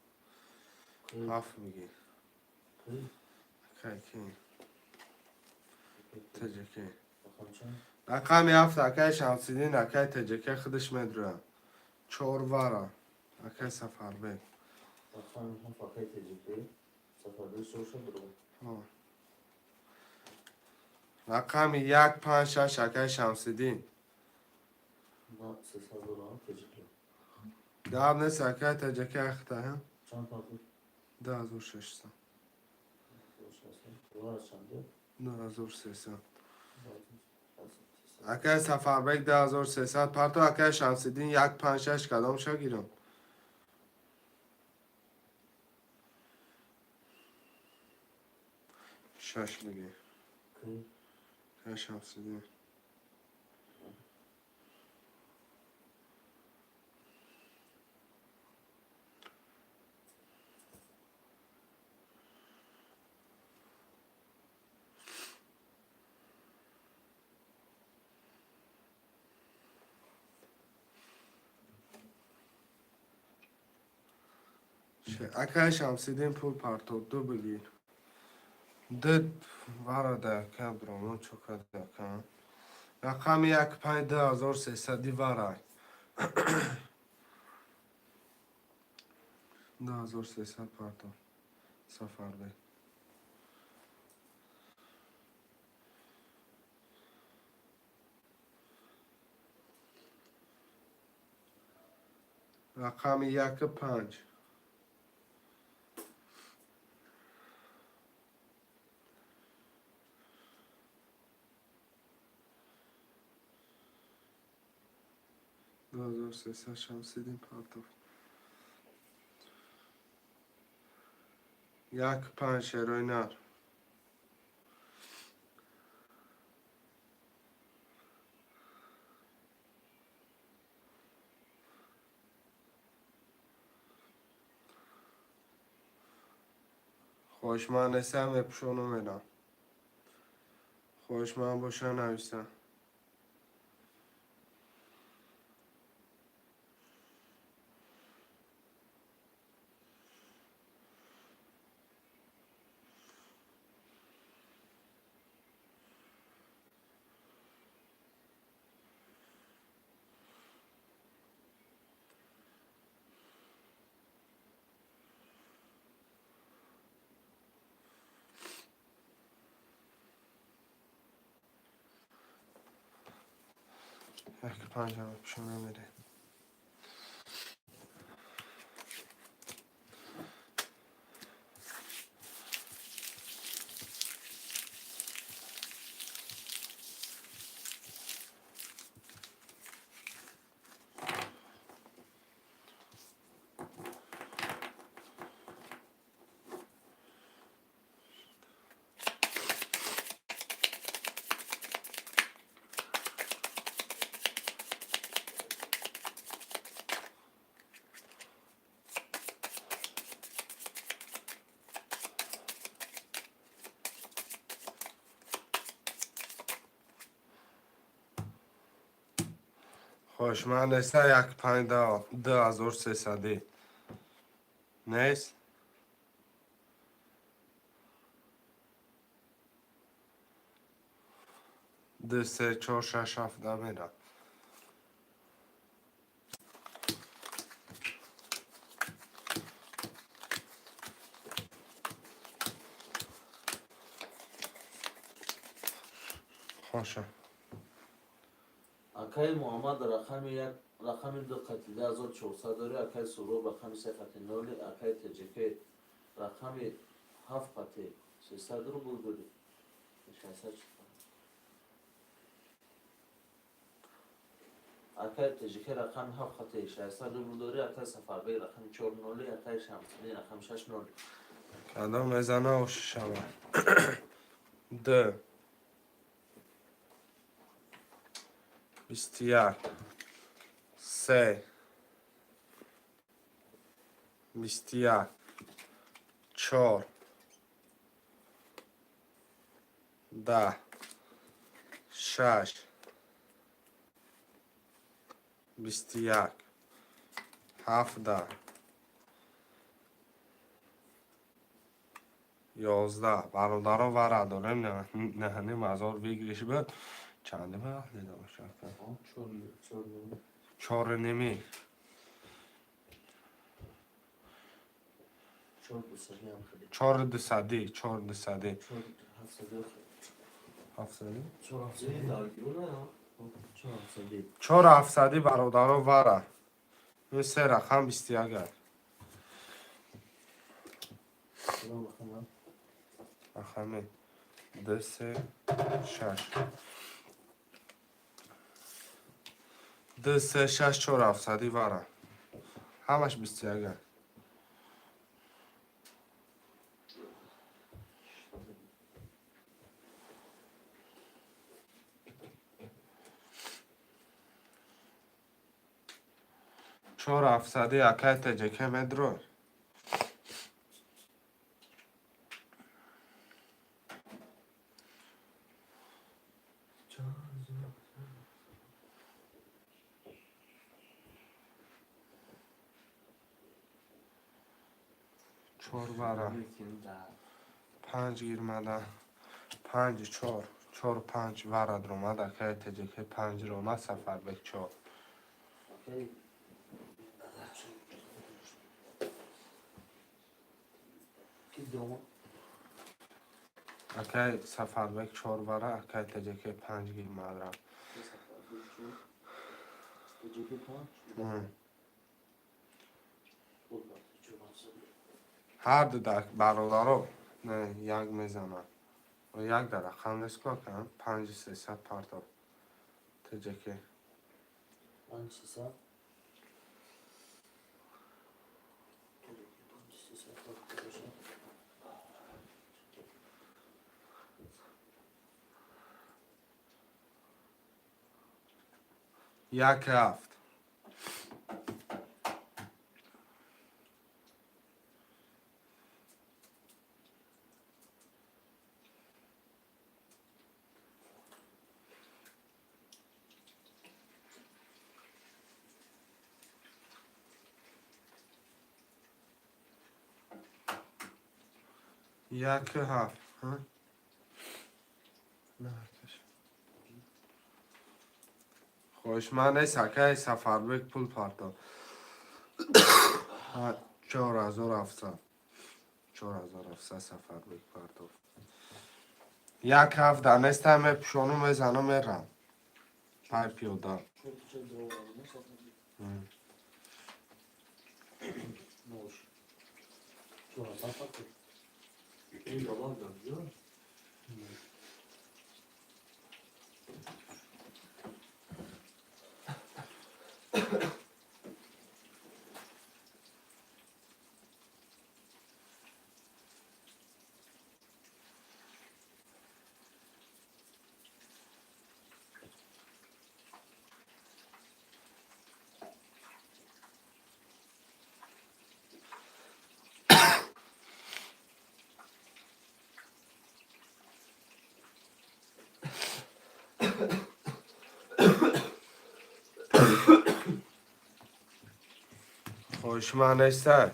Speaker 1: Ҳафт бигир. Акай ки? Теҷаке. Рақами ҳафт, акай Шамсиддин, акай Теҷаке худаш медурад. Чор вара. Акай Сафарбек.
Speaker 2: Рақами ҳафт, акай Теҷаке. Сафарбек сошад ру.
Speaker 1: Рақами як, панҷ, шаш, акай Шамсиддин.
Speaker 2: На 300 доллар Теҷаке.
Speaker 1: Гап нест, акай Теҷаке, ахта.
Speaker 2: Чанд партов?
Speaker 1: 2600.
Speaker 2: Доллар чанде?
Speaker 1: 2300. Акай Сафарбек, 2300 парто. Акай Шамсиддин, як, панҷ, шаш, кадом ша гирам? Шаш бигир. Акай Шамсиддин. Акай Шамсиддин пул партоб, ду бигир. Ду варада, ака Абдураҳмон, чо када, ака? Рақами як, панҷ, 2300 варай. 2300 партоб. Сафарбек. Рақами яку панҷ. 2300 Шамсиддин партов. Як, панҷ, шерои нар. Хоҳишманд нестам, мепӯшону мерам. Хоҳишманд боша, нависам. Яку панҷа мепӯшона мерем. Хоҳишманд неста, як панҷ, 2300-ӣ нест. Ду, се, чор, шаш, ҳафт мерам. Хоша.
Speaker 2: Акай Муҳаммад, рақами як, рақами ду қати 2400 дорӣ. Акай Суроб, рақами се қати ноли. Акай Теҷаке, рақами ҳафт қати 300 рубл дорӣ. 600. Акай Теҷаке, рақами ҳафт қати 600 рубл дорӣ. Акай Сафарбек, рақами чор ноли. Акай Шамсиддин, рақами шаш ноли.
Speaker 1: Кадом мезана, оши шава. Д, 21, се, 21, чор, 10, шаш, 21, ҳафда. 11. Бародаро, вара дорем, 9500 выигрыш буд. Чанде вақт дида бошад? Чору ними. Чору дусадӣ, чору дусадӣ. Ҳафтсадӣ? Чору ҳафтсадӣ, бародаро, вара. Ин се рақам 21 аст. Рақами ду, се, шаш. Ду, се, шаш, чору ҳафтсадӣ вара. Ҳамаш 21 аст. Чору ҳафтсадӣ, акай Теҷаке, медрой. Чор вара. Панҷ гирмада. Панҷ чор. Чор панҷ вара дромад, акай Теҷаке панҷ ромад, Сафарбек чор. Акай Сафарбек чор вара, акай Теҷаке панҷ гирмад рафт. Ҳар ду бародаро як мезанад. Як дар рақам нест ку, ака? Панҷи сесад партов. Теҷаке.
Speaker 2: Панҷ сесад.
Speaker 1: Як ҳафт. Як ҳафт. Хоҳишманд нест, акай Сафарбек пул партов. 4700. 4700 Сафарбек партов. Як ҳафт дар нестам, мепӯшону мезану мерам. Пай пиёда. Хоҳишманд нестай.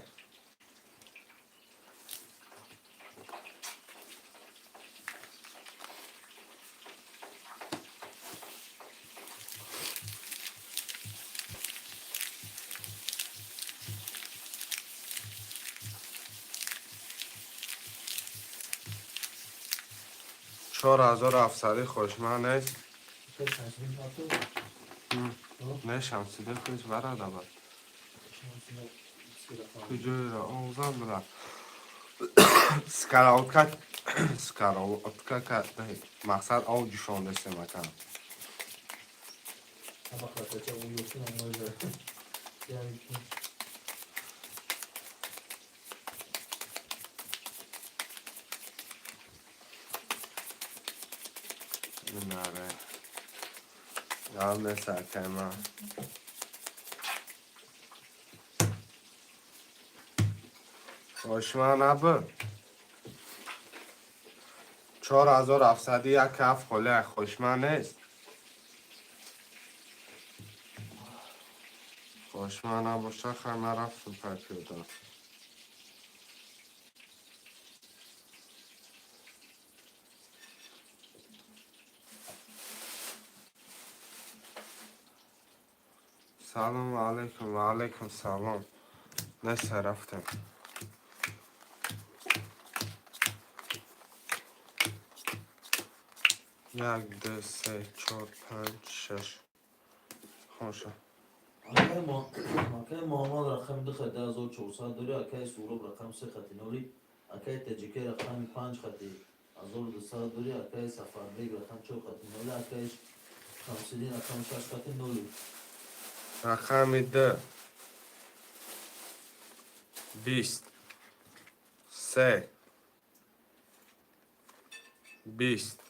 Speaker 1: 4700 хоҳишманд нест. Не, Шамсидин худ вара дабад. Куҷоеро оғзан бира. Скоротка, скоротка мақсад ов ҷӯшондастем, ака. Наре. Гап нест, акай ман. Хоҳишманд набуд. 4700 як ҳафт холӣ хоҳишманд нест. Хоҳишманд набоша, хай, ман рафтам пай пиёда. Салому алайкум, ва алайкум салом. Неса рафтем. Як, ду, се, чор, панҷ, шаш. Хоша.
Speaker 2: Акай Муҳаммад рақами 2 хати 1400 дори, акай Суроб рақами 3 хати 0, акай Таҷикай рақами 5 хати 1200 дори, акай Сафарбек рақами 4 хати 0, акай Шамсиддин рақами 6 хати 0.
Speaker 1: Рақами 2 20 3 20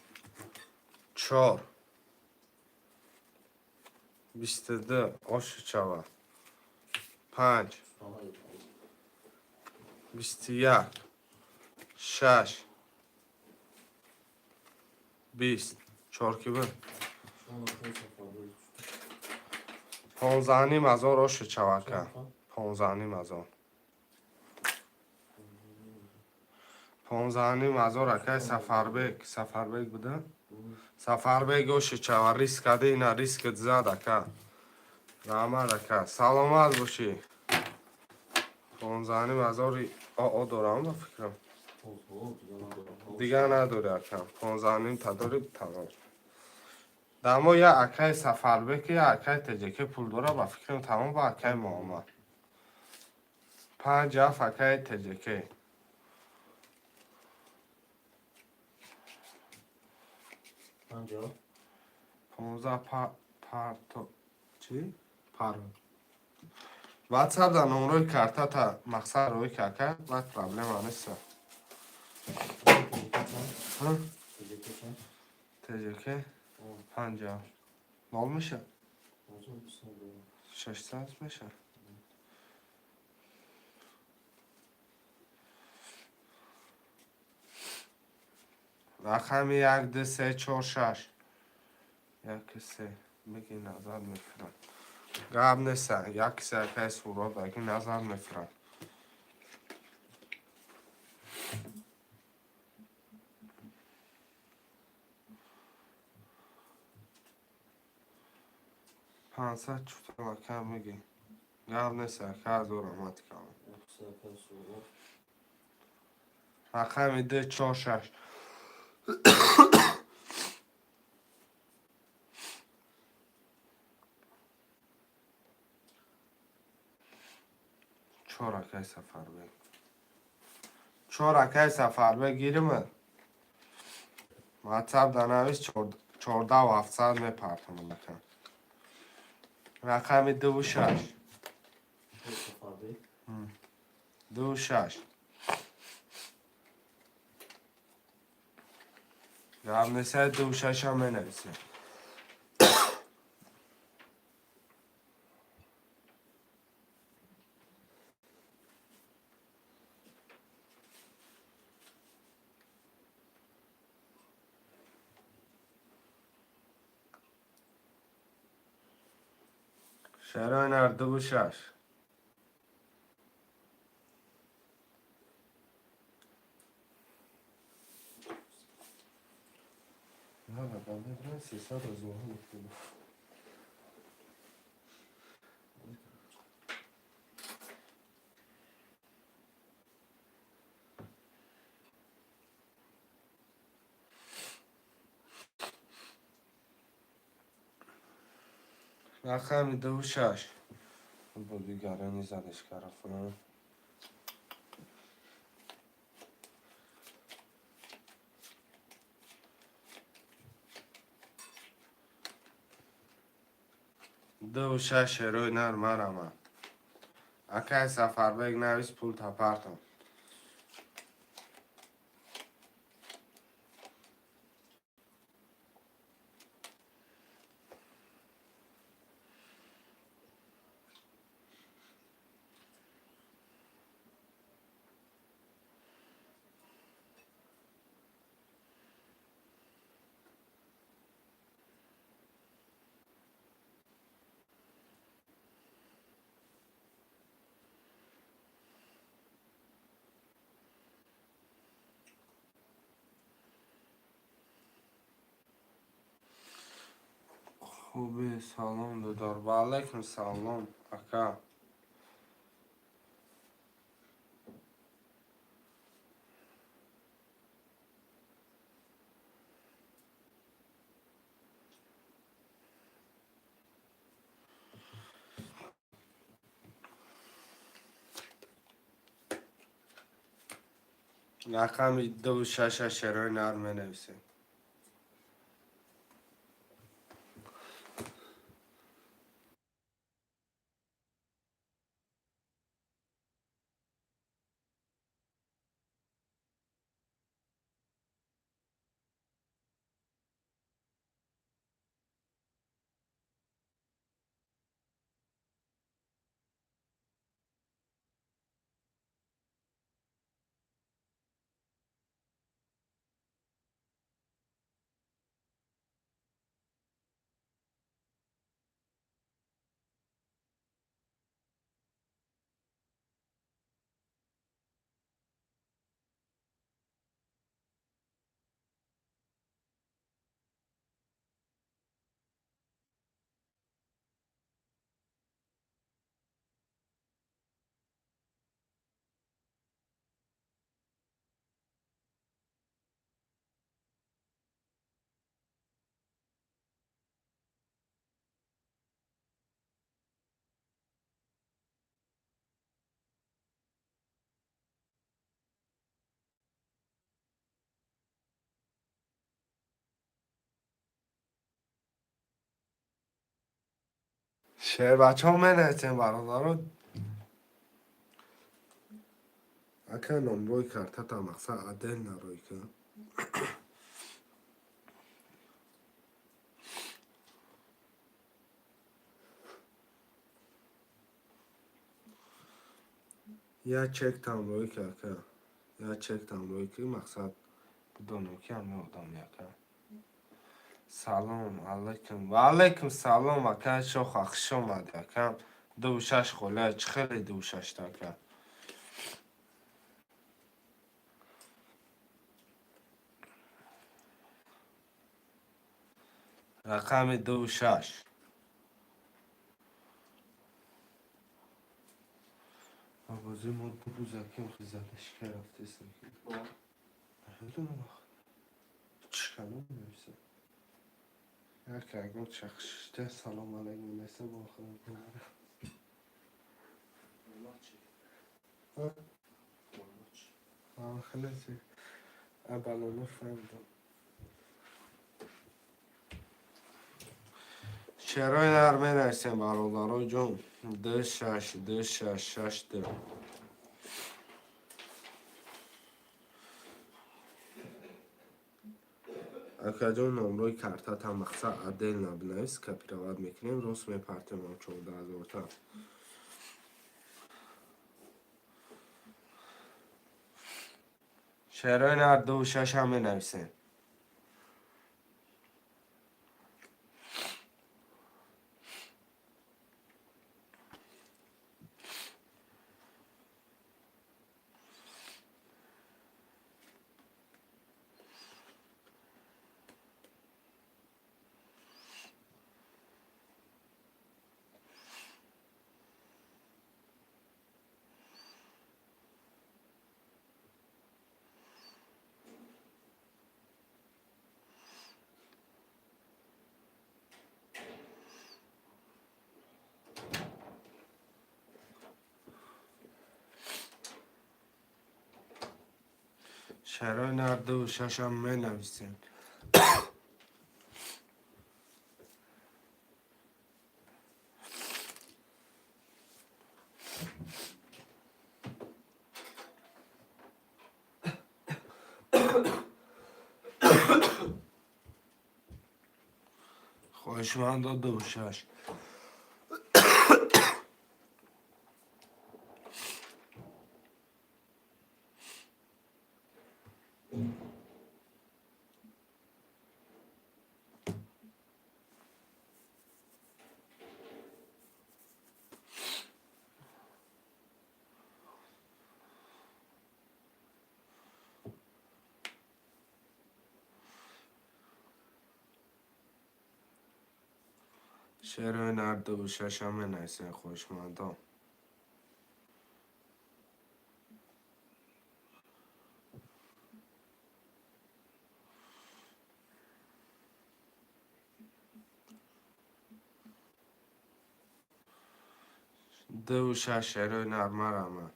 Speaker 1: 4 22 ошичава 5 21 6 20 4 ки буд? 15,5 ҳазор ошичава ака. 15,5 ҳазор. 15,5 ҳазор акай Сафарбек. Сафарбек буда? Сафарбек ошичава риск кади, ина рискат зад ака. Раҳмат ака. Саломат бошӣ. 15,5 ҳазори оо дорам ба фикрам. Дигар надори ака. 15,5 та дори тамом. Дамо я акай Сафарбек, я акай Теҷеке пул дора ба фикрам тамом ба акай Муҳаммад. Панҷ ҳафт акай Теҷеке.
Speaker 2: Панҷоҳ.
Speaker 1: 15 парто чӣ? Пар. WhatsApp да номрои картата мақсад рӯй ки ака, баъд проблема нест. Ҳа? ТЖК 50. Нол меша? 600 меша? Рақами як, ду, се, чор, шаш. Як, се. Беги назар мефирам. Гап неста. Як, се акай Суроб, аки назар мефирам. 500 чутал ака меги. Гап неста ака, ҳазор раҳмат калом. Рақами ду, чор, шаш. Чор акай Сафарбек. Чор акай Сафарбек гирима. WhatsApp да навис 14,700 мепартам ака. Рақами дуву шаш. Дуву шаш. Гап неста дуву шашам менависем. Шарои дуву шаш. 300 ҳазор мекунам. Рақами дуву шаш. Бо дигарани задаш карафон. Дуву шаш шерои нар марама. Акай Сафарбек навис пул тапартам. Хуби, салом, додор. Ва алайкум салом, ака. Рақами дуву шаша шерои нар менависем. Шербачаҳо менависем, бародаро. Ака, номрои картата мақсад отдельно рой кун. Я чектам рой ки, ака. Я чектам рой ки, мақсад бидонем, ки ҳамин одам яка. Салом алайкум. Ва алайкум салом, ака Шоха, хуш омадӣ, ака. Дуву шаш хола, чӣ хеле дуву шашта, ака? Рақами дуву шаш. Бозӣ мо ду бузаким хизадашка рафтесем. Намедонам, чӣ калом нависем. Як ягон шахшта салом алайкум неса бо худам.
Speaker 3: Ма?
Speaker 1: Хеле балоно фаҳмидам. Шерои нар менависем, бародаро ҷон. Д шаш д шаш шаш д. Акаҷон, номрои картата мақсад отдельно бинавис, копировать мекунем, рост мепартем ам 14 000-та. Шерои нар дуву шашам менависем. Шерои нар дуву шашам менависем. Хоҳишмандо, дуву шаш. Шерои нар дуву шаша менависен, хоҳишмандон. Дуву шаш, шерои нар, марама.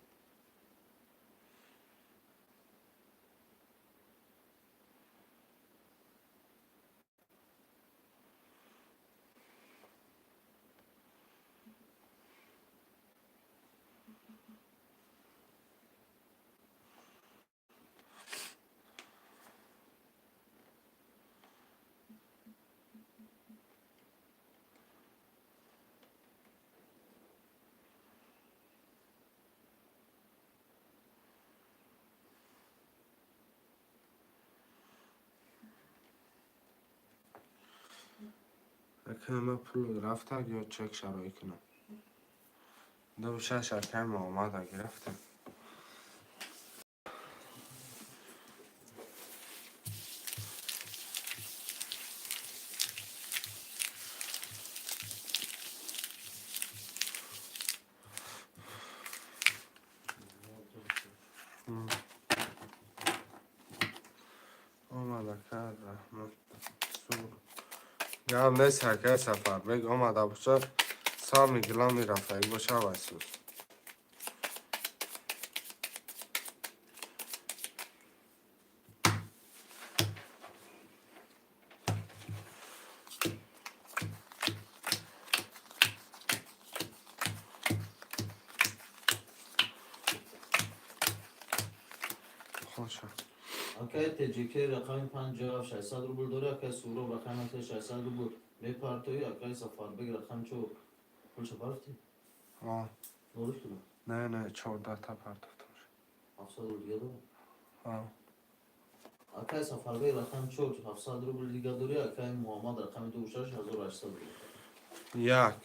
Speaker 1: Акама пул рафтак ё чек шароӣ кунам? Дуву шаш, акай Муҳаммад, гирифтем. Омад, ака, раҳмат. Сур гап нест, акай Сафарбек омада бошад, самый главный рафтагӣ боша вайсуз. Хоша.
Speaker 2: Акай ТЖК рақами 57 600 рубл дорӣ, акай Суроб рақами 600 рубл мепартоӣ, акай Сафарбек рақами чор пулша партофтӣ?
Speaker 1: А.
Speaker 2: Нолиш кунам?
Speaker 1: Не, 14 та партофтам.
Speaker 2: 700 рубл дига дорам.
Speaker 1: А.
Speaker 2: Акай Сафарбек рақами чор 700 рубл дига дорӣ, акай Муҳаммад рақами ду шаш 1800 рубл.
Speaker 1: Як,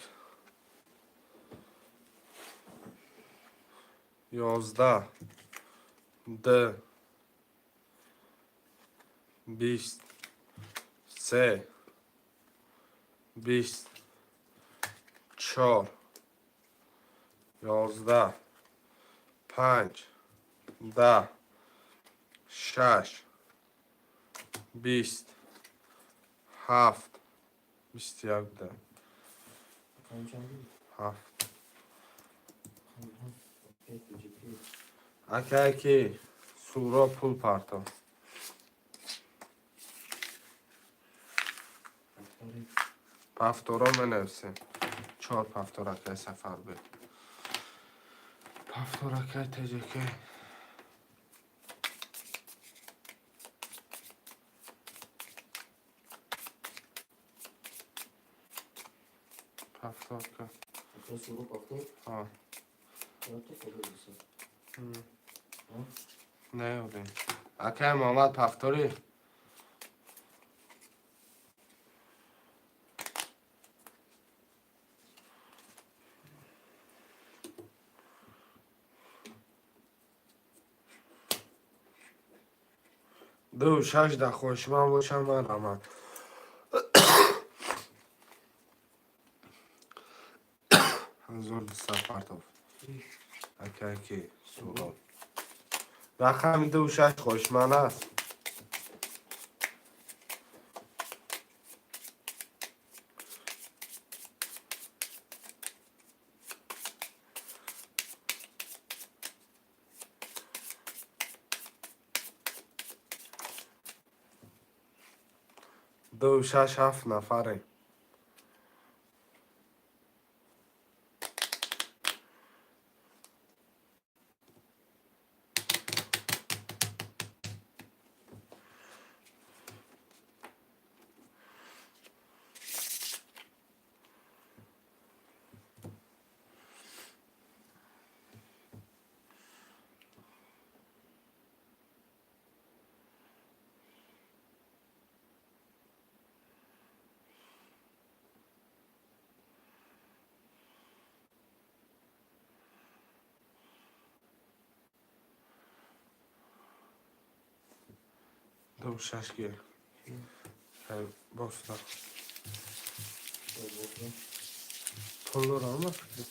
Speaker 1: 11, д, 20, се, 20, чор, 11, панҷ, 10, шаш, 20, ҳафт, 21 буда.
Speaker 2: Рақами чанд буд?
Speaker 1: Ҳафт.
Speaker 2: Рақами ҳафт. Акай ТЖК.
Speaker 1: Акае ки Суро пул партов.
Speaker 2: Рафтори.
Speaker 1: Пафторо менависем. Чор пафтор, акай Сафарбек. Пафтор, акай ТЖК. Пафторка.
Speaker 2: Акай Суроб пафтор?
Speaker 1: А.
Speaker 2: Чанд то фото диса? А?
Speaker 1: Наёбем. Акай Муҳаммад, пафторӣ? Ду шаш да хоҳишманд бошам, ман рамад. 1200 партов. Акай ки Суроб. Рақами ду шаш хоҳишманд аст. Ду шаш, ҳафт нафарем. Ду шаш ки. Боста. Пул дорам ба фикр.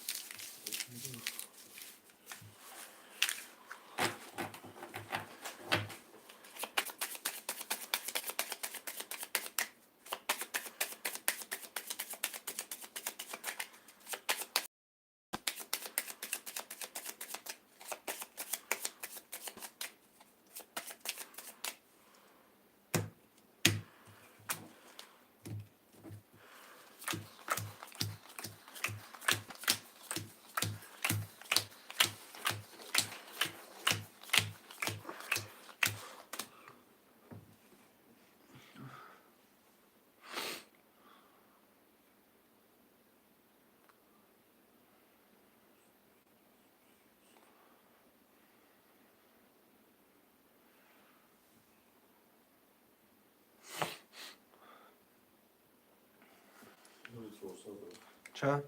Speaker 1: Чанд?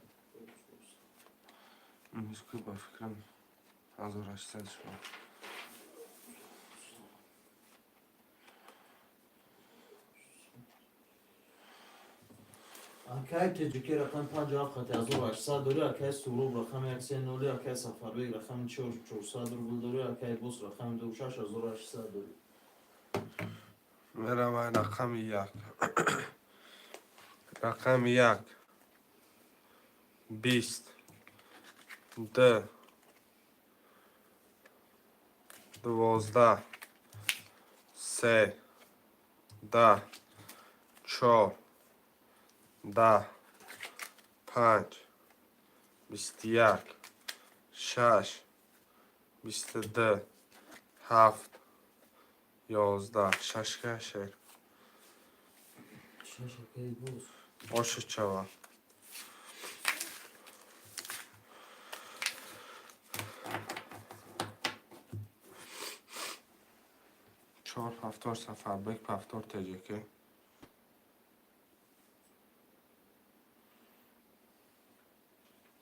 Speaker 1: Мискӯ ба фикрам 1800 шуд.
Speaker 2: Акай Теҷикӣ рақами 57 хати 1800 дорӣ, акай Суроб рақами 130, акай Сафарбек рақами 4 400 рубл дорӣ, акай Бос рақами 26 1800 дорӣ.
Speaker 1: Меравай рақами як. Рақами як. 20. Д. 12. Се. 10. 4. 10. 5. 21. 6. 22. 7. 11. Шашка шер.
Speaker 2: Шаш акай Бос.
Speaker 1: Ошичава. Чор ҳафтор Сафарбек, ҳафтор Теҷикӣ.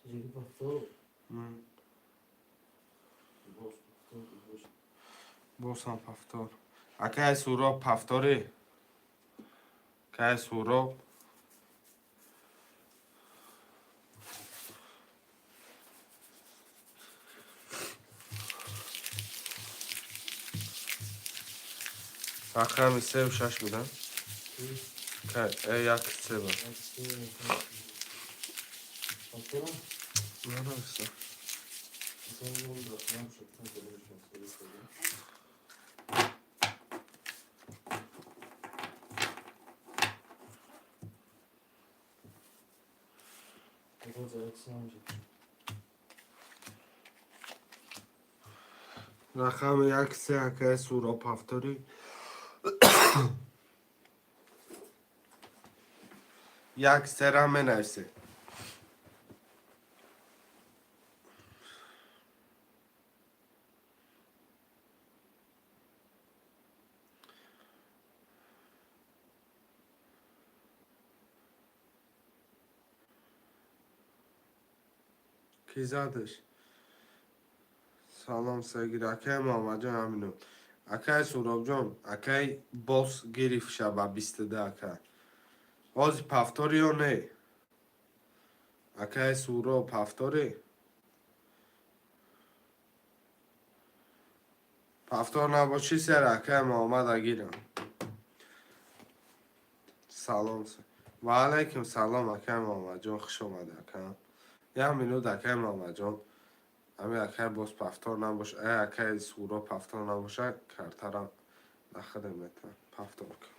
Speaker 2: Теҷикӣ пафтор. Бос пафтор, Бос.
Speaker 1: Босам пафтор. Акай Суроб пафторӣ? Кай Суроб? Рақами сеу шаш будам? Кай, як се ба.
Speaker 2: Пафторам?
Speaker 1: Нарависа.
Speaker 2: Рақам шуд.
Speaker 1: Рақами як се акай Суроб ҳафторӣ. Як сера менависе. Ки задаш? Салом Сегир, акай Муҳаммадҷон Аминов. Акай Суробҷон, акай Бос гирифт шаба 22 ака. Ҳозир пафторӣ ё не? Акай Суроб пафторӣ? Пафтор набошӣ сер акай Муҳаммада гирам. Салом. Ва алайкум салом акай Муҳаммадҷон, хуш омадӣ ака. Як минут акай Муҳаммадҷон. Ами акай Бос пафтор набош, акай Суроб пафтор набоша, картара нахадем метавон. Пафтор кун.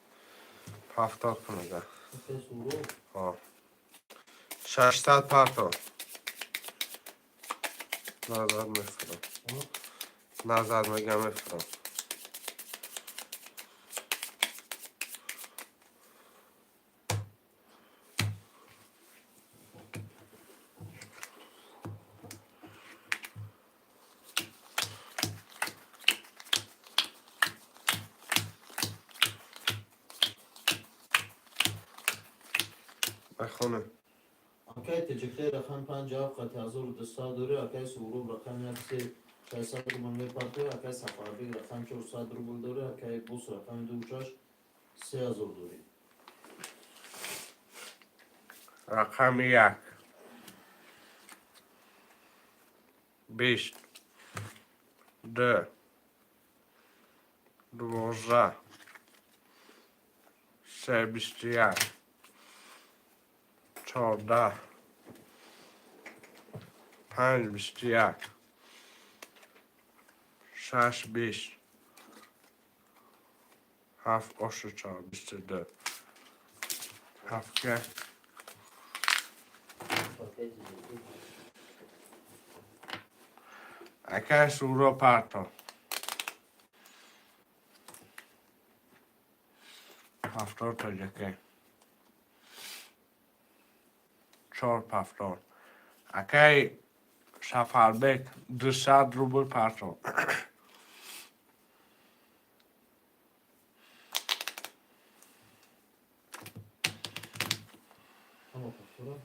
Speaker 1: Пафтор кун ага.
Speaker 2: Акай Суроб.
Speaker 1: Ҳо. 600 парто. Назар мефурам. Назар мегам мефурам. Бихонем.
Speaker 2: Акай Теҷикӣ рақами 57 хати 1200 дорӣ, акай Суроб рақами 1 се 600 рубл мепартоӣ, акай Сафарбек рақами 400 рубл дорӣ, акай Бос рақами 26 3000 дорӣ.
Speaker 1: Рақами як, 20, 2, 12, 3, 21, 14, 5, 21, 6, 20, 7, 8, 4, 22, 7. Акай Суро, парто 70 тоҷаке, 4, 70. Акай Сафарбек, 200 рубл парто.
Speaker 2: Ҳама пафтора?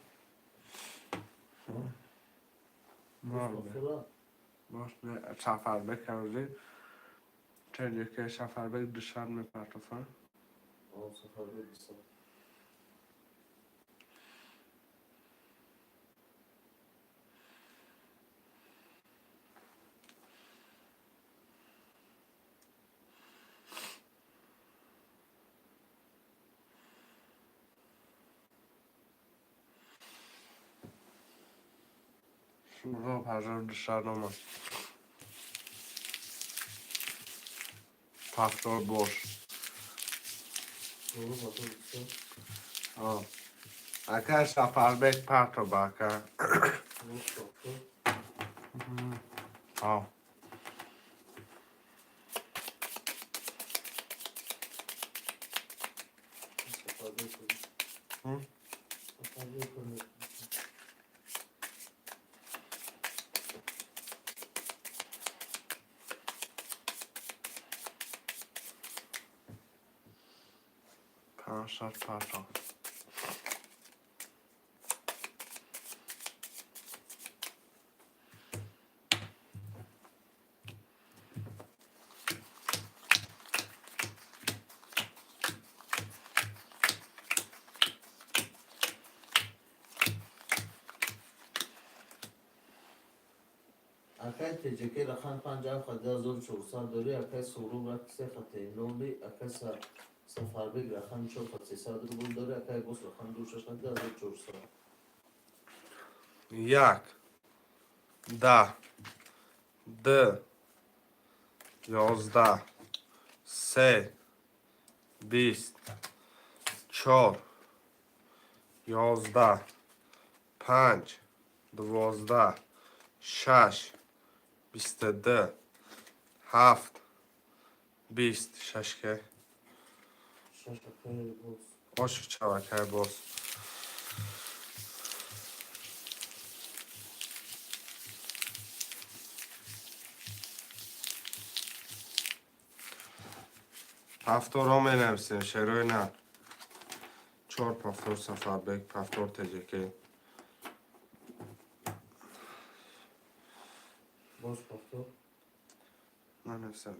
Speaker 2: Пафтора?
Speaker 1: Сафарбек ҳамзи тоҷаке, Сафарбек 200 мепартофа.
Speaker 2: Сафарбек 200.
Speaker 1: Суроб 1200 омад. Пафтор бош.
Speaker 2: Суроб 1200.
Speaker 1: Ака Сафарбек, парто ба, ака.
Speaker 2: Бош пафтор.
Speaker 1: Ҳо.
Speaker 2: Сафарбек. Сафарбек.
Speaker 1: 500 парто.
Speaker 2: Акай Теҷаке, рақам 5, 7 2400 дорӣ. Акай Суроб, 3 хати ноли. Акай Сафарбек, рақами 4 хат 300 рубл дорӣ. Акай Бос, рақами 2, 6 хат 2400.
Speaker 1: 1, 10, 2, 11, 3, 20, 4, 11, 5, 12, 6, 22, 7, 20, 6 ке.
Speaker 2: 6, акай Бос.
Speaker 1: Оши чавакай боз. Пафторо менависем, шерои на. 4, пафтор Сафарбек, пафтор Теҷаке.
Speaker 2: Боз пафтор.
Speaker 1: Нанависам.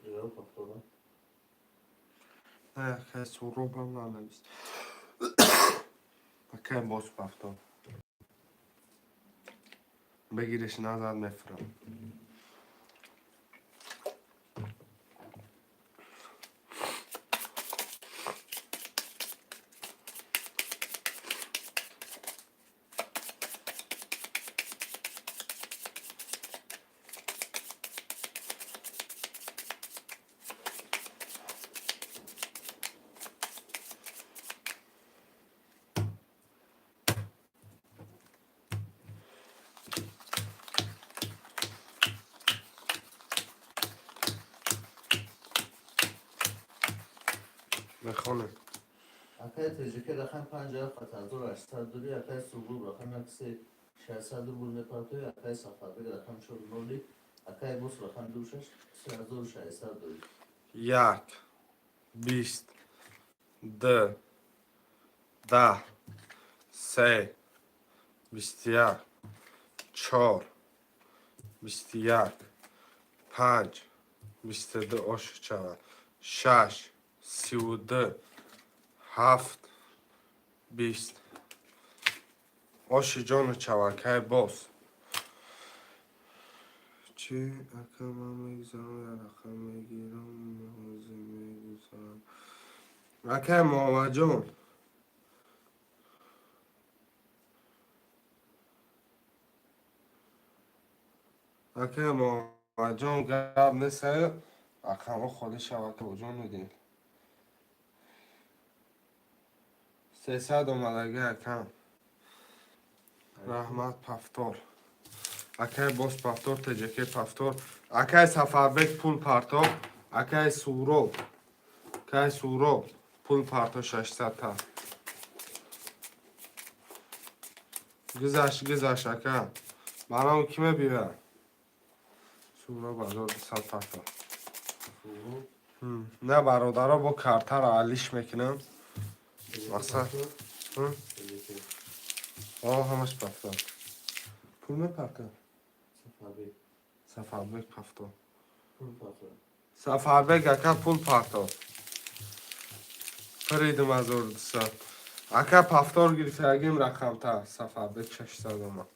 Speaker 2: Дигаро пафтора.
Speaker 1: Не, акай Суробам нанавис. Акай боз пафтор. Бегириш назад, мефурам. Мехонем.
Speaker 2: Акай Теҷаке, рақами 5, 7 1800 дорӣ. Акай Суроб, рақами 1, 3 600 рубл мепартоӣ. Акай Сафарбек, рақами 4 ноли. Акай Бос, рақами 2, 6 3600 дорӣ.
Speaker 1: 1, 20, 2, 10, 3, 21, 4, 21, 5, 22, оши чава, 6, 32, 7. 20. Оши ҷону чавакай боз. Чӣ, ака, ман мегузарам, як рақам мегирам, ҳозир мегузарам. Акай Муҳаммадҷон. Акай Муҳаммадҷон, гап нест, рақамҳо холӣ шавад, ҷон дил. 300 омадагӣ, акам. Раҳмат, повтор. Акай боз повтор, ТЖК повтор. Акай Сафарбек пул партов. Акай Суроб. Акай Суроб пул партов 600 та. Гузашт, гузашт, ака. Манам ки мебиёяд? Суроб 1200 партов. На, бародаро, бо картаро алиш мекунам. Мақсад. О, ҳамаш повтор. Пул мепарта? Сафарбек повтор. Сафарбек ака пул партов. Фаридум 1200. Ака, повтор гирифтагим рақамта. Сафарбек 600 омад.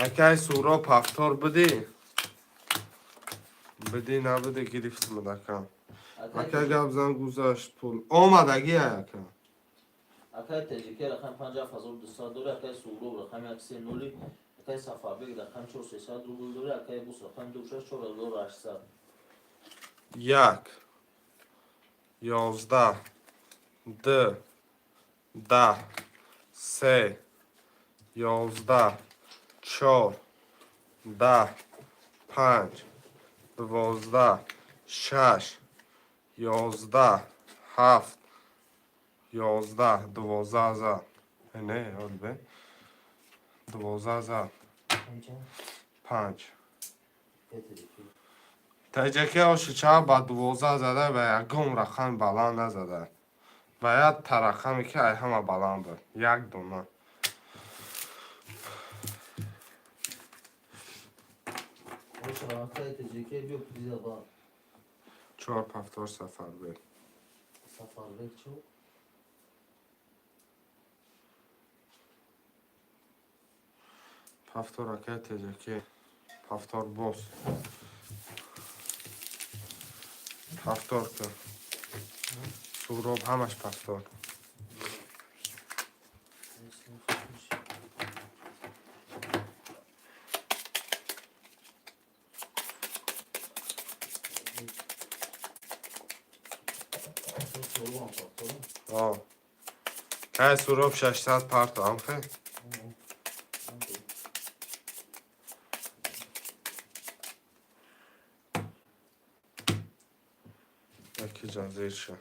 Speaker 1: Акай Суроб, повтор будӣ? Бидӣ, набудӣ, гирифтимад, ака. Ака, гап зан, гузашт, пул. Омадагӣ, ака.
Speaker 2: Акай ТЖК рақам 5200 дори, акай Суроб рақам 130, акай Сафарбек рақам 4300 рубл дори, акай Бус рақам 26 4800.
Speaker 1: Як, 11, ду, 10, се, 11, чор, 10, панҷ, 12, шаш, 11, ҳафт, 11, 12 зад. Не, бе. 12 зад. Панҷ. ТЖК оши ча ба 12 зада ва ягон рақами баланд назада. Ва як та рақаме ки ай ҳама баланд буд. Як дона.
Speaker 2: Акай ТЖК биё приза ба.
Speaker 1: Чор повтор, Сафарбек.
Speaker 2: Сафарбек чо?
Speaker 1: Повтор, акай ТЖК. Повтор боз. Повтор кун. Суроб ҳамаш повтор. О. Кай Суроб 600 парто, амхе? Яки ҷазир ша.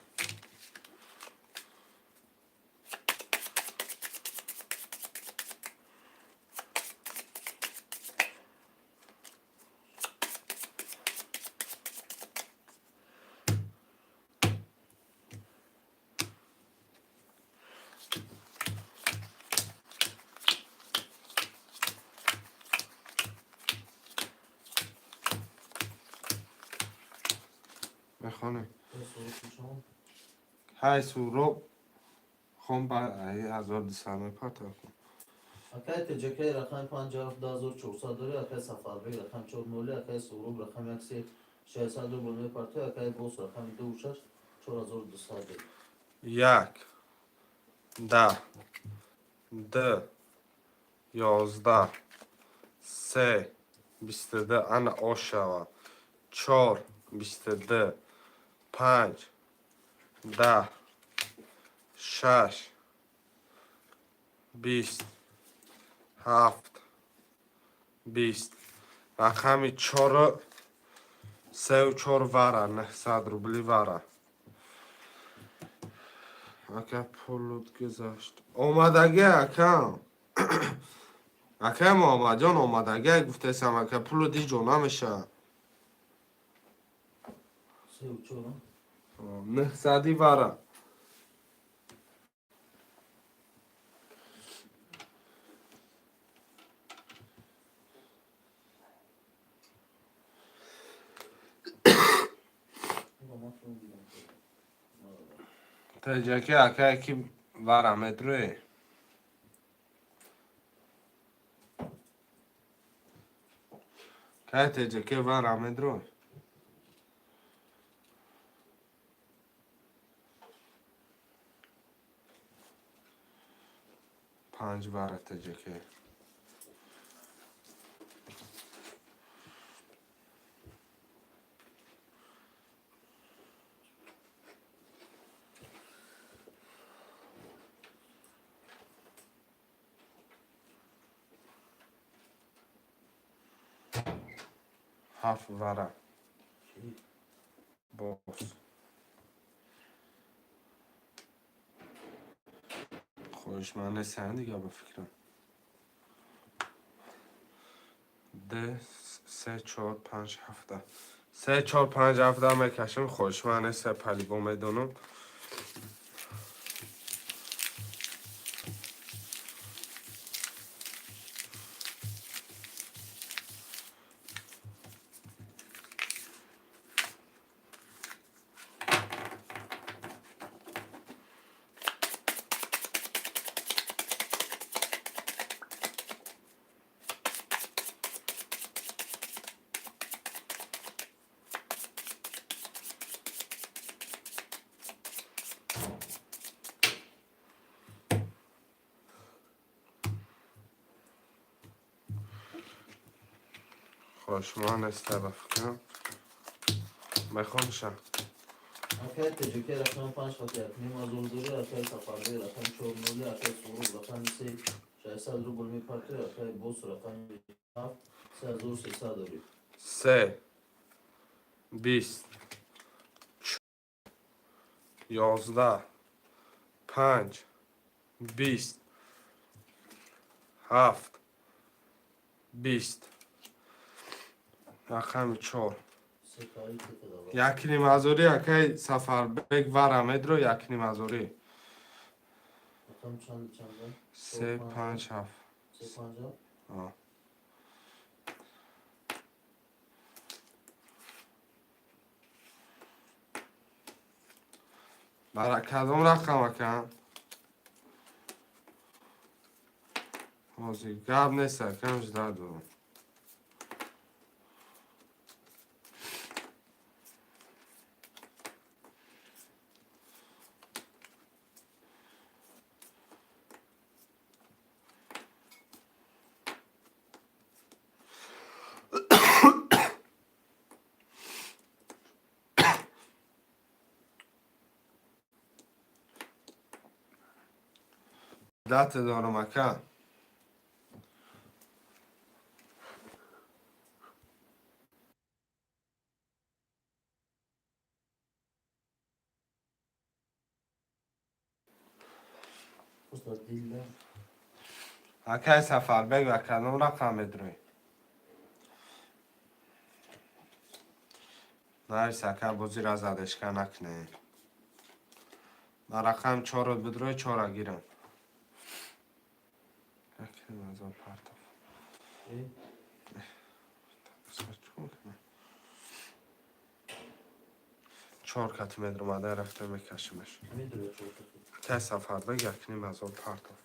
Speaker 1: Мехонем. Ҳай Суроб хон ба 1200 мепартов кун.
Speaker 2: Акай ТЖК рақами 57400 дори, акай Сафарбек рақами 40, акай Суроб рақами 1600 рубл мепартои, акай Бос рақами 26 4200 дори.
Speaker 1: Як, 10, ду, 11, се, 22, ана ош шава. Чор, 22, панҷ, 10, шаш, 20, ҳафт, 20. Рақами чору сеу чор вара, 900 рубли вара. Ака, пулут гузашт, омадагӣ, акам, акай Муҳаммадҷон, омадагӣ гуфтесам, ака, пулут ҳеҷ ҷо намешавад.
Speaker 2: Сеу чор.
Speaker 1: Нӯҳсади вара.
Speaker 2: Ман дидам.
Speaker 1: Теҷаки, акай, ки вара метроe. Кай теҷаки вара медрой? Панҷ вара теҷаки. Ҳафт вара. Боз. Хоҳишманд нестам дига, ба фикрам. Д, се, чор, панҷ, ҳафта. Се, чор, панҷ, ҳафта мекашем, хоҳишманд нест, палибо медонам. Хоҳишманд неста, ба фикрам. Мехоншам.
Speaker 2: Акай теҷаки, рақами панҷ хати якним ҳазор дорӣ, акай Сафарбек, рақами чор ноли, акай Суҳроб, рақами се 600 рубл мепартои, акай Бос, рақами ҳафт 3300 дорӣ.
Speaker 1: Се, 20, 11, панҷ, 20, ҳафт, 20, рақами чор.
Speaker 2: Се каи тетадава.
Speaker 1: Якним ҳазорӣ, акай Сафарбек, вара медро, якним ҳазорӣ.
Speaker 2: Рақам чанд, чанда?
Speaker 1: Се, панҷ, ҳафт.
Speaker 2: Се, панҷ, ҳафт.
Speaker 1: А. Бара кадом рақам, ака? Ҳозир гап нест, акам, ждать дорам. Дате дорам, ака.
Speaker 2: Просто дилда.
Speaker 1: Акай Сафарбек, ва кадом рақам медроӣ? Навис, ака, бозира задешка накунем. Ба рақами чорот бидрои, чора гирам. Якним ҳазор партов.
Speaker 2: Э?
Speaker 1: Чикор кунам? Чор кати медромада, рафта мекашимаш.
Speaker 2: Медрои чор кати.
Speaker 1: Акай Сафарбек, якним ҳазор партов.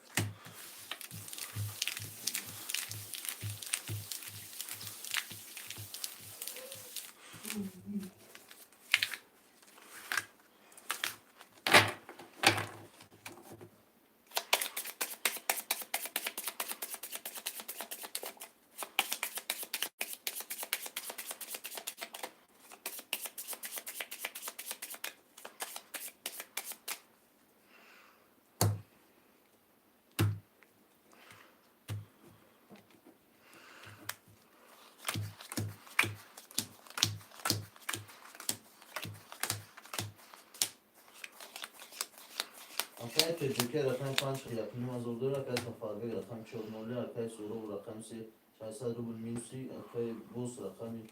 Speaker 2: Акай Тоҷикия рақами панҷ 1500 дора, акай Сафарбек рақами чор ноли, акай Суроб рақами се 600 рубл минуси, акай Бос рақами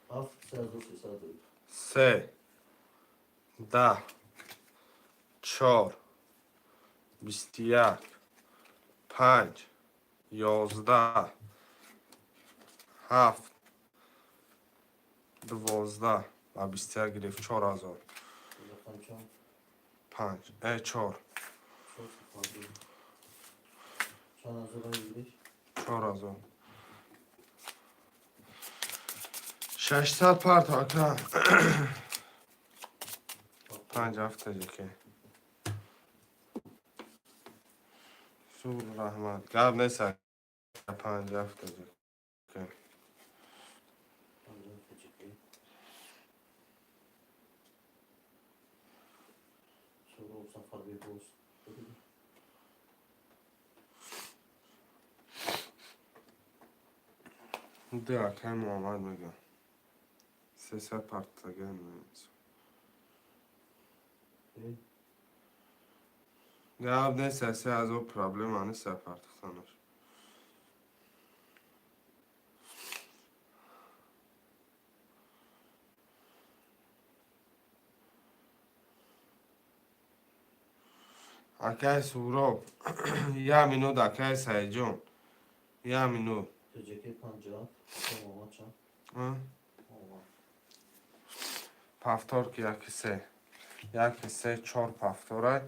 Speaker 2: ҳафт 3300 рубл.
Speaker 1: Се, 10, чор, 21, панҷ, 11, ҳафт, 12 ва 21 гирифт, 4000.
Speaker 2: Рақам чанд?
Speaker 1: Панҷ, чор.
Speaker 2: Чор Сафарбек. Чанд ҳазор гирифт?
Speaker 1: 4600 парто, ака. Панҷ, ҳафт таҷике. Сур, раҳмат, гап нест, ака. Панҷ, ҳафт таҷике.
Speaker 2: Панҷ, ҳафт таҷике. Суроб, Сафарбек боз.
Speaker 1: Ду, акай Муҳаммад мегӯям. 300 партага.
Speaker 2: Э,
Speaker 1: Гап нест, 3000 проблема нест партихтанаш. Акай Суроб, як минут, акай Саидҷон, як минут.
Speaker 2: Тоҷике панҷ ҳафт. Акай Муҳаммад чанд?
Speaker 1: А?
Speaker 2: Муҳаммад.
Speaker 1: Повтор ки яки се, яки се, чор повторай.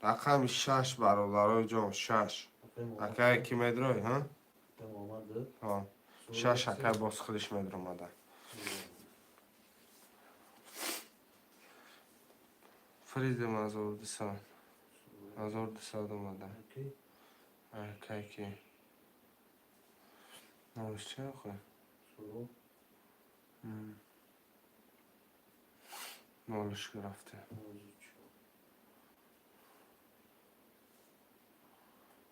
Speaker 1: Рақами шаш, бародарои ҷон, шаш.
Speaker 2: Акай Муҳаммад
Speaker 1: Акай
Speaker 2: чанд?
Speaker 1: Ки медрой, ҳа?
Speaker 2: Акай Муҳаммад ду.
Speaker 1: Ҳо.
Speaker 2: Суроб
Speaker 1: Шаш.
Speaker 2: се.
Speaker 1: Акай боз худиш медромада. Фридем 1200, 1200 омада.
Speaker 2: Акай
Speaker 1: Акай ки номиш чи охи?
Speaker 2: Суроб.
Speaker 1: Нолиш гирафте.
Speaker 2: 94.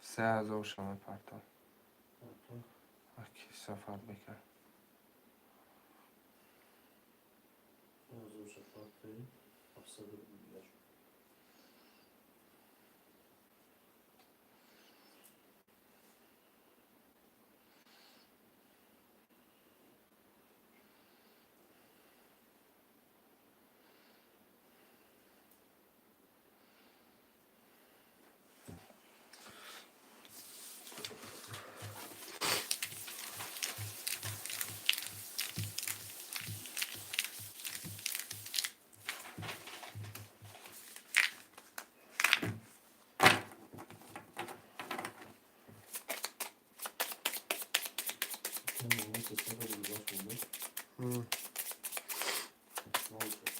Speaker 1: 3000 шама парто.
Speaker 2: Акай
Speaker 1: Аки Сафар бекар.
Speaker 2: 1000 шафар, 700 рубл дигар шуд. Акай Муҳаммад 300 рубл дигар шуд. Нол шуд.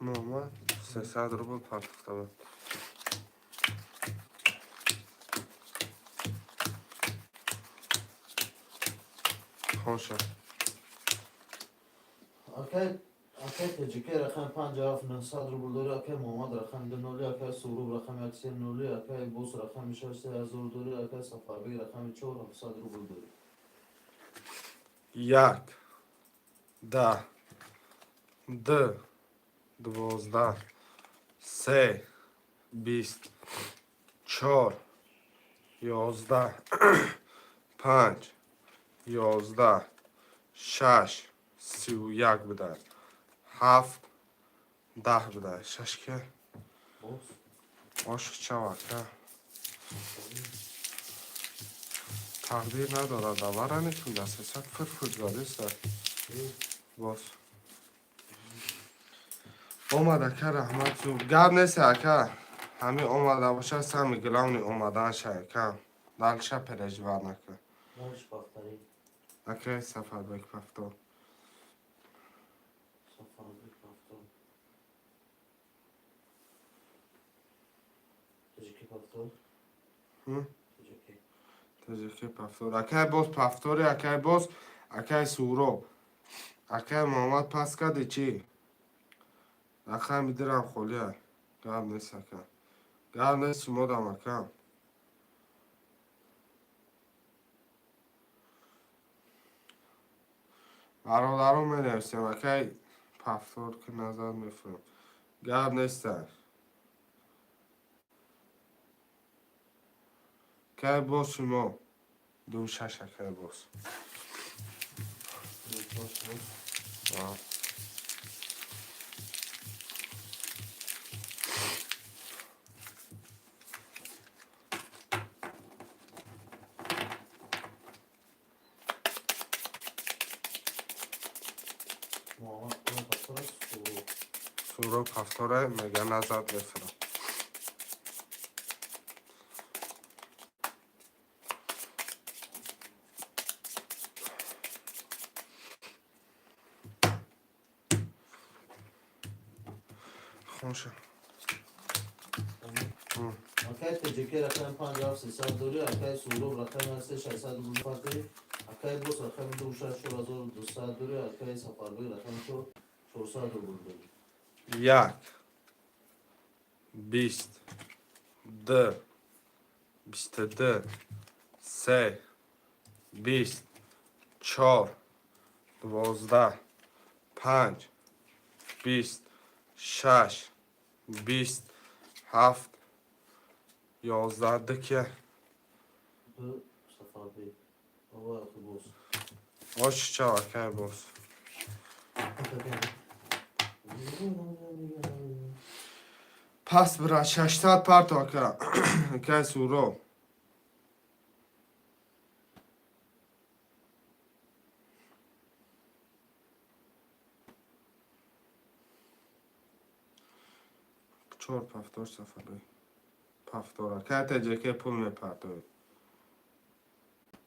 Speaker 1: Муҳаммад 300 рубл партохта буд. Хоша.
Speaker 2: Акай Тоҷике рақами панҷ ҳафт 900 рубл дори, акай Муҳаммад рақами ду ноли, акай Суроб рақами як се ноли, акай Бос рақами шаш 3000 дори, акай Сафарбек рақами чор 700 рубл дори.
Speaker 1: Як, 10, ду, 12, се, 20, чор, 11, панҷ, 11, шаш, 31 буда, ҳафт, 10 буда, шаш ки.
Speaker 2: Бос.
Speaker 1: Ош чавака тақдир надорад, аварани кунда 300 фур-фур задеста. Боз омад, ака, раҳмат, зур гап нест, ака. Ҳамин омада бошад, самый главный омаданша, ака. Дальше переживать накун.
Speaker 2: Дальше повтори.
Speaker 1: Ака Сафарбек, повтор.
Speaker 2: Сафарбек повтор. Тоҷики повтор.
Speaker 1: Ҳм?
Speaker 2: Тоҷики.
Speaker 1: Тоҷики повтор, акай. Боз повтори, акай, боз, акай Суроб. Акай Муҳаммад, пас кади чӣ? Рақами дирам холия. Гап нест, ака, гап нест, шумодам, ака. Бародарон, менависем, акай, повтор ки назар мефурем. Гап нестан. Кай боз шумо? Ду шаш, акай, боз. А.
Speaker 2: Муҳаммад повтора Суро.
Speaker 1: Суро повтора мега назад мефурам. Хунша.
Speaker 2: Акай ТҶК рақами 57 300 дорӣ, акай Суроб рақами ҳаст 600 рубл партоӣ, акай Бос рақами ду шаш 4200 дорӣ, акай Сафарбек рақами 400 рубл дорӣ.
Speaker 1: Як, 20, ду, 22, се, 20, чор, 12, панҷ, 20, шаш, 20, ҳафт, 11, ду кия?
Speaker 2: Ду Сафарбек. Ова акай Бос.
Speaker 1: Ош чав, акай Бос. Пас бира 600 парто, ака. Акай Суроб. Чор повтор Сафарбек. Повтора. Кай ТҶК пул мепартоед?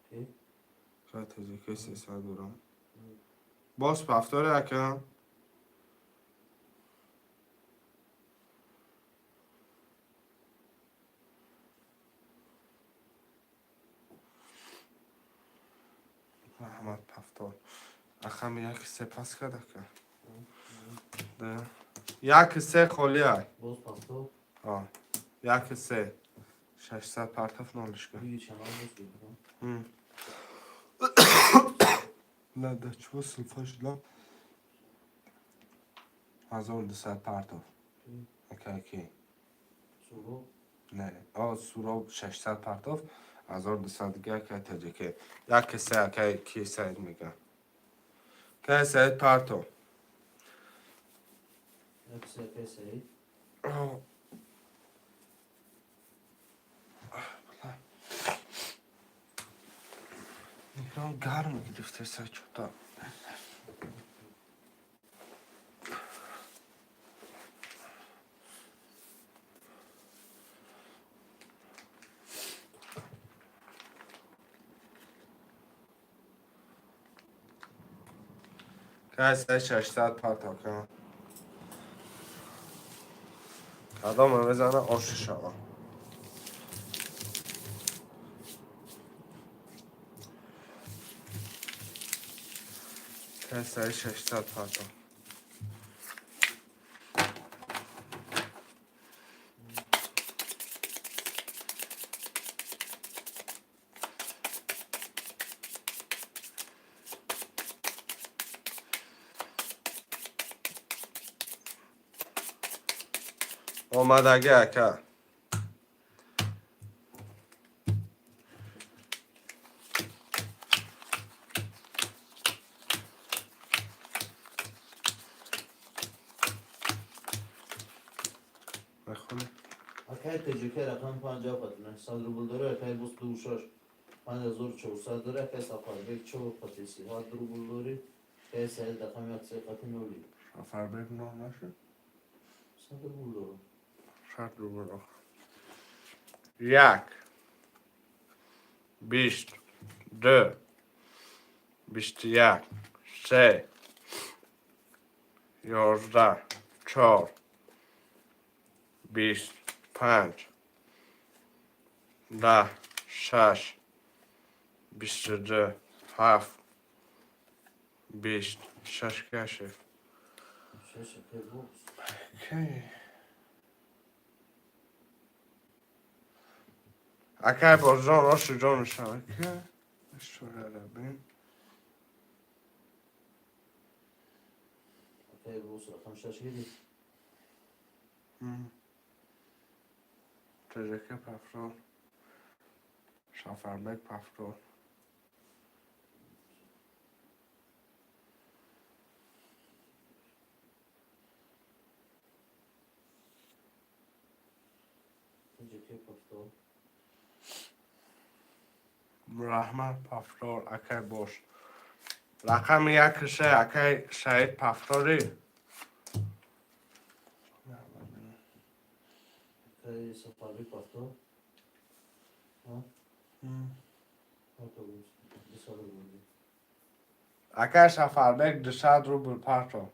Speaker 2: Ки?
Speaker 1: Кай ТҶК 300 дорам. Боз повторе, ака. Раҳмат, повтор. Ахам як се пас кард, ака. Да. Як се холӣ ай.
Speaker 2: Боз повтор.
Speaker 1: А. Як се. 600 партов нолишка.
Speaker 2: Биги чанал боз бигирам.
Speaker 1: На, да чего сулфа шудам? 1200 партов. Ака ки?
Speaker 2: Суроб.
Speaker 1: Не. А, Суроб 600 партов. 1200 дига акай ТҶК. Як се акай ки Саид мега. Кай Саид парто.
Speaker 2: Як се акай Саид.
Speaker 1: О. Нигрон гарм гирифтеса чӯта. Кай Саид 600 парто ка. Кадоме мезана оши шава. Кай Саид 600 парто. Омадагӣ, ака. Мехонӣ?
Speaker 2: Акай ТҶК рақами 57 900 рубл дорӣ, акай Бос ду шаш 5400 дорӣ, акай Сафарбек чор қати 37 рубл дорӣ, акай Саид рақами як се қати ноли.
Speaker 1: Сафарбек нол нашуд?
Speaker 2: 100 рубл дорам.
Speaker 1: 100 рубл. Як, 20, ду, 21, се, 11, чор, 20, панҷ, 10, шаш, 22, ҳафт, 20, шаш кашиф.
Speaker 2: Шаш акай Бос.
Speaker 1: Окей. Акай Бозҷон, оши ҷон мешавад. Шура бин.
Speaker 2: Акай бос рақам 6 гири.
Speaker 1: Теҷаке пафрол. Шафарбек пафрол.
Speaker 2: Теҷаке пафрол.
Speaker 1: Раҳмат, пафрол, акай бош. Рақами якише, акай Шаҳид пафролӣ.
Speaker 2: Акай Сафарбек пафрол. Ҳа? Ҳа, 200 рубл.
Speaker 1: Акай Шафарбек 200 рубл парто.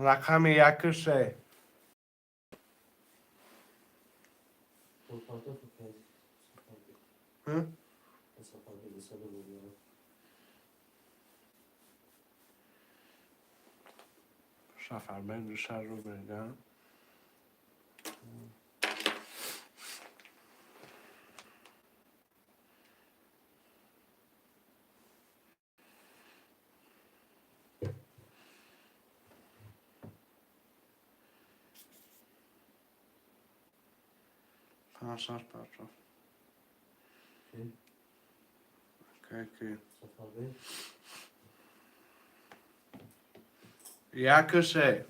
Speaker 1: Рақами якише.
Speaker 2: Пул партоф, акай Сафарбек. Сафарбек 200 рубл.
Speaker 1: Шафарбек 200 рубл, да? Панҷ шаш партоф.
Speaker 2: Ки?
Speaker 1: Акай ки?
Speaker 2: Сафарбек.
Speaker 1: Якише.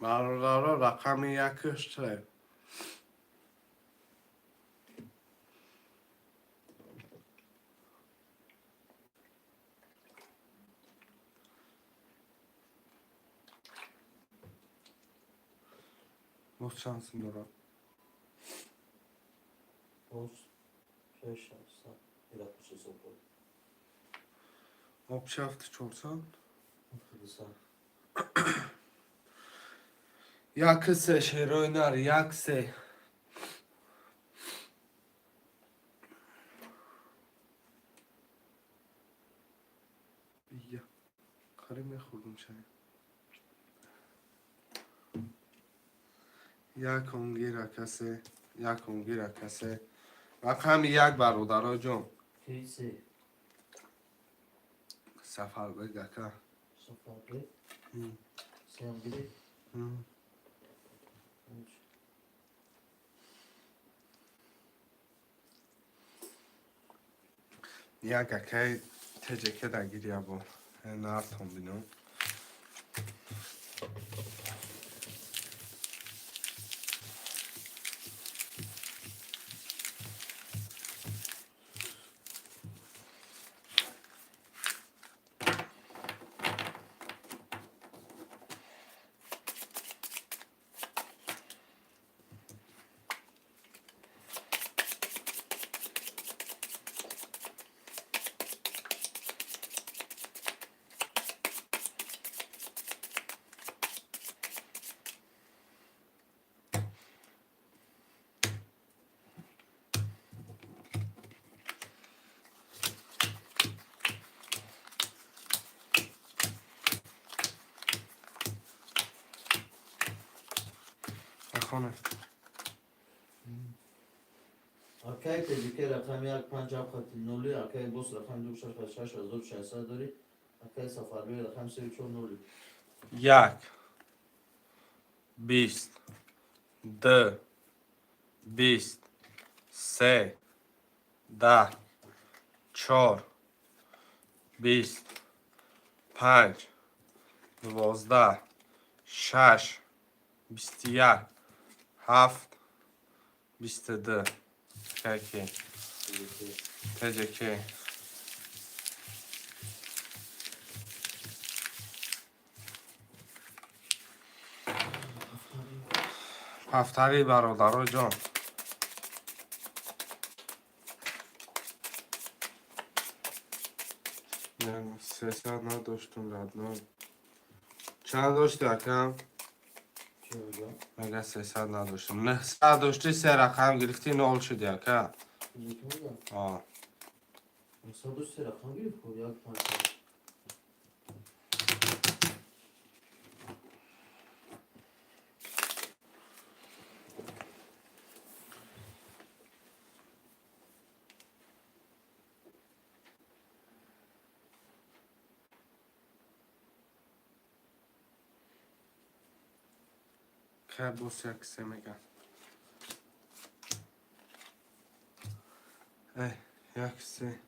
Speaker 1: Бародаро, рақами якише. Боз чанд сум дорад?
Speaker 2: Боз шаш ҳафтсад. Ира ҳисоб кун.
Speaker 1: Вообще ҳафти чорсад?
Speaker 2: 200.
Speaker 1: Як се, шерои нар, як се. Ия. Қариб мехӯрдум чай. Як онгира касе, як онгира касе. Рақами як, бародаро ҷон.
Speaker 2: Ки се?
Speaker 1: Сафарбек ака.
Speaker 2: Сафарбек. Сеам гири. Панҷ.
Speaker 1: Як акай теҷаке дагирия бо. Нартон бинам. Ахона.
Speaker 2: Акай теҷике рақами як панҷ ҳафт хати нули, акай бос рақами ду шаш хати 6600 дорӣ, акай Сафарбек рақами сею чор нули.
Speaker 1: Як. 20. Д. 20. Се. 10. Чор. 20. Панҷ. 12. Шаш. 21. Ҳафт. 22. Каки? ТЖК. Ҳафтари, бародаро ҷон. 300 надоштум, родной. Чанд дошти, акам? Мега, 300 надоштум. 900 дошти, се рақам гирифтӣ, нол шуди, ака. А.
Speaker 2: 903 рақам гирифт, хуб, як панҷ.
Speaker 1: Ка бос як се мега. Э, як се.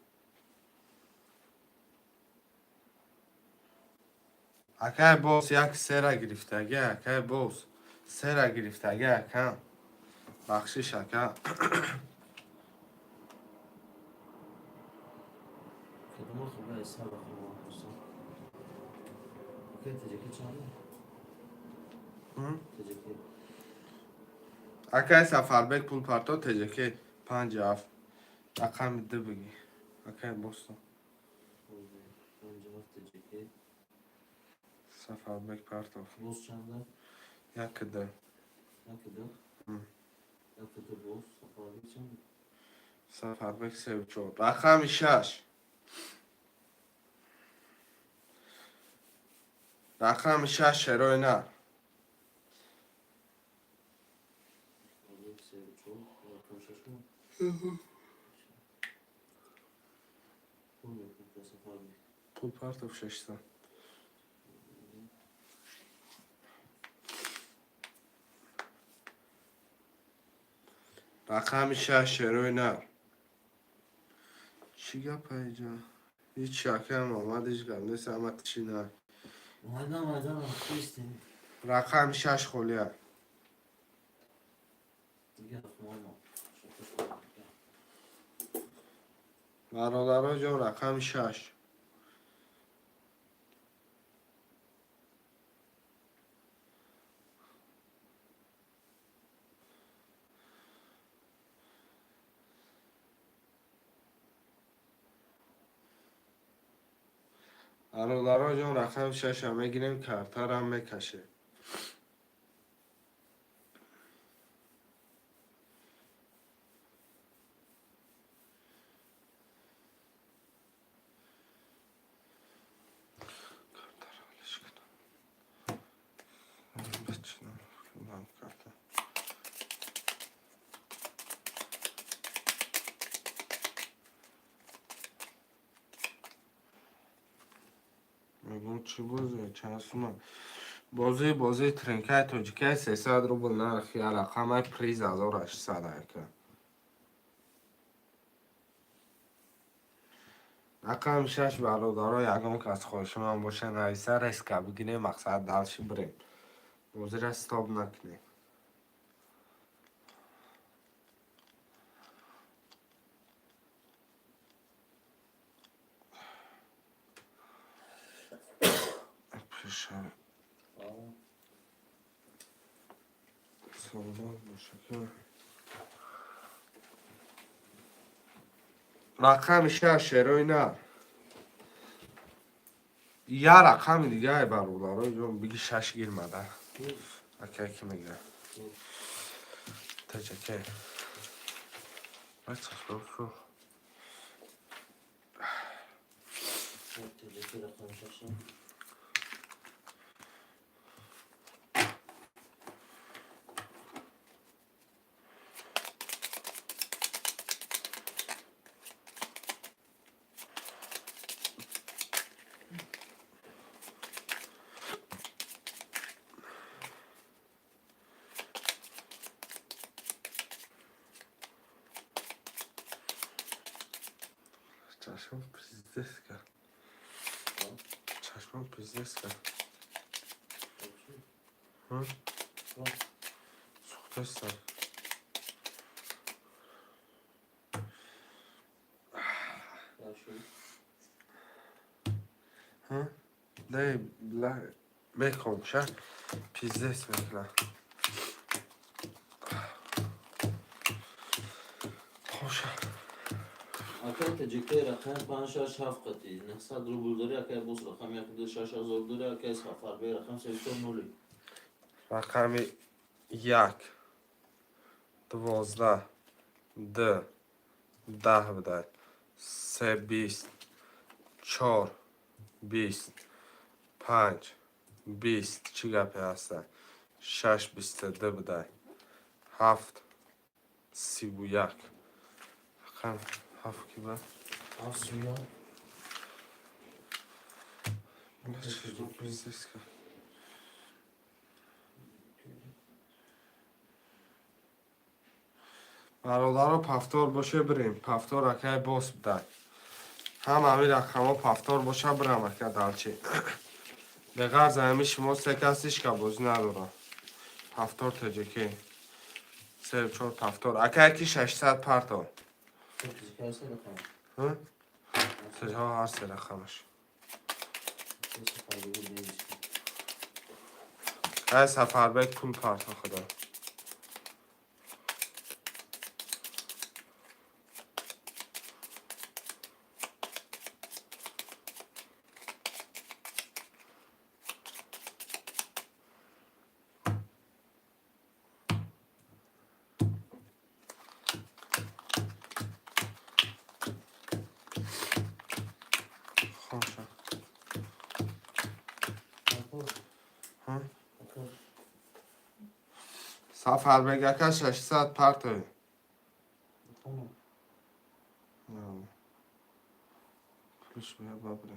Speaker 1: Акай бос як сера гирифтаги, акай бос. Сера гирифтаги, ака. Бахшиш, ака.
Speaker 2: Кадома хуб са рақам пурсам. Окей, ТЖК чанд? ТЖК.
Speaker 1: Акай Сафарбек пул парто, ТЖК 57. Рақами ду бигӣ. Акай босто.
Speaker 2: 57 ТЖК.
Speaker 1: Сафарбек партов.
Speaker 2: Боз чанда?
Speaker 1: Як ду.
Speaker 2: Як ду? Як ду боз. Сафарбек чанд?
Speaker 1: Сафарбек 34. Рақами шаш. Рақами шаш, шерои нар.
Speaker 2: Сафарбек 34. Рақами шашум. Пул мекунад Сафарбек.
Speaker 1: Пул партов 600. Рақами шаш, шерои нар. Чӣ гап айҷа? Ҳеҷ акам омад, ҳеҷ гап нест, ҳама тишина.
Speaker 2: Майдан, майдан, хистем.
Speaker 1: Рақами шаш холия.
Speaker 2: Дигар рақамҳо.
Speaker 1: Бародаро ҷон, рақами шаш. Бародаро ҷон, рақами шаша мегирем, картарам мекашем. Картара алиш кунам. Бичинам, карта. Мегӯм, чӣ бозӣ, чанд сума? Бозӣ, бозии тринкаи тоҷикаи, 300 рубл нархи рақамай, приз 1800, ака. Рақами шаш, бародаро, ягон кас хоҳишманд боша, нависа, резко бигирем, мақсад дальше бирем. Бозира стоп накунем. Пеша. Саломат боша. Рақами шаш, шерои нар. Я рақами дига, бародаро ҷон, биги, шаш гирмада. Ака, ки мега? ТЖК. Бача,
Speaker 2: ТЖК рақами шашам.
Speaker 1: Чашмам пиздец кард. Чашмам пиздец кард. Сухтастан. Не, бля, мекомша, пиздец мекунам. Хоша.
Speaker 2: Акай таҷикаи рақами 5, 6, 7 қатӣ 900 рубл дорӣ, акай боз рақами 1 2 6 ҳазор дорӣ, акай Сафарбек рақам 3 4 0.
Speaker 1: Рақами як, 12, д, 10 будай, се, 20, чор, 20, панҷ, 20. Чӣ гапе ҳаста? Шаш, 22 будай, ҳафт, 31. Рақам ҳафт ки ба?
Speaker 2: Ҳафт 31.
Speaker 1: Пиздец ка. Бародаро, повтор боше, бирем. Повтор, акай, бос будай. Ҳама ҳамин рақамҳо повтор боша, бирам, ака. Далчи беғарз ҳами шумо се кас ҳичка бозӣ надорам. Повтор теҷекӣ, се, чор, повтор, ака, яки 600 парто.
Speaker 2: Таҷикаи се рақам.
Speaker 1: Ҳа, ҳар се рақамаш.
Speaker 2: Сафарбек 200.
Speaker 1: Ай, Сафарбек, пул парто, худо. Хоша. Ҳа? Сафарбек ака, 600 партои. Пулш бия, бабре.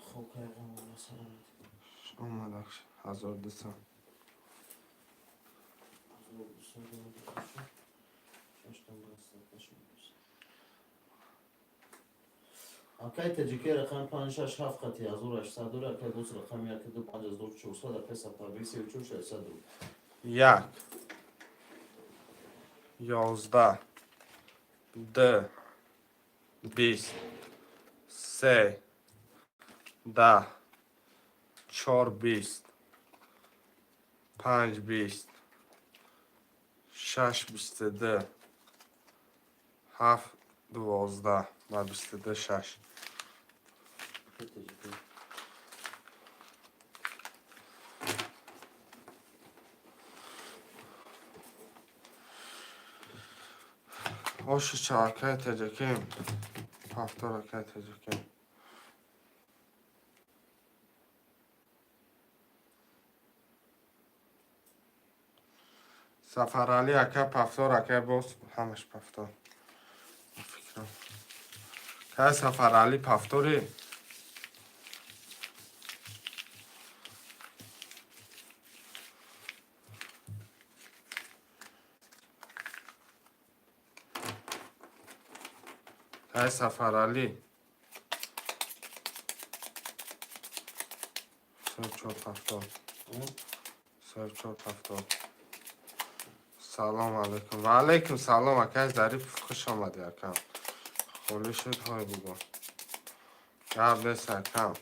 Speaker 2: Хоб кардам.
Speaker 1: Омадак, 1200.
Speaker 2: Акай таҷикаи рақами 5, 6, 7 қати 1800 дорӣ, акай боз рақами 1 2 5400, акай Сафарбек 3 4 600 рубл.
Speaker 1: Як, 11, д, 20, се, 10, чор, 20, панҷ, 20, шаш, 22, ҳафт, 12 ва 22, шаш.
Speaker 2: Акай таҷикаи.
Speaker 1: Оши ча, акай таҷакем. Повтор, акай таҷакем. Сафаралӣ ака, повтор, акай, боз ҳамаш повтор. Фикрам. Кай, Сафаралӣ, повтори? Кай, Сафаралӣ? Се, чор, повтор. Се, чор, повтор. Салом алейкум. Ва алейкум салом, акай Зарипов, хуш омадӣ, акам. Холӣ шуд, ҳой бугӯ. Гап нест, акам.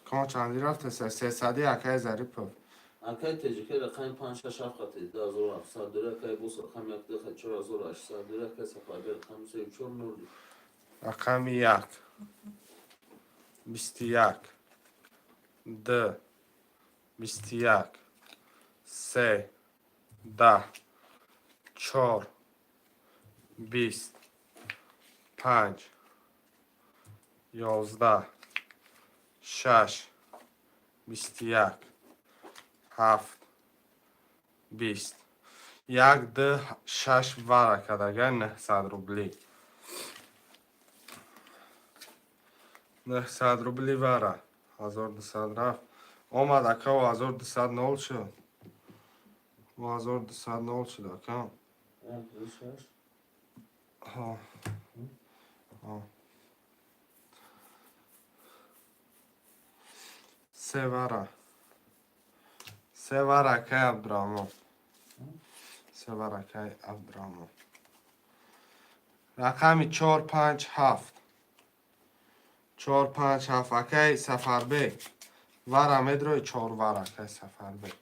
Speaker 1: Кама чанди рафта? 300, акай Зарипов.
Speaker 2: Акай таҷикаи рақами 5, 6, 7 қати 2700 дорӣ, акай боз рақами 1 2 4800 дорӣ, акай Сафарбек рақами 3 4 0.
Speaker 1: Рақами як, 21, д, 21, се, 10, чор, 20, панҷ, 11, шаш, 21, ҳафт, 20. Як, д, шаш вара кадага, 900 рубли. 900 рубли вара. 1200 рафт. Омад, ака, 1200 нол шуд. 1200 нол шуд, ака.
Speaker 2: 1, 2, 6.
Speaker 1: Ҳо. Ҳо. Се вара. Се вара, акай Абдураҳмон. Се вара, акай Абдураҳмон. Рақами 4, 5, 7. 4, 5, 7, акай Сафарбек. Вара медрои, чор вара, акай Сафарбек.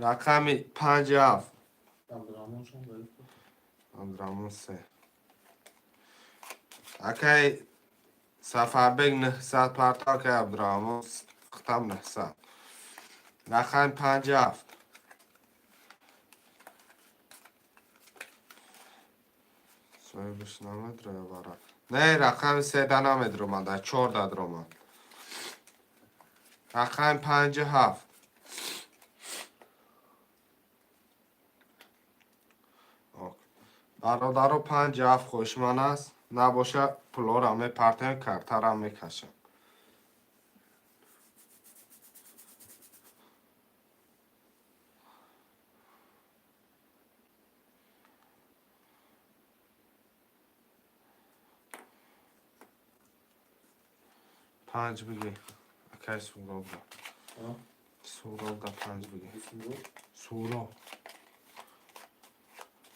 Speaker 1: Рақами 5, 7.
Speaker 2: Абдураҳмон чанд даиф буд?
Speaker 1: Абдураҳмон се. Акай Сафарбек 900 парто, акай Абдураҳмон хитам 900. Рақами 5, 7. Соҳибаш намедроя вара. Не, рақами седа намедромад, чорда дромад. Рақами 5, 7. Бародаро, 5, 7 хоҳишманд аст, набоша пулҳоро мепартоем, картаро мекашам. Панҷ бигӣ, акай Суробда. Суробда панҷ бигӣ. Суроб.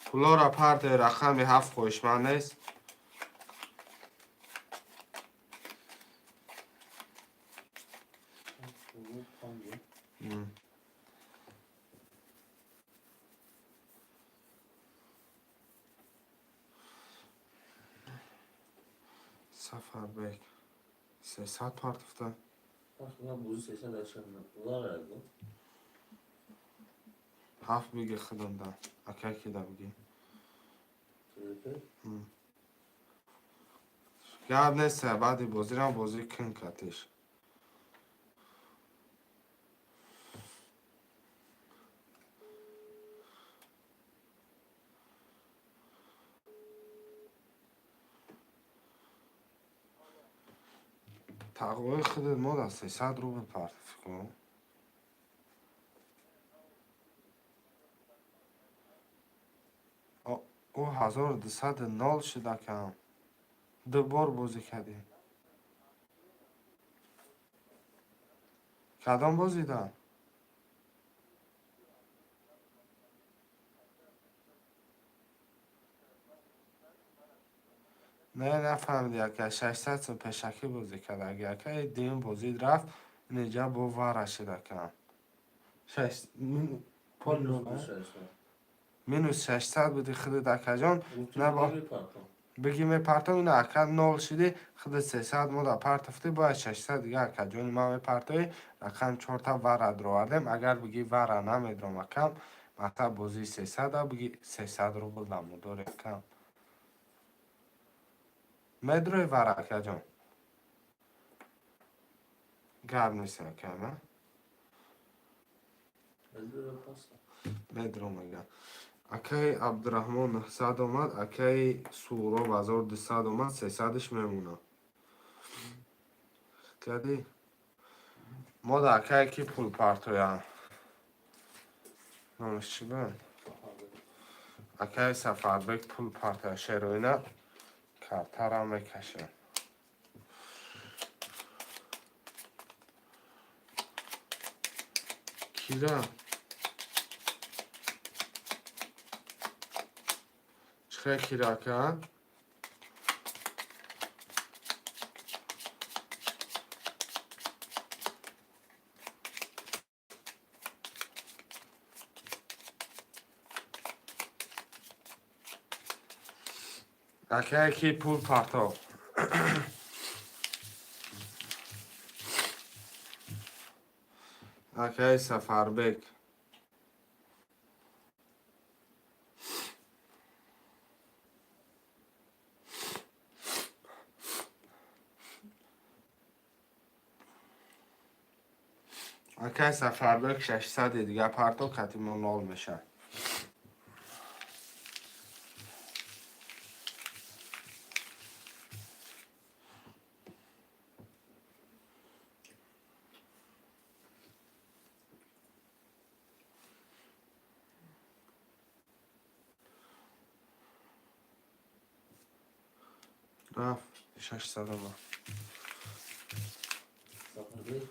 Speaker 1: Пулҳоро партои, рақами 7 хоҳишманд нест. Сафарбек 300 партофта. 7 биги худамда. Акай кида биги. Гап нест, баъди бозирам бозӣ кун катиш. Тағвои худат мо да 300 рубл партофӣ кун. Ӯ 1200 нол шуд, акам. Ду бор бозӣ кардӣ. Кадом бозида? Не, нафаҳмидӣ, ака, 600 сум пешакӣ бозӣ кард. Аги ака дуюм бозид рафт, инҷа бо вара шуд, акам. Минус 600 буди худат, акаҷон. Бигӣ мепартом, ина ака нол шудӣ, худат 300 мода партофтӣ, бояд 600 дига акаҷони ман мепартоӣ. Рақам чорта вара дровардем. Агар бигӣ вара намедром, акам, мақсад бозии 300-а, бигӣ 300 рубл дамудори, акам. Медрои вара, акаҷон? Гап нест, акам, а? Медром ага. Акаи Абдураҳмон 900 омад, акаи Суроб 1200 омад, 300-ш мемонад. Кардӣ? Мо да акае ки пул партоянд. Номаш чӣ буд? Акаи Сафарбек пул партоя, шероина картара мекашад. Кира? Чӣ кира, ака? Акае ки пул партов. Акаи Сафарбек. Акаи Сафарбек 600 дига партов, кати мо нол мешавад. Рафт 600 омад.
Speaker 2: Сафарбек.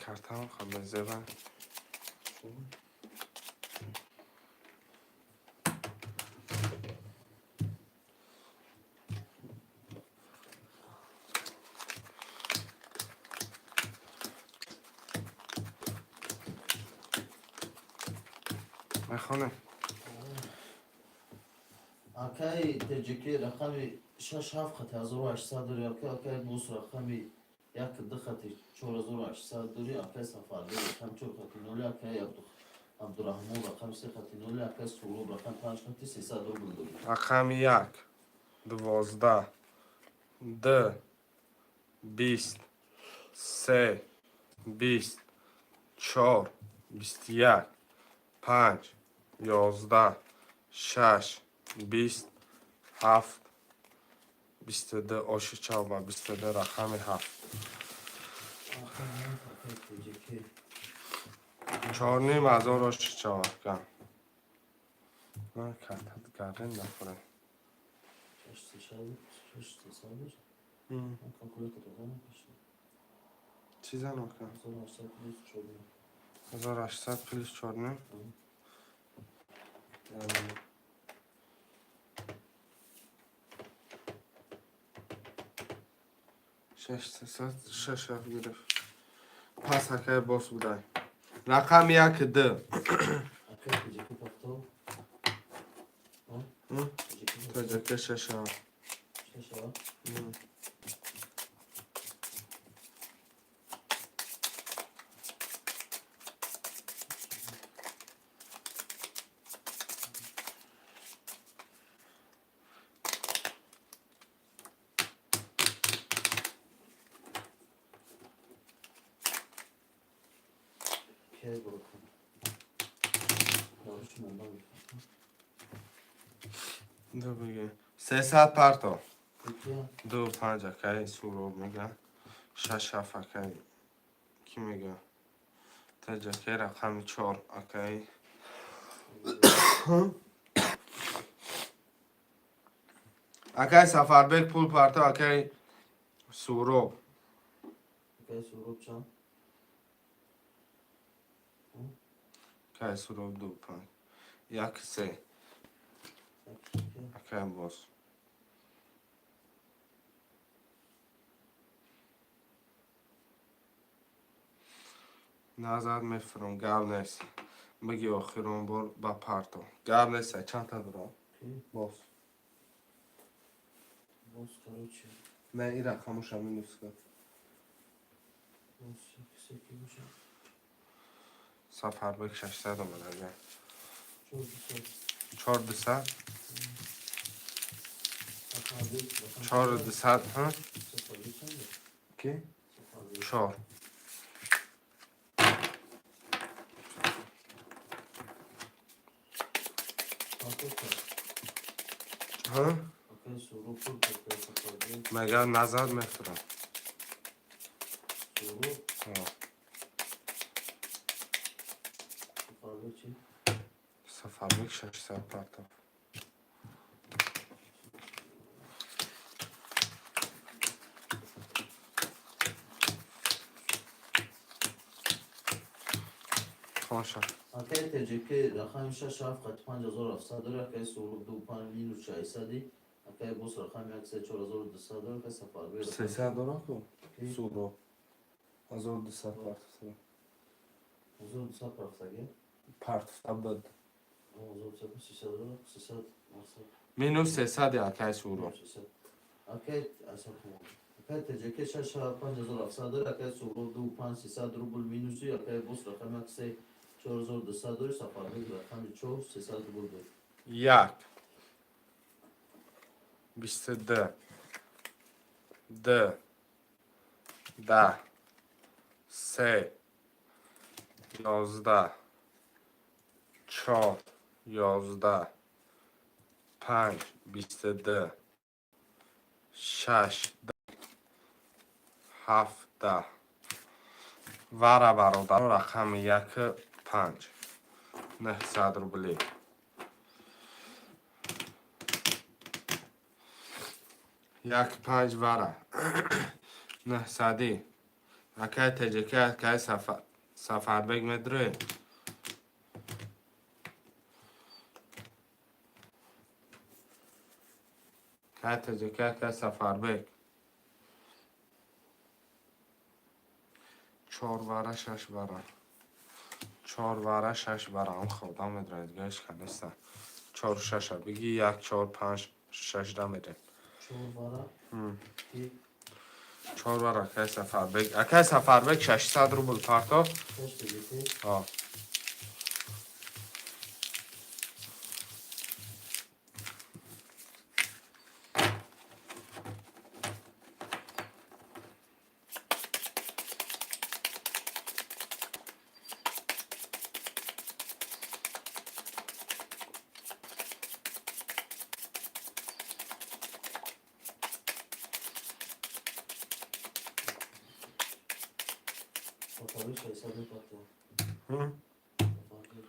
Speaker 1: Картаам хабазева. Мехонем.
Speaker 2: Акаи ТҶК рақами 6 7 хати 1800 дори, акаи Бус рақами 1 2 хати 4800 дори, акаи Сафарбек рақами 4 хати 0, акаи Абдураҳмон рақами 3 хати 0, акаи Суроб рақами 5 хати 300 рубл дори.
Speaker 1: Рақами 1, 12, 2, 20, 3, 20, 4, 21, 5, 11, 6, 20, 7, 22. Оши чалба, 22, рақами 7.
Speaker 2: Акаи ТҶК.
Speaker 1: 4500 оши чалба. Ман картат гарин нахӯрем.
Speaker 2: 6 300, 6 300 бошад. Ман калкулятор занам пеши.
Speaker 1: Чӣ занам кам?
Speaker 2: 1800 плюс 4.
Speaker 1: 1800 плюс 4 ним.
Speaker 2: Мм.
Speaker 1: Шаш сесад шаш ҳафт гирифт. Пас акай бос будай. Рақами як д.
Speaker 2: Акаи ТҶК пахто.
Speaker 1: М?
Speaker 2: ТҶК.
Speaker 1: ТҶК шаш ҳафт.
Speaker 2: 6 7.
Speaker 1: М.
Speaker 2: Кей бурукам. Давриши монда.
Speaker 1: Ду бигӣ. 300 парто.
Speaker 2: Кия?
Speaker 1: Ду панҷ акай Суроб мега. Шаш ҳафт акай кӣ мега? ТҶК рақами чор акай. Акай Сафарбек пул парто, акай Суроб.
Speaker 2: Акаи Суроб чанд?
Speaker 1: Акай Суроб ду панҷ. Як се.
Speaker 2: Кия?
Speaker 1: Акай боз. Назар мефурам, гап нест. Биги охирон бор ба парто. Гап нест, чандта дорам?
Speaker 2: Ки?
Speaker 1: Боз.
Speaker 2: Боз, короче.
Speaker 1: Не, ин рақамоша минус кун.
Speaker 2: Боз 1 3 ки бошад?
Speaker 1: Сафарбек 600 омад ага.
Speaker 2: 4 200.
Speaker 1: Чор дусад?
Speaker 2: Сафарбек рақами
Speaker 1: Чор дусад, ҳа?
Speaker 2: Сафарбек чанд?
Speaker 1: Ки?
Speaker 2: Сафарбек.
Speaker 1: Чор.
Speaker 2: Парто кард.
Speaker 1: Ҳа?
Speaker 2: Акаи Суроб пул акаи Сафарбек.
Speaker 1: Мега назар мефурам.
Speaker 2: Суроб.
Speaker 1: Ҳа.
Speaker 2: Сафарбек чи?
Speaker 1: Сафарбек 600 парто. Хонша.
Speaker 2: Акаи ТҶК рақами 6 7 хати 5700 дори, акаи Суроб 2 5 минус 600, акаи Бос рақами 1 3 4200 дори, акаи Сафарбек рақами
Speaker 1: 300 дора ку?
Speaker 2: Ки?
Speaker 1: Суроб. 1200 парто.
Speaker 2: 1200 рафтаги?
Speaker 1: Партофта буд.
Speaker 2: 1200 300 дора, 300 мақсад.
Speaker 1: Минус 300 акай Суроб.
Speaker 2: 300. Акаи асакум. Акаи ТҶК 6 7 5700 дори, акаи Суроб 2 5 300 рубл минуси, акаи Бос рақами 1 3 4200 дори, Сафарбек рақами 4 300 рубл дори.
Speaker 1: Як. 22, ду, 10, се, 11, чор, 11, панҷ, 22, шаш, ҳафт, 10. Вара, бародар, рақами як, панҷ, 900 рубли. Як, панҷ, вара 900-ӣ. Акай теҷаки, акай Сафарбек, медурӣ? Кай теҷаки, акай Сафарбек? Чор вара, шаш вара, чор вара, шаш вара. Он худам медурад, дига ҳеч ка неста. Чору шаша биги, як, чор, панҷ, шаш да медем.
Speaker 2: Чор вара. Ки?
Speaker 1: Чор вара, акай Сафарбек. Акай Сафарбек, 600 рубл партов.
Speaker 2: Шаш теҷаки.
Speaker 1: А.
Speaker 2: Сафарбек 600 мепартов. Сафарбек.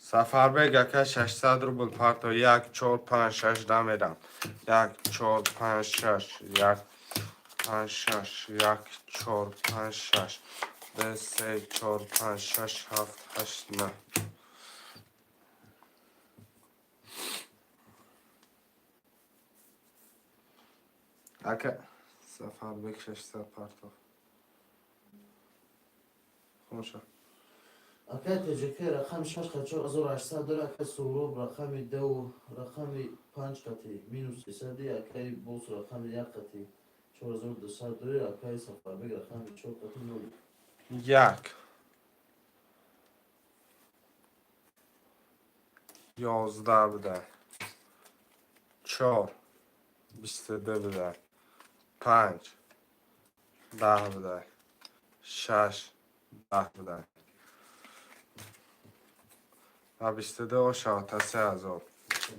Speaker 1: Сафарбек ака, 600 рубл парто. Як, чор, панҷ, шаш да медам. Як, чор, панҷ, шаш, як, панҷ, шаш, як, чор, панҷ, шаш, ду, се, чор, панҷ, шаш, ҳафт, ҳашт, на. Ака Сафарбек, 600 партов. Хоша.
Speaker 2: Акай теҷаки, рақами шаш қати 4800 дора. Акай Суҳроб, рақами ду, рақами панҷ қати минус 300-и. Акай Бос, рақами як қати 4200 дори. Акай Сафарбек, рақами чор қати нол.
Speaker 1: Як, 11 буда, чор, 22 буда, панҷ, 10 буда, шаш, 10 буда ва 22 ошавад 3000.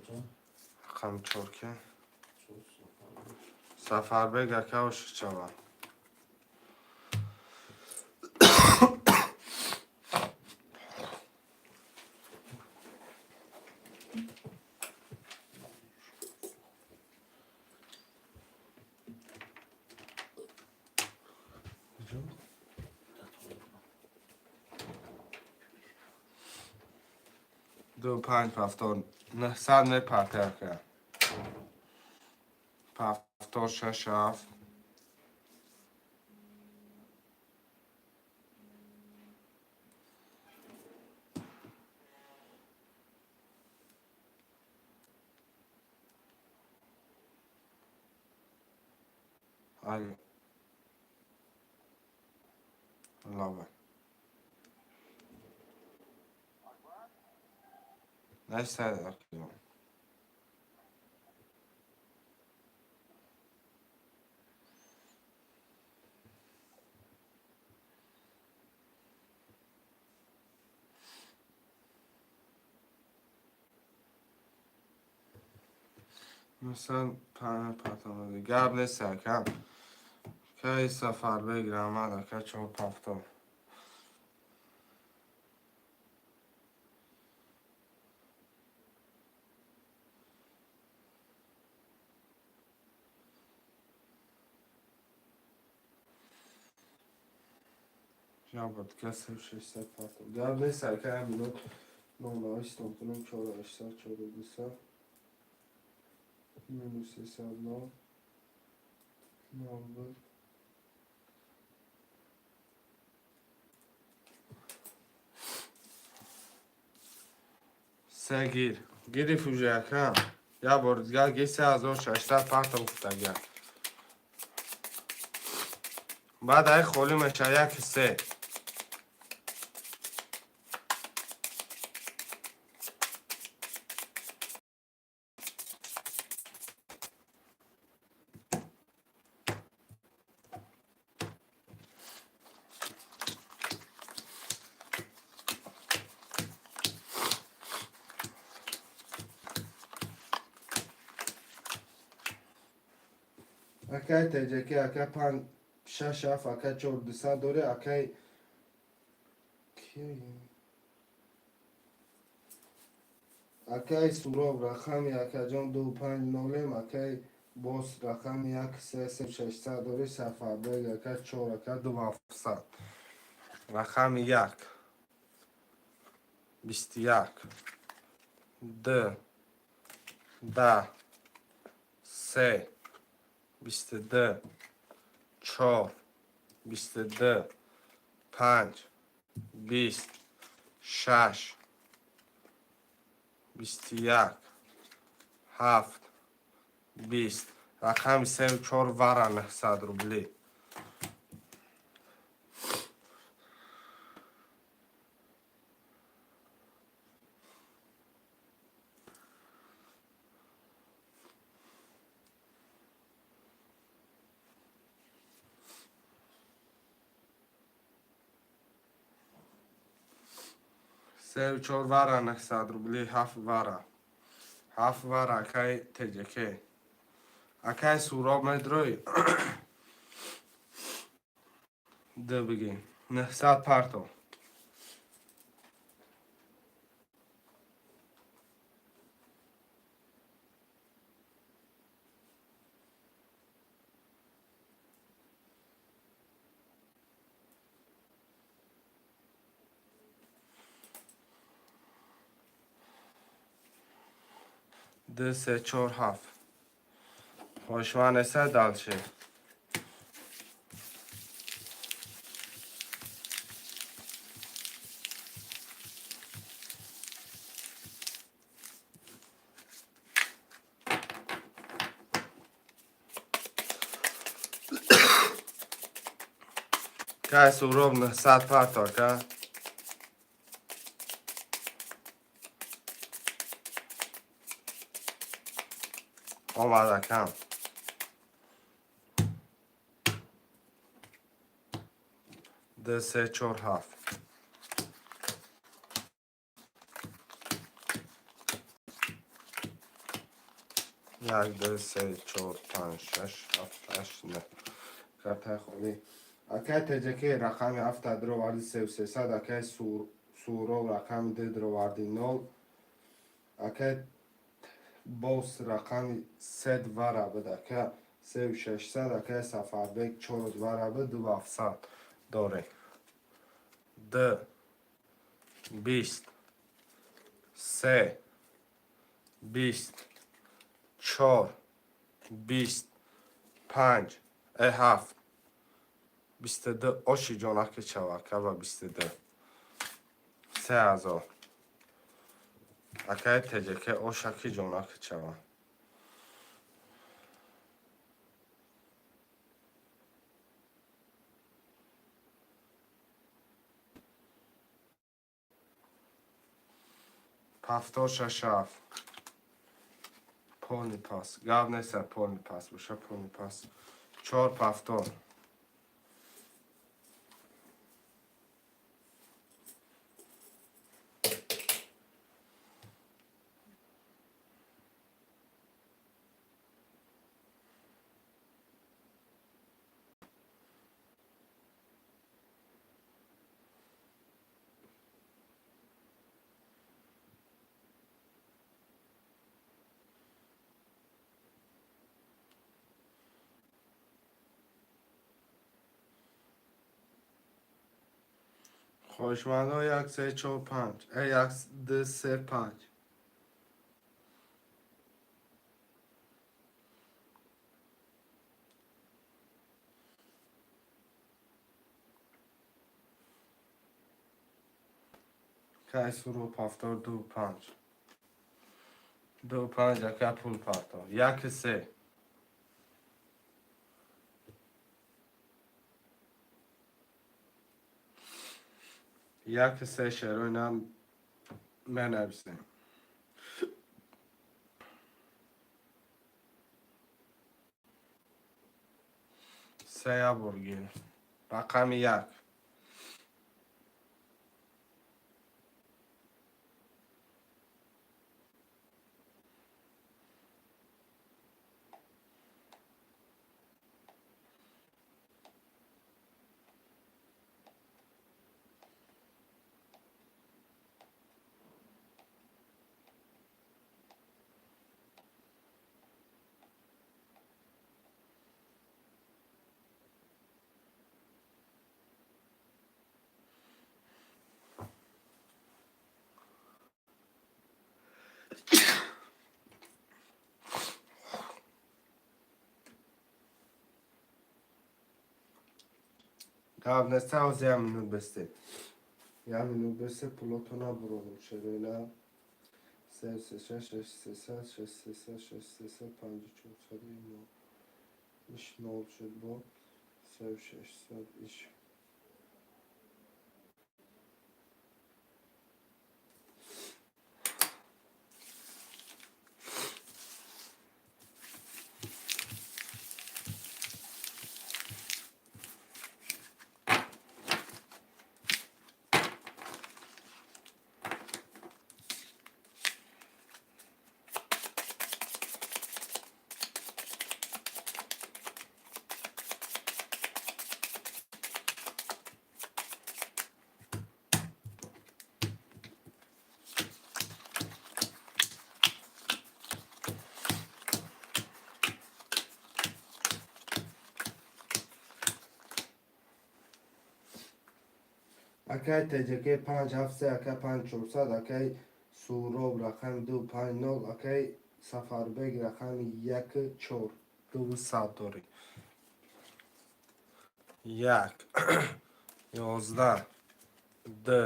Speaker 2: Чанд?
Speaker 1: Рақами чор ки?
Speaker 2: Чор Сафарбек.
Speaker 1: Сафарбек ака, ошичава. Ду, панҷ, 70, 900 мепарте, ака. 70, шаш, ҳафт. Алло. Лава. Neyse, akıyor. Масалан, патомади. Гап нест, ака. Кай Сафарбек, раҳмат, ака, чор 70. Жабот, касем 600 партов. Гап нест, ака, як минут. Нол истом кунем, чор 800, чору 200. Минус 300 нол. Нол буд. Се гир. Гириф уже, ака. Як бор дигар ги, 3600 партов гуфтагия. Баъд ай холӣ меша, як, се. Акай ТҶК ака 5 6 7 ака 4 200 дори акай акай Суроб рақами акаҷон 2 5 0 акай бос рақами 1 3 3 600 дори Сафарбег ака 4 ака 2 700 рақами 1 21 2 10 3 22 4 22 5 20 6 21 7 20 рақами 3 4 вара 900 рубли. Се 4 вара 900 рубли 7 вара. 7 вара акай ТҶК. Акай Суроб медрой. Д бигин. 900 парто. 2 3 4 7. Хоҳишманд неста дальше. Кай Суроб 900 парто ака. Омад акам. 2 3 4 7. 1 2 3 4 5 6 7 8 9. Картаи холӣ. Акай ТҶК рақами 7 дроварди 3 300 акай Суроб рақами 2 дроварди 0 акай бос рақами 3 вара буд ака 3 600 акай Сафарбег 4 вара буд 2 700 доре. 2 20 3 20 4 20 5 7 22 оши ҷонаки чава ака ва 22 3000 акай ТҶК ошаки ҷонаки чава. Пафтор 6 7. Полный пас. Гап неста полный пас боша полный пас. 4 пафтор. Хоҳишмандҳо 1 3 4 5 1 2 3 5. Кай Суроб 72 5. 2 5 ака пул парто. 1 3. 1 3 шерои нам менависем. Се бургир. Рақами 1. Гап неста, ҳозир як минут бесте. Як минут бесте, пулотона буродум шероина. Се, се, шаш, шаш, сесад, шаш, сесад, шаш, сесад, панҷу чорсад, нол. Иш нол шуд бо. Сеу шашсад, иш. Акай ТҶК панҷ ҳафт се, акай панҷ чорсад, акай Суроб рақами ду панҷ нол, акай Сафарбек рақами як чор ду сад дорӣ. Як, 11, ду,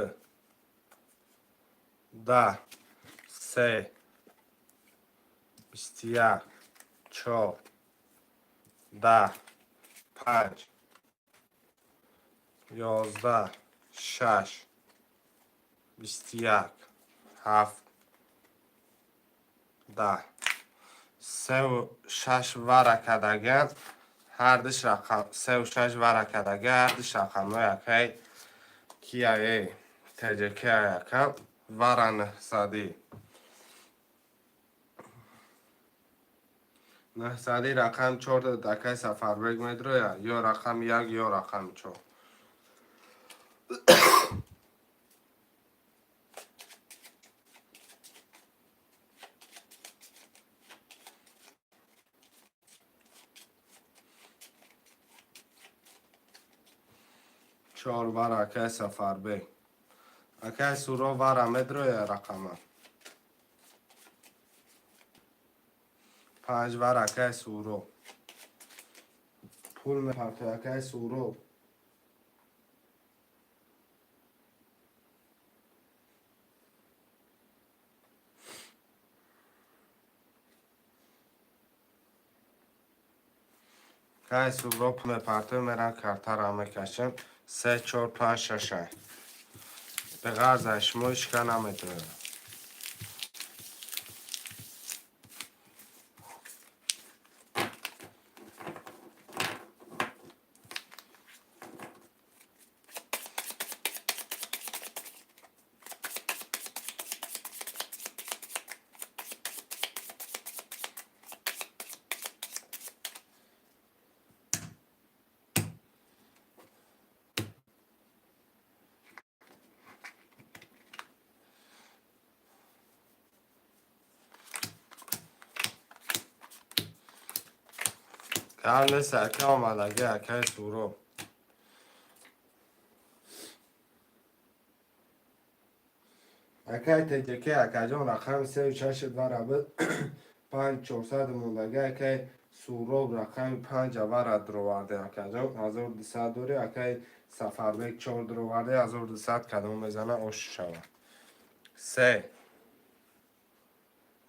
Speaker 1: 10, се, 21, чор, 10, панҷ, 11, шаш, 21, ҳафт, 10, севу шаш варакадаган ҳардиш рақам, севу шаш варакадага ҳардиш рақамҳои акай кияе ТҶК якам вара нӯҳсадӣ. Нӯҳсадӣ рақам чор акай Сафарбек медроя, ё рақами як, ё рақами чор. Чор вара акай Сафарбек. Акай Суро вара медроя рақама. Панҷ вара акай Суро. Пул мепартои акай Суро. Акай Суро пул мепартои, мерам картара мекашем. Се, чор, панҷ, шаш. Беғарза шумо ҳичка наметавонад. Гап нест, ака омадаги, акаи Суроб. Акай ТҶК, акаҷон, рақами сею шаши вара буд, панҷ чорсаду мондаги, акай Суроб рақами панҷа вара дуроварде, акаҷон, 1200 дорӣ, акай Сафарбек чор дуроварде, 1200 кадом мезана ош шавад. Се,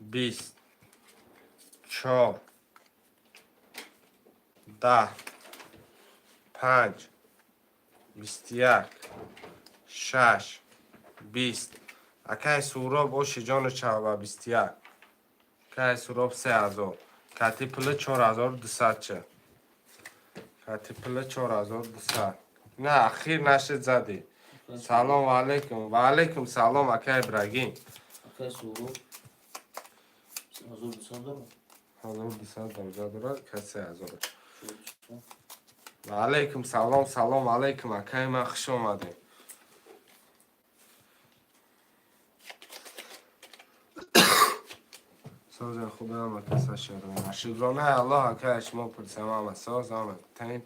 Speaker 1: 20, чор, 10, панҷ, 21, шаш, 20. Акай Суроб оши ҷону чава 21. Акай Суроб 3000. Кати пули 4200 ча. Кати пули 4200. На, ахир нашид задӣ. Салом алейкум. Ва алейкум салом, акай Ибрагим.
Speaker 2: Акай Суроб 1200 дорад.
Speaker 1: 1200 дарҷа дорад, ка 3000. Ва алейкум салом, салом алейкум, акай ман, хуш омадед. Соза хубе ҳама каса шароина. Шукронаи Аллоҳ, акай, шумо пурсам, ҳама соз, ҳама тинҷ.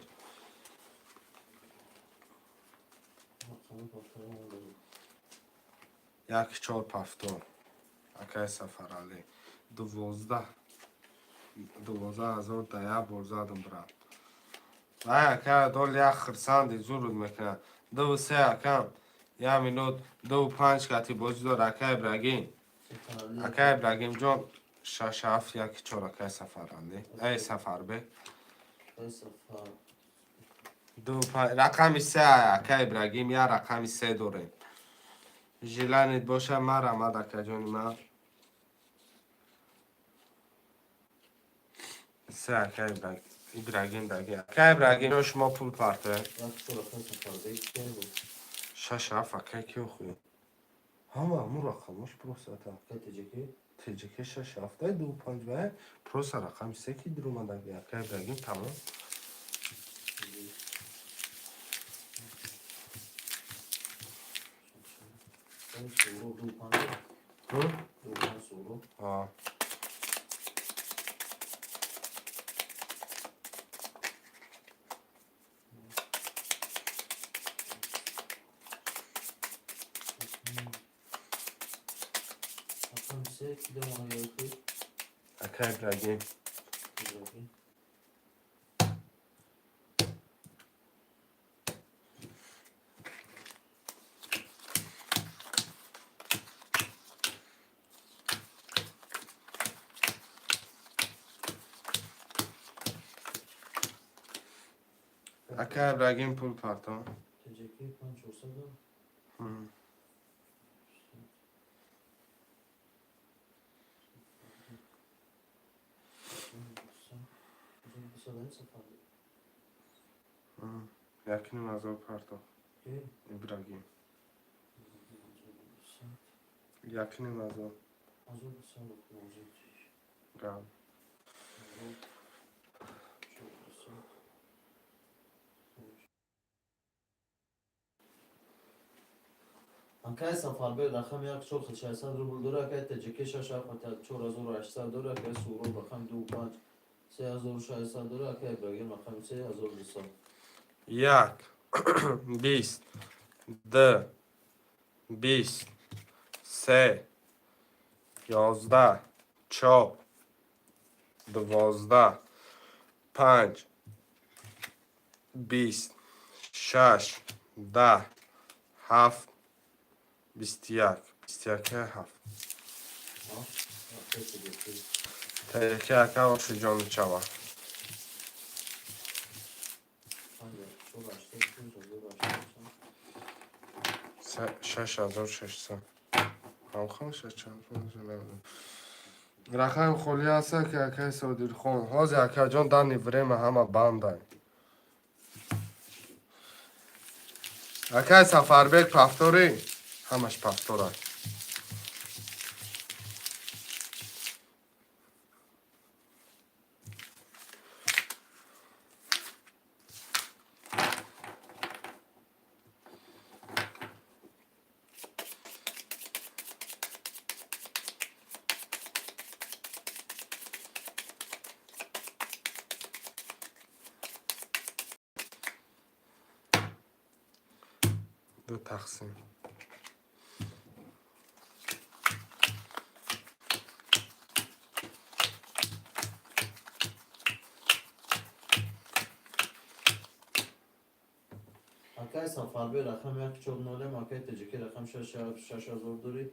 Speaker 1: Як чор пафтор. Акай Сафаралӣ, 12 000 да як бор задам, брат. Вай, ака, дол як хирсанди зуруд мекунад. Дуву се, акам, як минут, дуву панҷ кати бозӣ дор, ака Ибрагим. Ака Ибрагимҷон, шаш ҳафт яки чор, акай Сафаралӣ, эй Сафарбек. Ду рақами се, ака Ибрагим, як рақами се дорем. Желание боша, марамад, акаҷони ман. Се, ака Ибрагим даги. Ака Ибрагим, шумо пул партоед. Шаш ҳафт, ака, ки охӯ? Ҳама ҳамун рақамош просто та. ТЖК шаш ҳафт ду панҷ ва просто рақами се ки дуромадаги, ака Ибрагим, тамом. А. Ака Ибрагим. Ака Ибрагим, пул парто.
Speaker 2: ТЖК панҷ чорсад.
Speaker 1: 1500 парто. Ибрагим. 1500. Гав.
Speaker 2: Акай Сафарбек, рақами як чор хел 600 рубл дора, акай ТЖК шаш ҳафт 4800 дора, акай Суҳроб, рақами ду панҷ 3600 дора, акай Ибрагим, рақами се 1200.
Speaker 1: Як, бист, ду, бист, се, 11, чор, 12, панҷ, 20, шаш, 10, ҳафт, 21, 21 ҳафт. ТЖК, ака, ошиҷони чава.
Speaker 2: Панҷ чор ҳаштод 5800.
Speaker 1: 6600. Ҳамхон шаш чанд. Рақами холӣ ҳаста ки, акаи Содирхон? Ҳозир, акаҷон, данный время ҳама бандай. Акаи Сафарбек, повторӣ, ҳамаш повтора. Ду тақсим.
Speaker 2: Акай Сафарбек, рақами як чор нолем, акай ТЖК, рақами шаш 6000 дорӣ,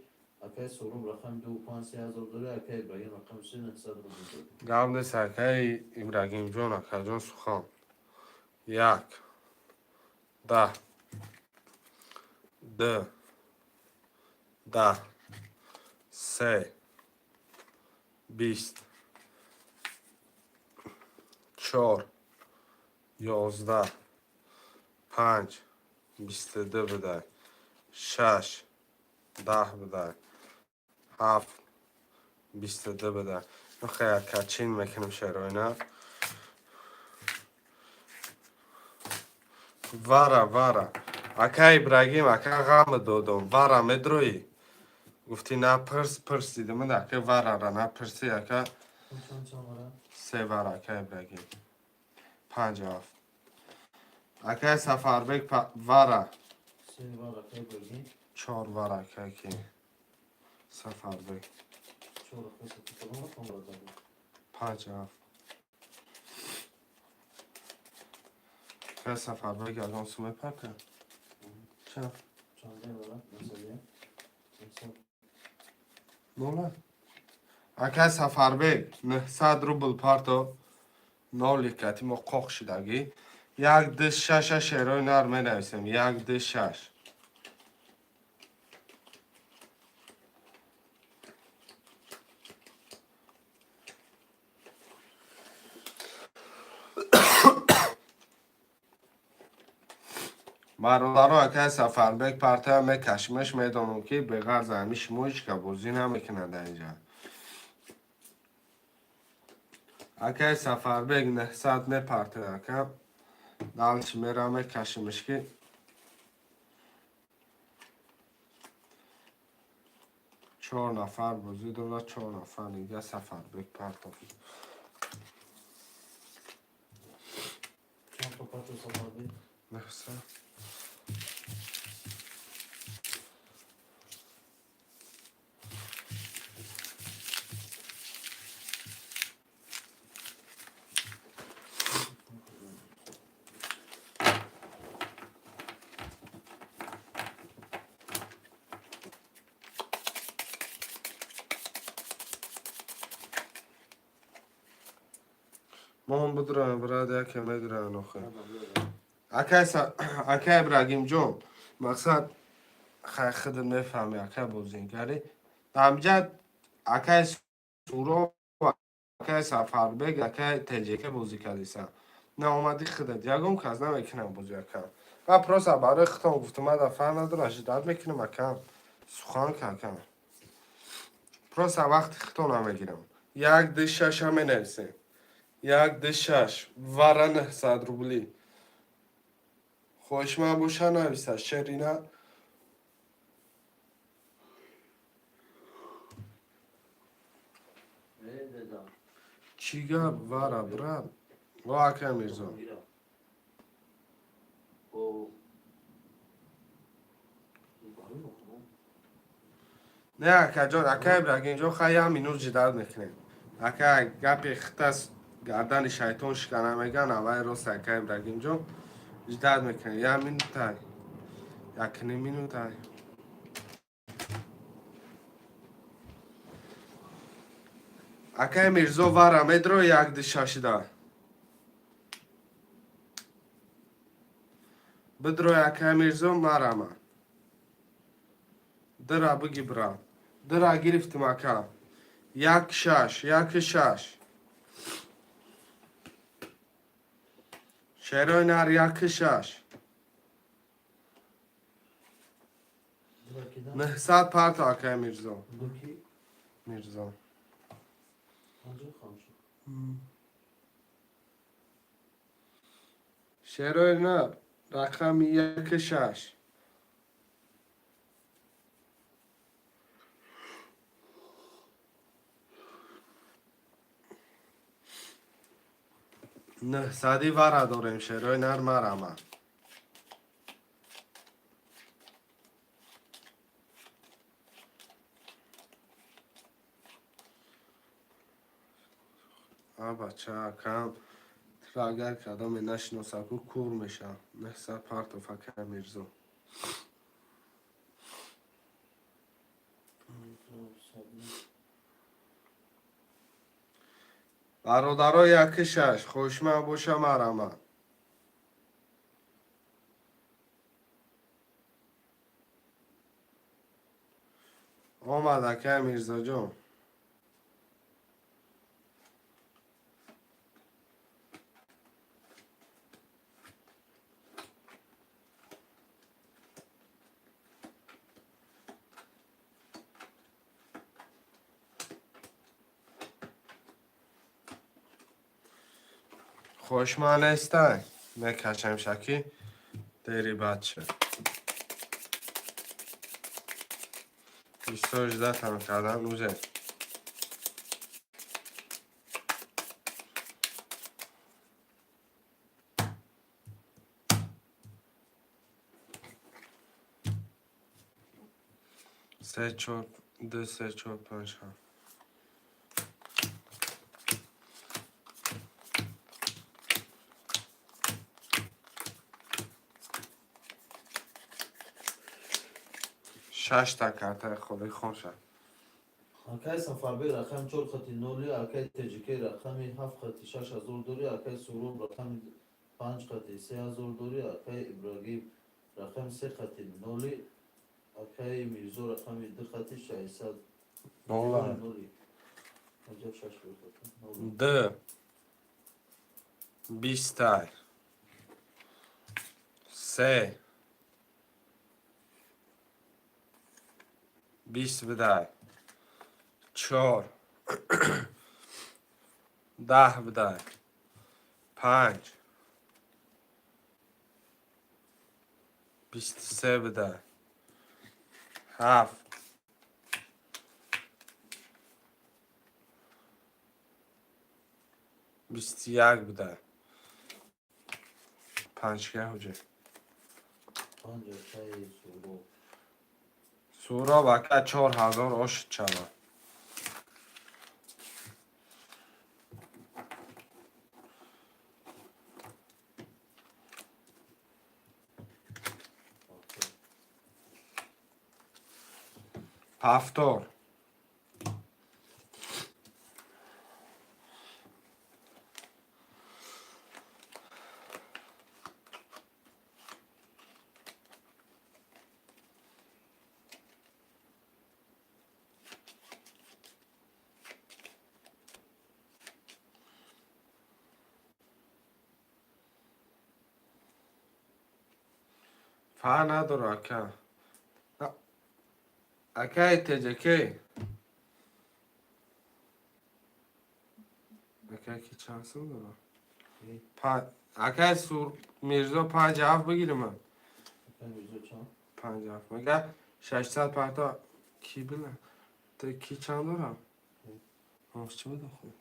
Speaker 2: акай Суҳроб, рақами ду панҷ 3000 дорӣ, акай Ибрагим, рақами се 900 рубл дорӣ.
Speaker 1: Гап нест, акаи Ибрагимҷон, акаҷон, сухан. Як, 10, ду, 10, се, 20, чор, 11, панҷ, 22 будай, шаш, 10 будай, ҳафт, 22 будай. Хе, ака, чин мекунем шероина. Вара, вара. Ака Ибрагим, ака, ғам додум. Вара медроӣ? Гуфтӣ напирс, пирсидим. Ака, варара напирсӣ, ака.
Speaker 2: Чанд чанд вара?
Speaker 1: Се вара, ака Ибрагим. Панҷ ҳафт. Акаи Сафарбек, вара.
Speaker 2: Се вара, акай Ибрагим.
Speaker 1: Чор вара, ака ки. Сафарбек.
Speaker 2: Чор рақами кадом рақам дорад?
Speaker 1: Панҷ, ҳафт. Ка Сафарбек ягон сум мепарта? Чанд?
Speaker 2: Чанде дорад? Масалан, 900.
Speaker 1: Нола? Ака Сафарбек 900 рубл парто, ноли кати мо қоқ шидагӣ. Як, ду, шаша шерои нар менависем. Як, ду, шаш. Бародаро, акай Сафарбек партая, мекашимаш, медонам, ки беғарз ҳами шумо ҳеч ка бозӣ намекунад дар инҷа. Акай Сафарбек 900 мепартая, ака. Дальше мера, мекашимаш, ки чор нафар бозӣ дорад, чор нафар дига Сафарбек партофт.
Speaker 2: Чанд то парто Сафарбек?
Speaker 1: 900. Мо ҳам бидураем, брат, яке медураем охир. Акай Ибрагимҷон, мақсад, хай, худат мефаҳмӣ, акай бозингарӣ. Ҳамҷа акай Суроб, акай Сафарбек, акай Теҷека бозӣ кардисан. Наомадӣ худат, ягон кас намекунам бозӣ, акам. Ман просто барои худам гуфтам, ман дар фарқ надорам, ждать мекунам, акам. Сухан ка, акам. Просто вақти худтон намегирам. Як, ду, шаша менависем. Як, ду, шаш. Вара 900 рубли. Хоҳишманд боша, нависа. Шерина.
Speaker 2: Э, дедам.
Speaker 1: Чӣ гап, вара, брат? О, акай Мирзо.
Speaker 2: Гирам. О. Барои мохтам.
Speaker 1: Не, акаҷон, ака Ибрагимҷон, хай, як минут ждать мекунем. Ака, гапи хитас гардани шайтон шикана меган, аввали рост, ака Ибрагимҷон. Ждать мекунем. Як минутай. Якним минутай. Акай Мирзо, вара медро як, ду, шашида. Бидрой, акай Мирзо, марама. Дира биги, бра. Дира гирифтим, ака. Як, шаш, як, шаш. Шерои нар, як, шаш.
Speaker 2: Дира кида?
Speaker 1: 900 парто, акай Мирзо.
Speaker 2: Дуки?
Speaker 1: Мирзо.
Speaker 2: Панҷоҳ хамшо.
Speaker 1: Шерои нар рақами як, шаш. 900-и вара дорем, шерои нар, марама. А бача, акам, туро агар кадоме нашиносаку, кур мешавам. 900 партов, акай Мирзо.
Speaker 2: 900.
Speaker 1: Бародаро, яки, шаш. Хоҳишманд боша, марама. Омад, акай Мирзоҷон. Хоҳишманд нестай? Мекашем шаки дери бача. Бисёр ждать ам кардан уже. Се, чор. Ду, се, чор, панҷ, ҳафт. Шашта картаи холӣ хонша.
Speaker 2: Акай Сафарбек рақами чор хати ноли, акай Теҷикей рақами ҳафт хати 6000 дорӣ, акай Суроб рақами панҷ хати 3000 дорӣ, акай Ибрагим рақами се хати ноли, акай Мирзо рақами ду хати 600
Speaker 1: Доллар.
Speaker 2: ноли. Аҷаб шаш хати ноли.
Speaker 1: Д. Бистай. Се. Бист бидай. Чор. 10 бидай. Панҷ. 23 бидай. Ҳафт. 21 бидай. Панҷка ҳуҷа.
Speaker 2: Панҷ, акай Суроб.
Speaker 1: Суроб ака 4000 ошид чава. Повтор. Фарқ надора, ака. Акаи Теҷакей. Акай ки чанд сум дора? Акай Сур Мирзо панҷ ҳафт бигирим ман.
Speaker 2: Акай Мирзо чанд?
Speaker 1: Панҷ ҳафт. Мага 600 парто ки била? Ту ки чанд дорам? Ҳош чӣ буда худ?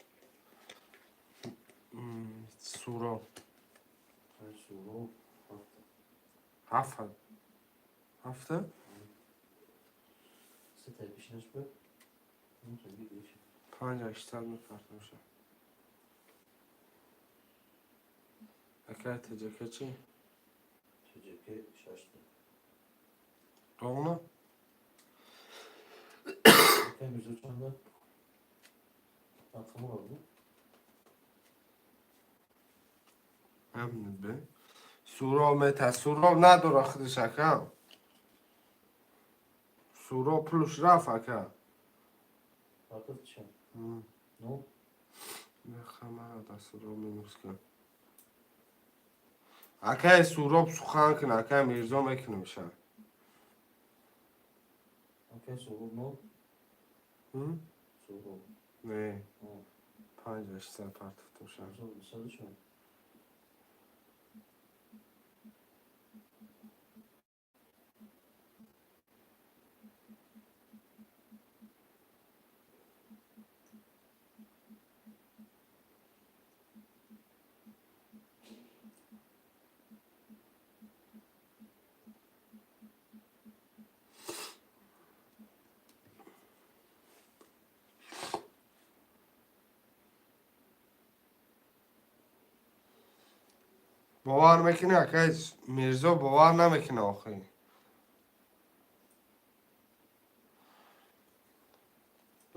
Speaker 1: Суроб.
Speaker 2: Акай Суроб ҳафт.
Speaker 1: Ҳафт. Ҳафта?
Speaker 2: Сетаи пешинаш буд?
Speaker 1: Панҷ ҳаштсад мепартамша. Акай Теҷака чӣ?
Speaker 2: Теҷаке шашта.
Speaker 1: Ровно?
Speaker 2: Акай Мирзо чанда? Рақамро буд?
Speaker 1: Ҳамин бе. Суроб мета. Суроб надора худаш, ака. Суроб пулш рафт, ака.
Speaker 2: Фақат чанд? Ну?
Speaker 1: Мехамара да Суроб минус кун. Акай Суроб сухан кун, акай Мирзо мекунемша.
Speaker 2: Акай Суроб нол? Суроб.
Speaker 1: Не. Панҷ ҳаштсад партофтамша.
Speaker 2: Саду чанд?
Speaker 1: Бовар мекунӣ, акай Мирзо бовар намекунӣ охӣ.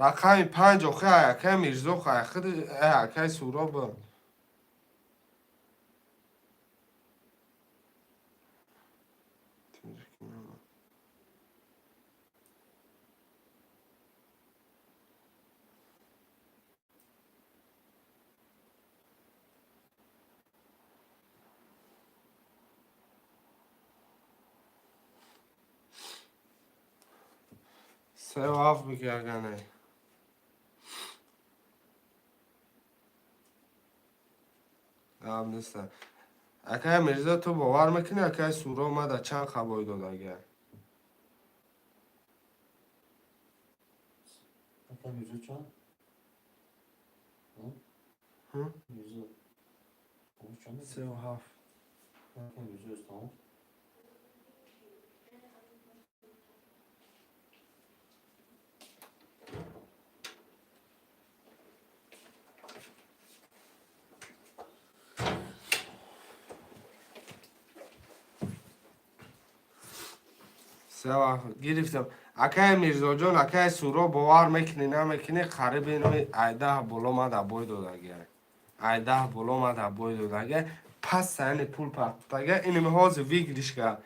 Speaker 1: Рақами панҷ охи акай Мирзо худ акай Суроб. Сеу ҳафт бигӣ агар не. Гап неста. Акай Мирзо, ту бовар мекунӣ, акай Суроб мада чанд хабой дод агар?
Speaker 2: Акай Мирзо чанд? Мирзо. Чанд?
Speaker 1: Сеу ҳафт.
Speaker 2: Акай Мирзо тамом.
Speaker 1: Се гирифтам. Акай Мирзоҷон, акай Суро, бовар мекунӣ намекунӣ, қариб ино айдаҳ боло ма да бой додагия. Айдаҳ боло ма да бой додагия. Пас яъне пул партофтага. Инами ҳозир выигрыш кард.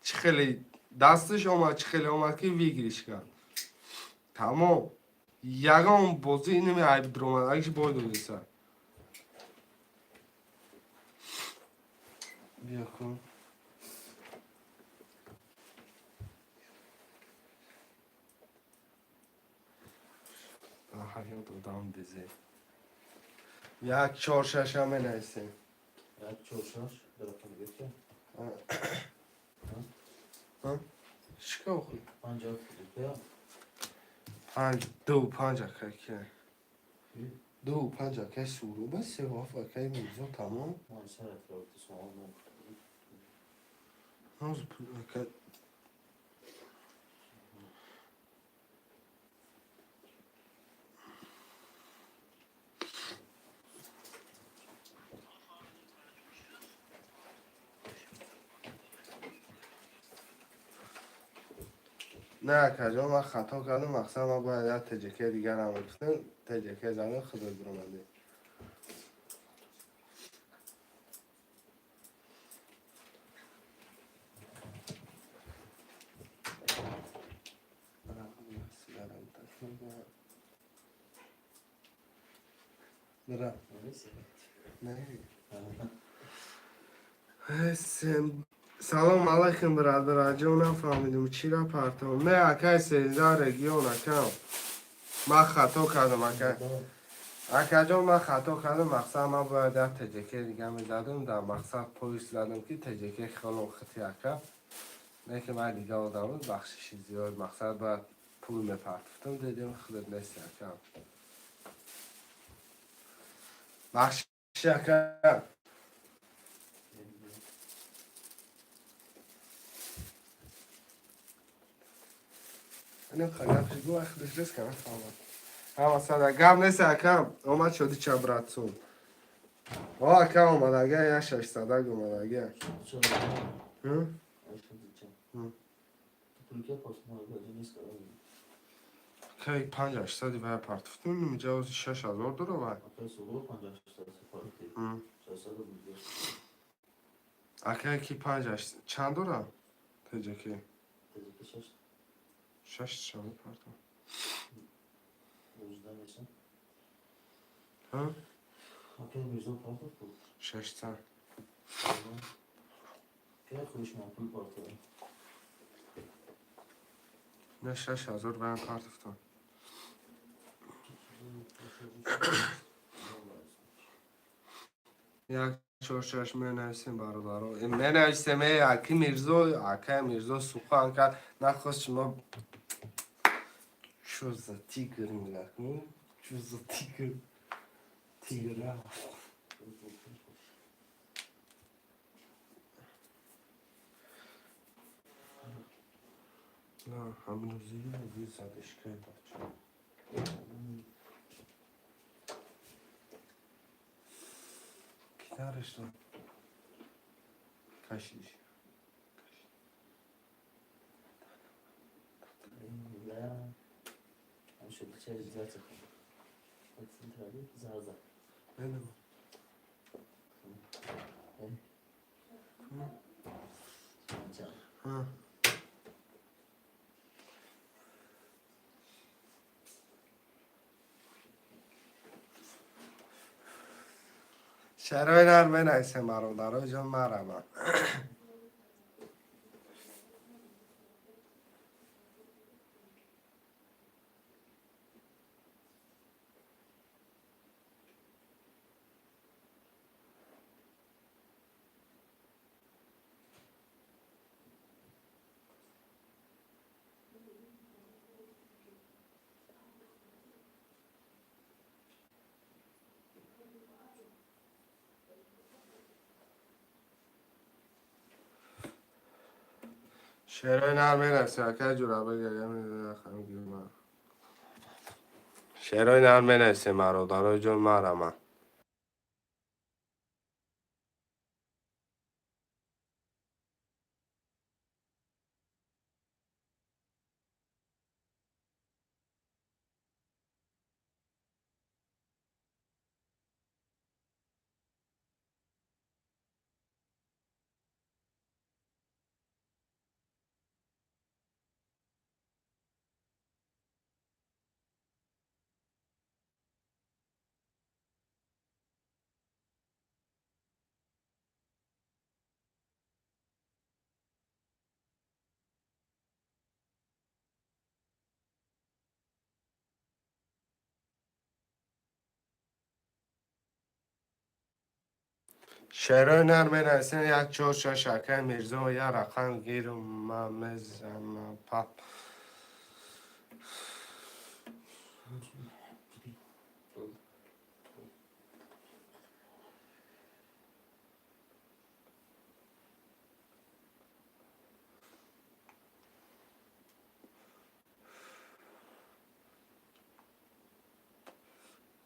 Speaker 1: Чӣ хеле дасташ омад, чӣ хеле омад ки выигрыш кард. Тамом. Ягон бозӣ инами айб дуромадагиш бой додиса. Биё кун. Ҳаёт одам бизе. 1 4 6 менависем.
Speaker 2: 1 4 6 рақам гирифта.
Speaker 1: Чӣ охи?
Speaker 2: 5 7 2.
Speaker 1: 5 2 5 акай ки. 2 5 акай Суруба, 3 7 акай Мирзо, тамом.
Speaker 2: Ман сарат рафти суол мо.
Speaker 1: Ҳозир акай. Не, акаҷон, ман хато кардам, мақсад ман бояд як ТҶК дигарам мегуфтам, ТҶК задам, худат биромадӣ. Бира. Не. Салом алайкум, бародараҷон, нафаҳмидум чира партом. Не, акай 13 регион, акам. Ман хато кардам, ака. Акаҷон, ман хато кардам, мақсад ман бояд як ТҶК дига мезадам, дар мақсад поиск задам ки ТҶК хело хити ака. Не ки ман дига одам буд, бахшиши зиёд, мақсад бояд пул мепартофтам, дидем худат нести, ака. Бахшиш, ака. Гапши гу худаш реска нафаҳмад. Ҳама сада гап нест, акам. Омад шуди ча братцун. О, ака омадага, я шашсадаг омадага. Ҳм? Кай 5 800-и вая партофтум, ҷавози 6000 дора вай. Ҳм. Акай ки панҷ ҳашт чанд дора? ТҶК? Шаш шава партом. Ҳа? 600. Не, 6000 ваям партофтам. 1 4 6 менависем, бародаро. Менависем, э, аки Мирзо, акай Мирзо сухан кард. Нахост шумо. Чё за тигр, милак? Ну, чё за тигр? Тигр, а? На, ҳамин рӯзи задишкаи бача. Ки наришта? Кашиш. Менам. Ҳа. Шарои нар менависем, бародаро ҷон, марама. Шерои нар менависем, акай Ҷурабек ягам. Шерои нар менависем, бародаро ҷон, марама. Шерои нар менависем як чор шаш акай Мирзо я рақам гирум ма мезанам пап.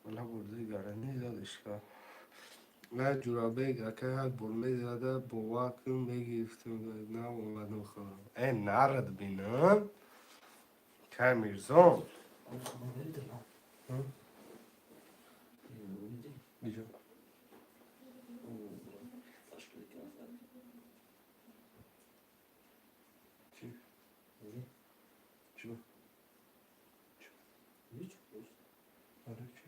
Speaker 1: Вала бурди гарани задишка. На Ҷурабек акай ҳар бор мезада бовар кун мегирифтем на омадам хӯрам. Э нарад бинам. Кай Мирзо. Биҷо. Чӣ? Чӣ? Барои чӣ?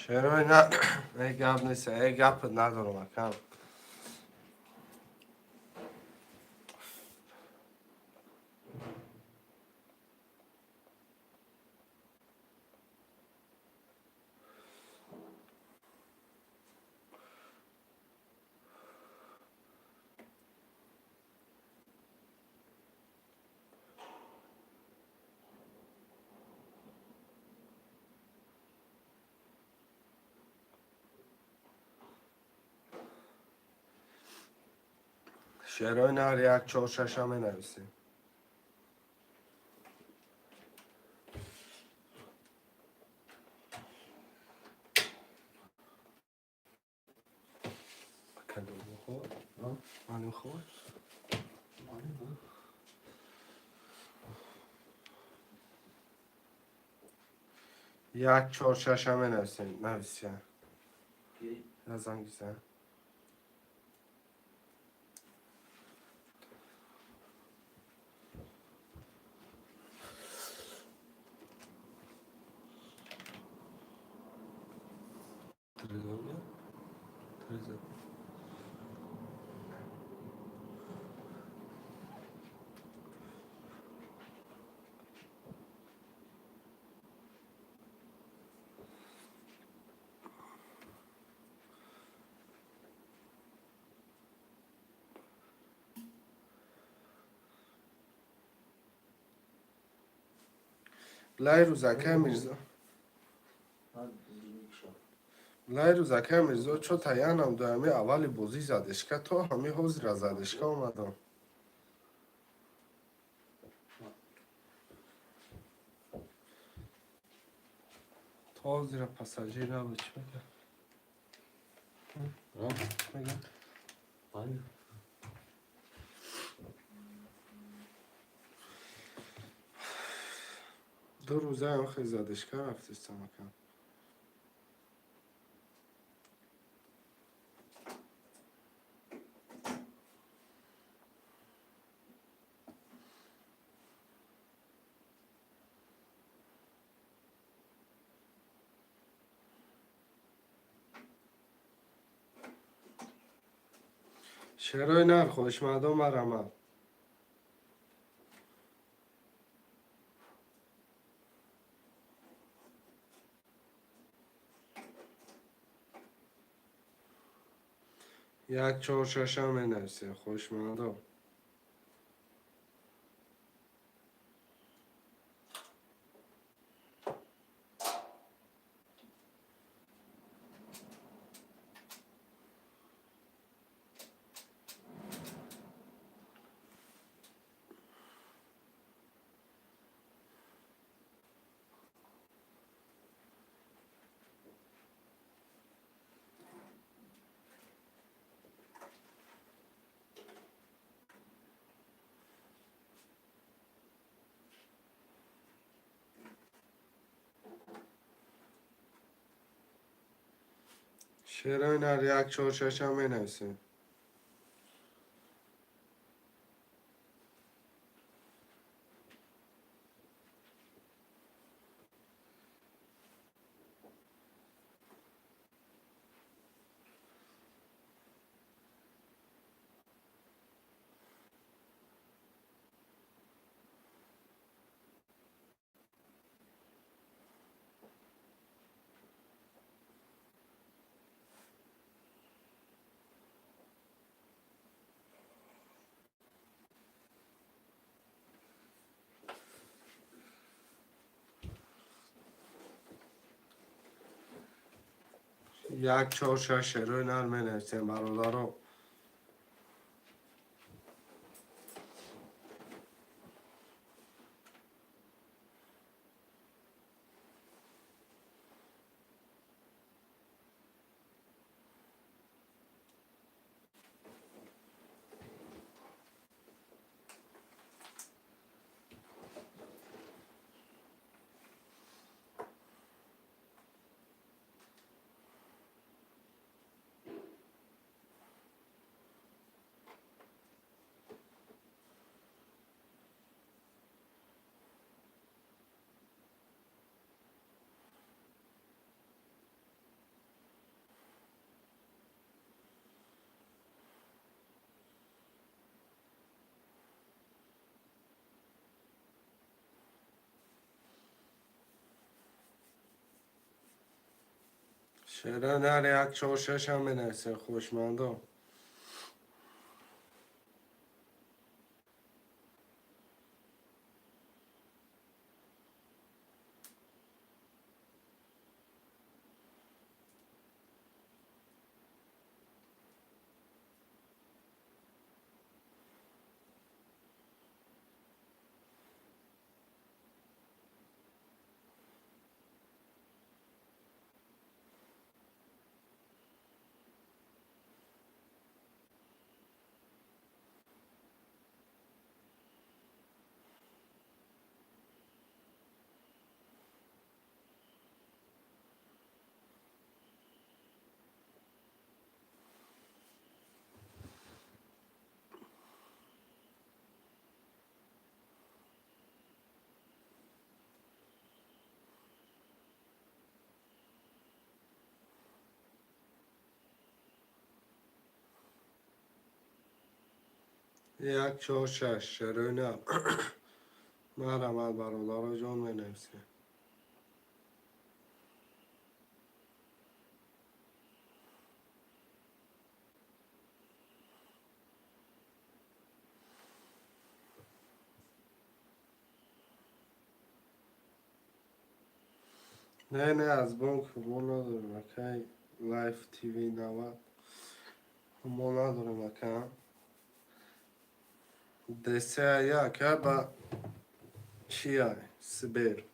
Speaker 1: Шерои на э гап нест, э гапат надорам акам. Шерои нар як чор шаша менависем. Як чор шаша менависем. Нависия. Занг бизан. Лай рӯзакай Мирзо. Лай рӯзакай Мирзо чо таянам дуами аввали бозӣ задешка то ҳами ҳозира задешка омадам. То ҳозира пассажир набуд чӣ мегӯяд? Мегӯяд? Ду рӯзаам хел задешка рафтистам акам. Шерои нар хоҳишмандон марамад. Як чор шаша менависем хоҳишмандон. Шерои нар як чор шашам менависем. Як чор шаш шерои нар менависем, бародаро. Шерои нар як чор шашам менависем, хушмандо. Як чор шаш шерои нар. Марҳамат, бародаро ҷон, менависем. Не, не, аз бонк мо надорем, акай. Лайф ТВ 90 мо надорем, ака. Десея ака ба чия Сибир.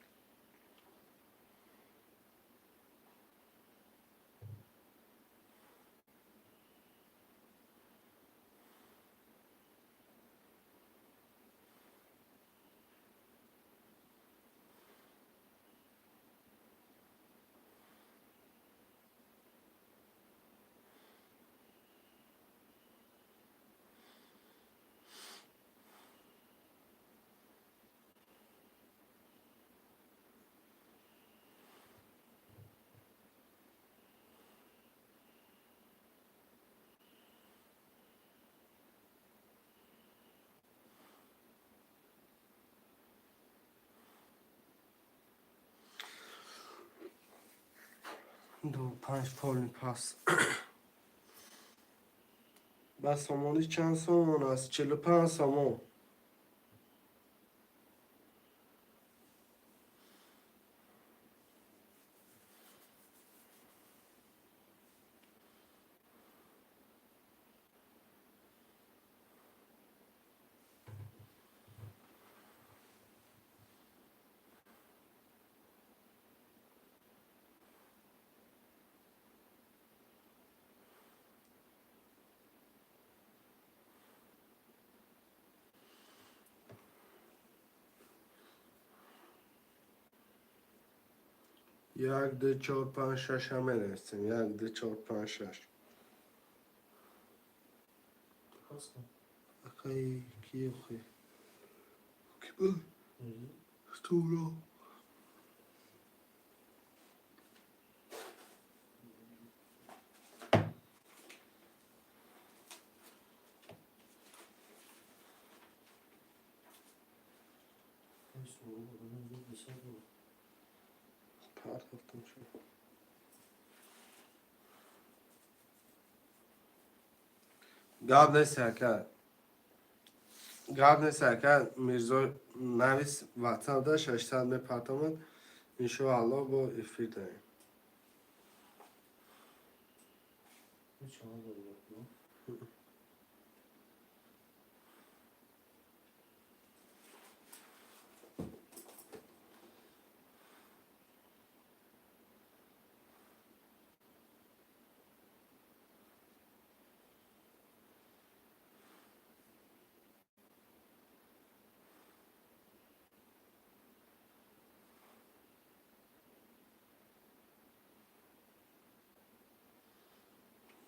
Speaker 1: Ду панҷ полный пас. Ба сомонӣ чанд сомон аст? 45 сомон. 1, 2, 4, 5, 6 ҳам менависем. 1, 2, 4, 5, 6. Акай ки охи? Ки буд? Стуро. Партофтам шуд. Гап нест, ака. Гап нест, ака. Мирзо навис WhatsApp-да 600 мепартомад. Иншоалло бо эфир дорем.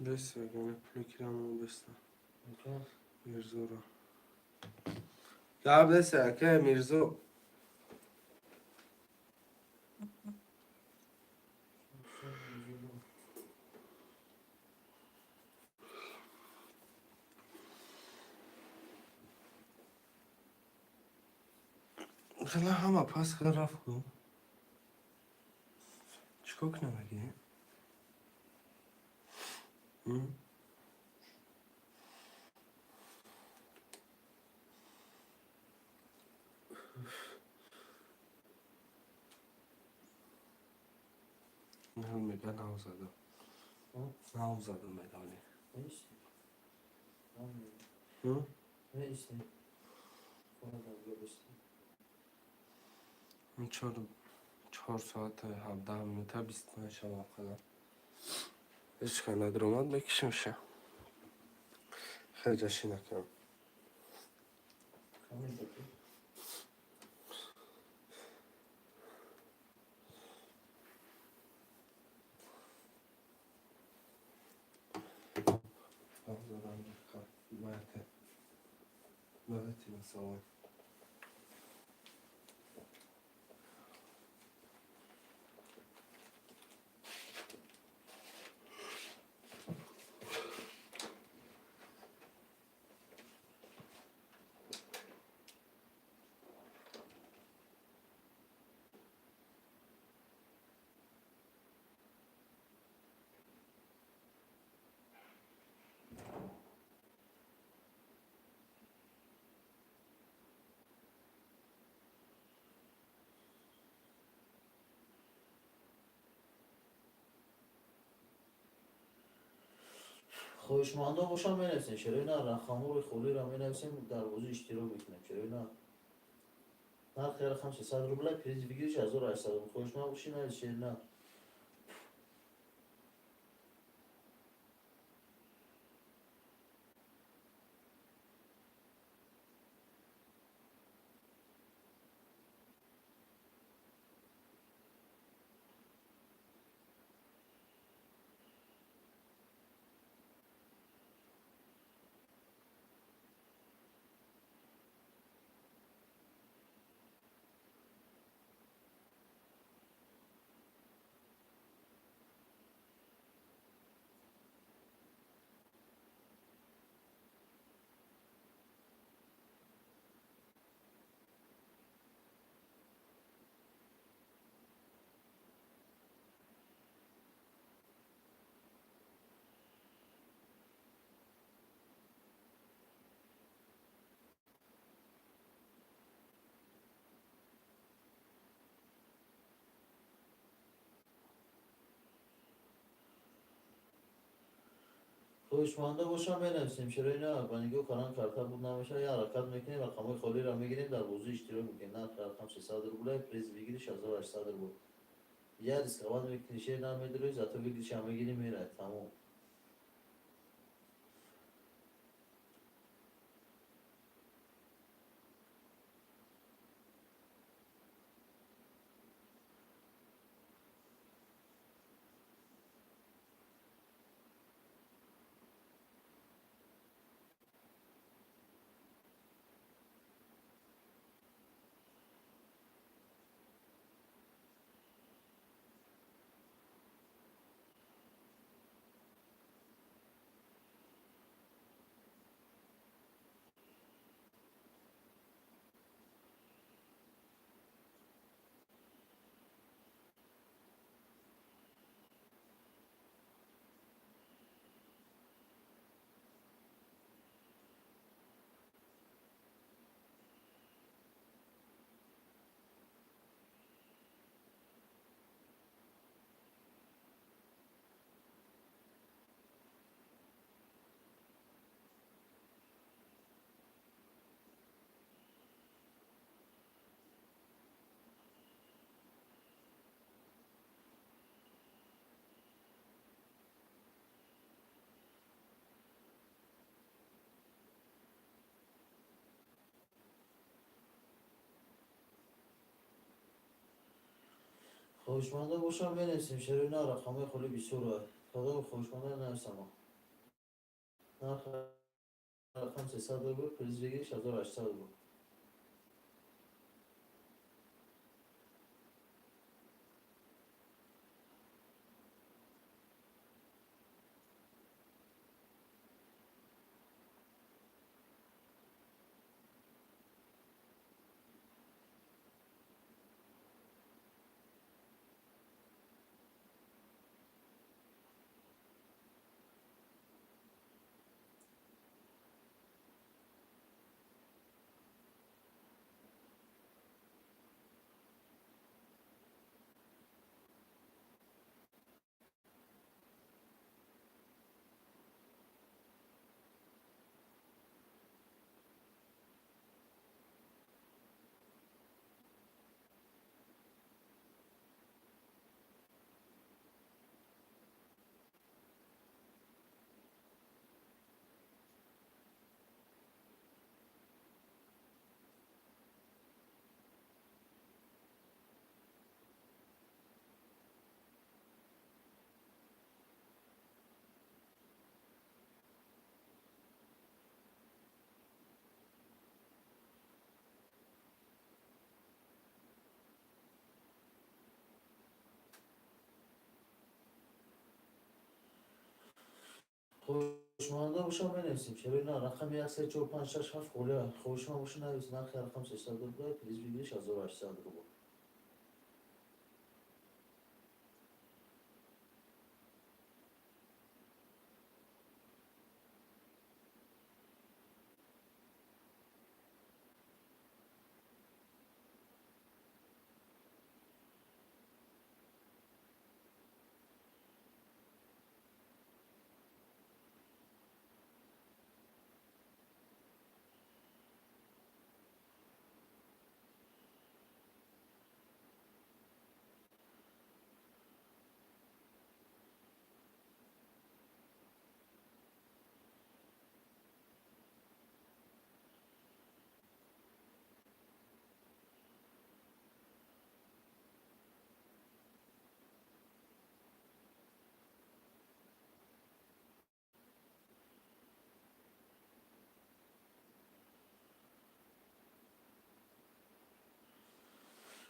Speaker 1: Бес ягона пули кирамон беста. Мирзоро. Гап нест, ака Мирзо. Хела ҳама пас кара рафт ку. Чикор кунам аги? Мега нав задам. Нав задам медони. 4 соата 17 минута 25 шавам қадам. Ҳеҷ кар надаромад, мекишимша. Хеле накунам. Салом.
Speaker 2: Хоҳишмандо бошам, менависем. Чаро на рақамҳои холиро менависем, дар бозӣ иштирок мекунем. Чаро на нархи рақам 300 рубля, приз выигрыш 1800 рубл. Хоҳишманд бошӣ, навис, шерина. Хоҳишмандо бошам, менависем. Чаро на ба нигоҳ кардан карта буд намешава. Я ҳаракат мекунем, рақамҳои холиро мегирем, дар бозӣ иштирок мекунем. Нархи рақам 300 рубля, приз выигрыш 1800 рубл. Я рисковать мекунӣ, шер намедирои, зато выигрыш ам мегирӣ, мерай, тамом. Хоҳишманда бошам, менависем. Шерои на, рақамҳои холи бисёра. Кадом хоҳишманда нависама. Нарх рақам 300 рубл, приз выигрыш 1800 рубл. Хоҳишманда бошам, менависем. Шерои на, рақами 1, 3, 4, 5, 6, 7 холия. Хоҳишманд боша, навис. Нархи рақам 300 рубл, приз выигрыш 1800 рубл.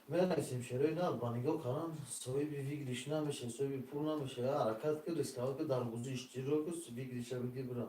Speaker 2: Менависем, шерои на, ба нигоҳ кардан соҳиби выигрыш намеша, соҳиби пул намеша. Ҳаракат ки, рисковать ки, дар бозӣ иштирок ки, выигрыша бигир, бира.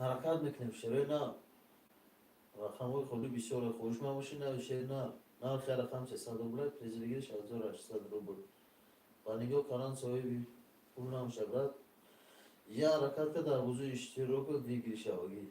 Speaker 2: Ҳаракат мекунем, шерои на, рақамҳои холи бисёре. Хоҳишманд бошӣ, нави, шери на. Нархи рақам 300 рубл, приз выигрыш 1800 рубл. Ба нигоҳ кардан соҳиби пул намеша, брат. Я ҳаракат ка, дар бозӣ иштирок ки, выигрыша бигир.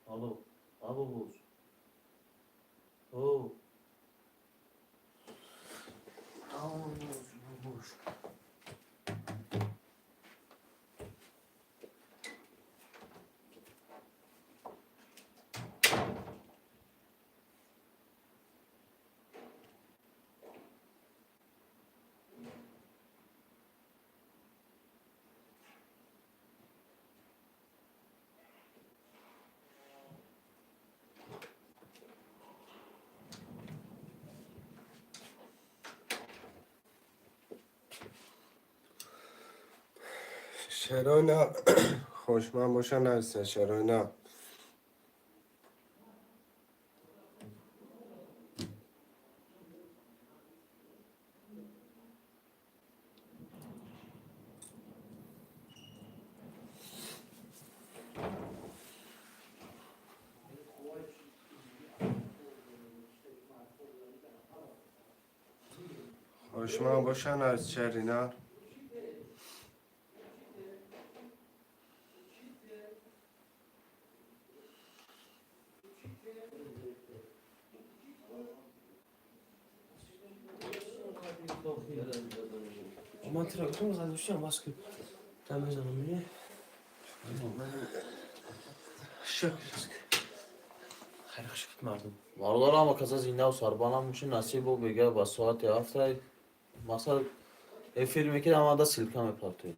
Speaker 2: Алло, алло, боз. О. Алло, боз.
Speaker 1: Шерона хошман боша нависа Шерона. Хошман боша навис Шерина.
Speaker 4: Ман тира гуфтам, задушам бас ки дам мезанам ми. Шукр. Хайр, хуш мардум.
Speaker 2: Бародар, ама каса зинда сарбанам муши насибу бега ба соати 7 масал эфир мекунам, ама да ссылка мепартоед.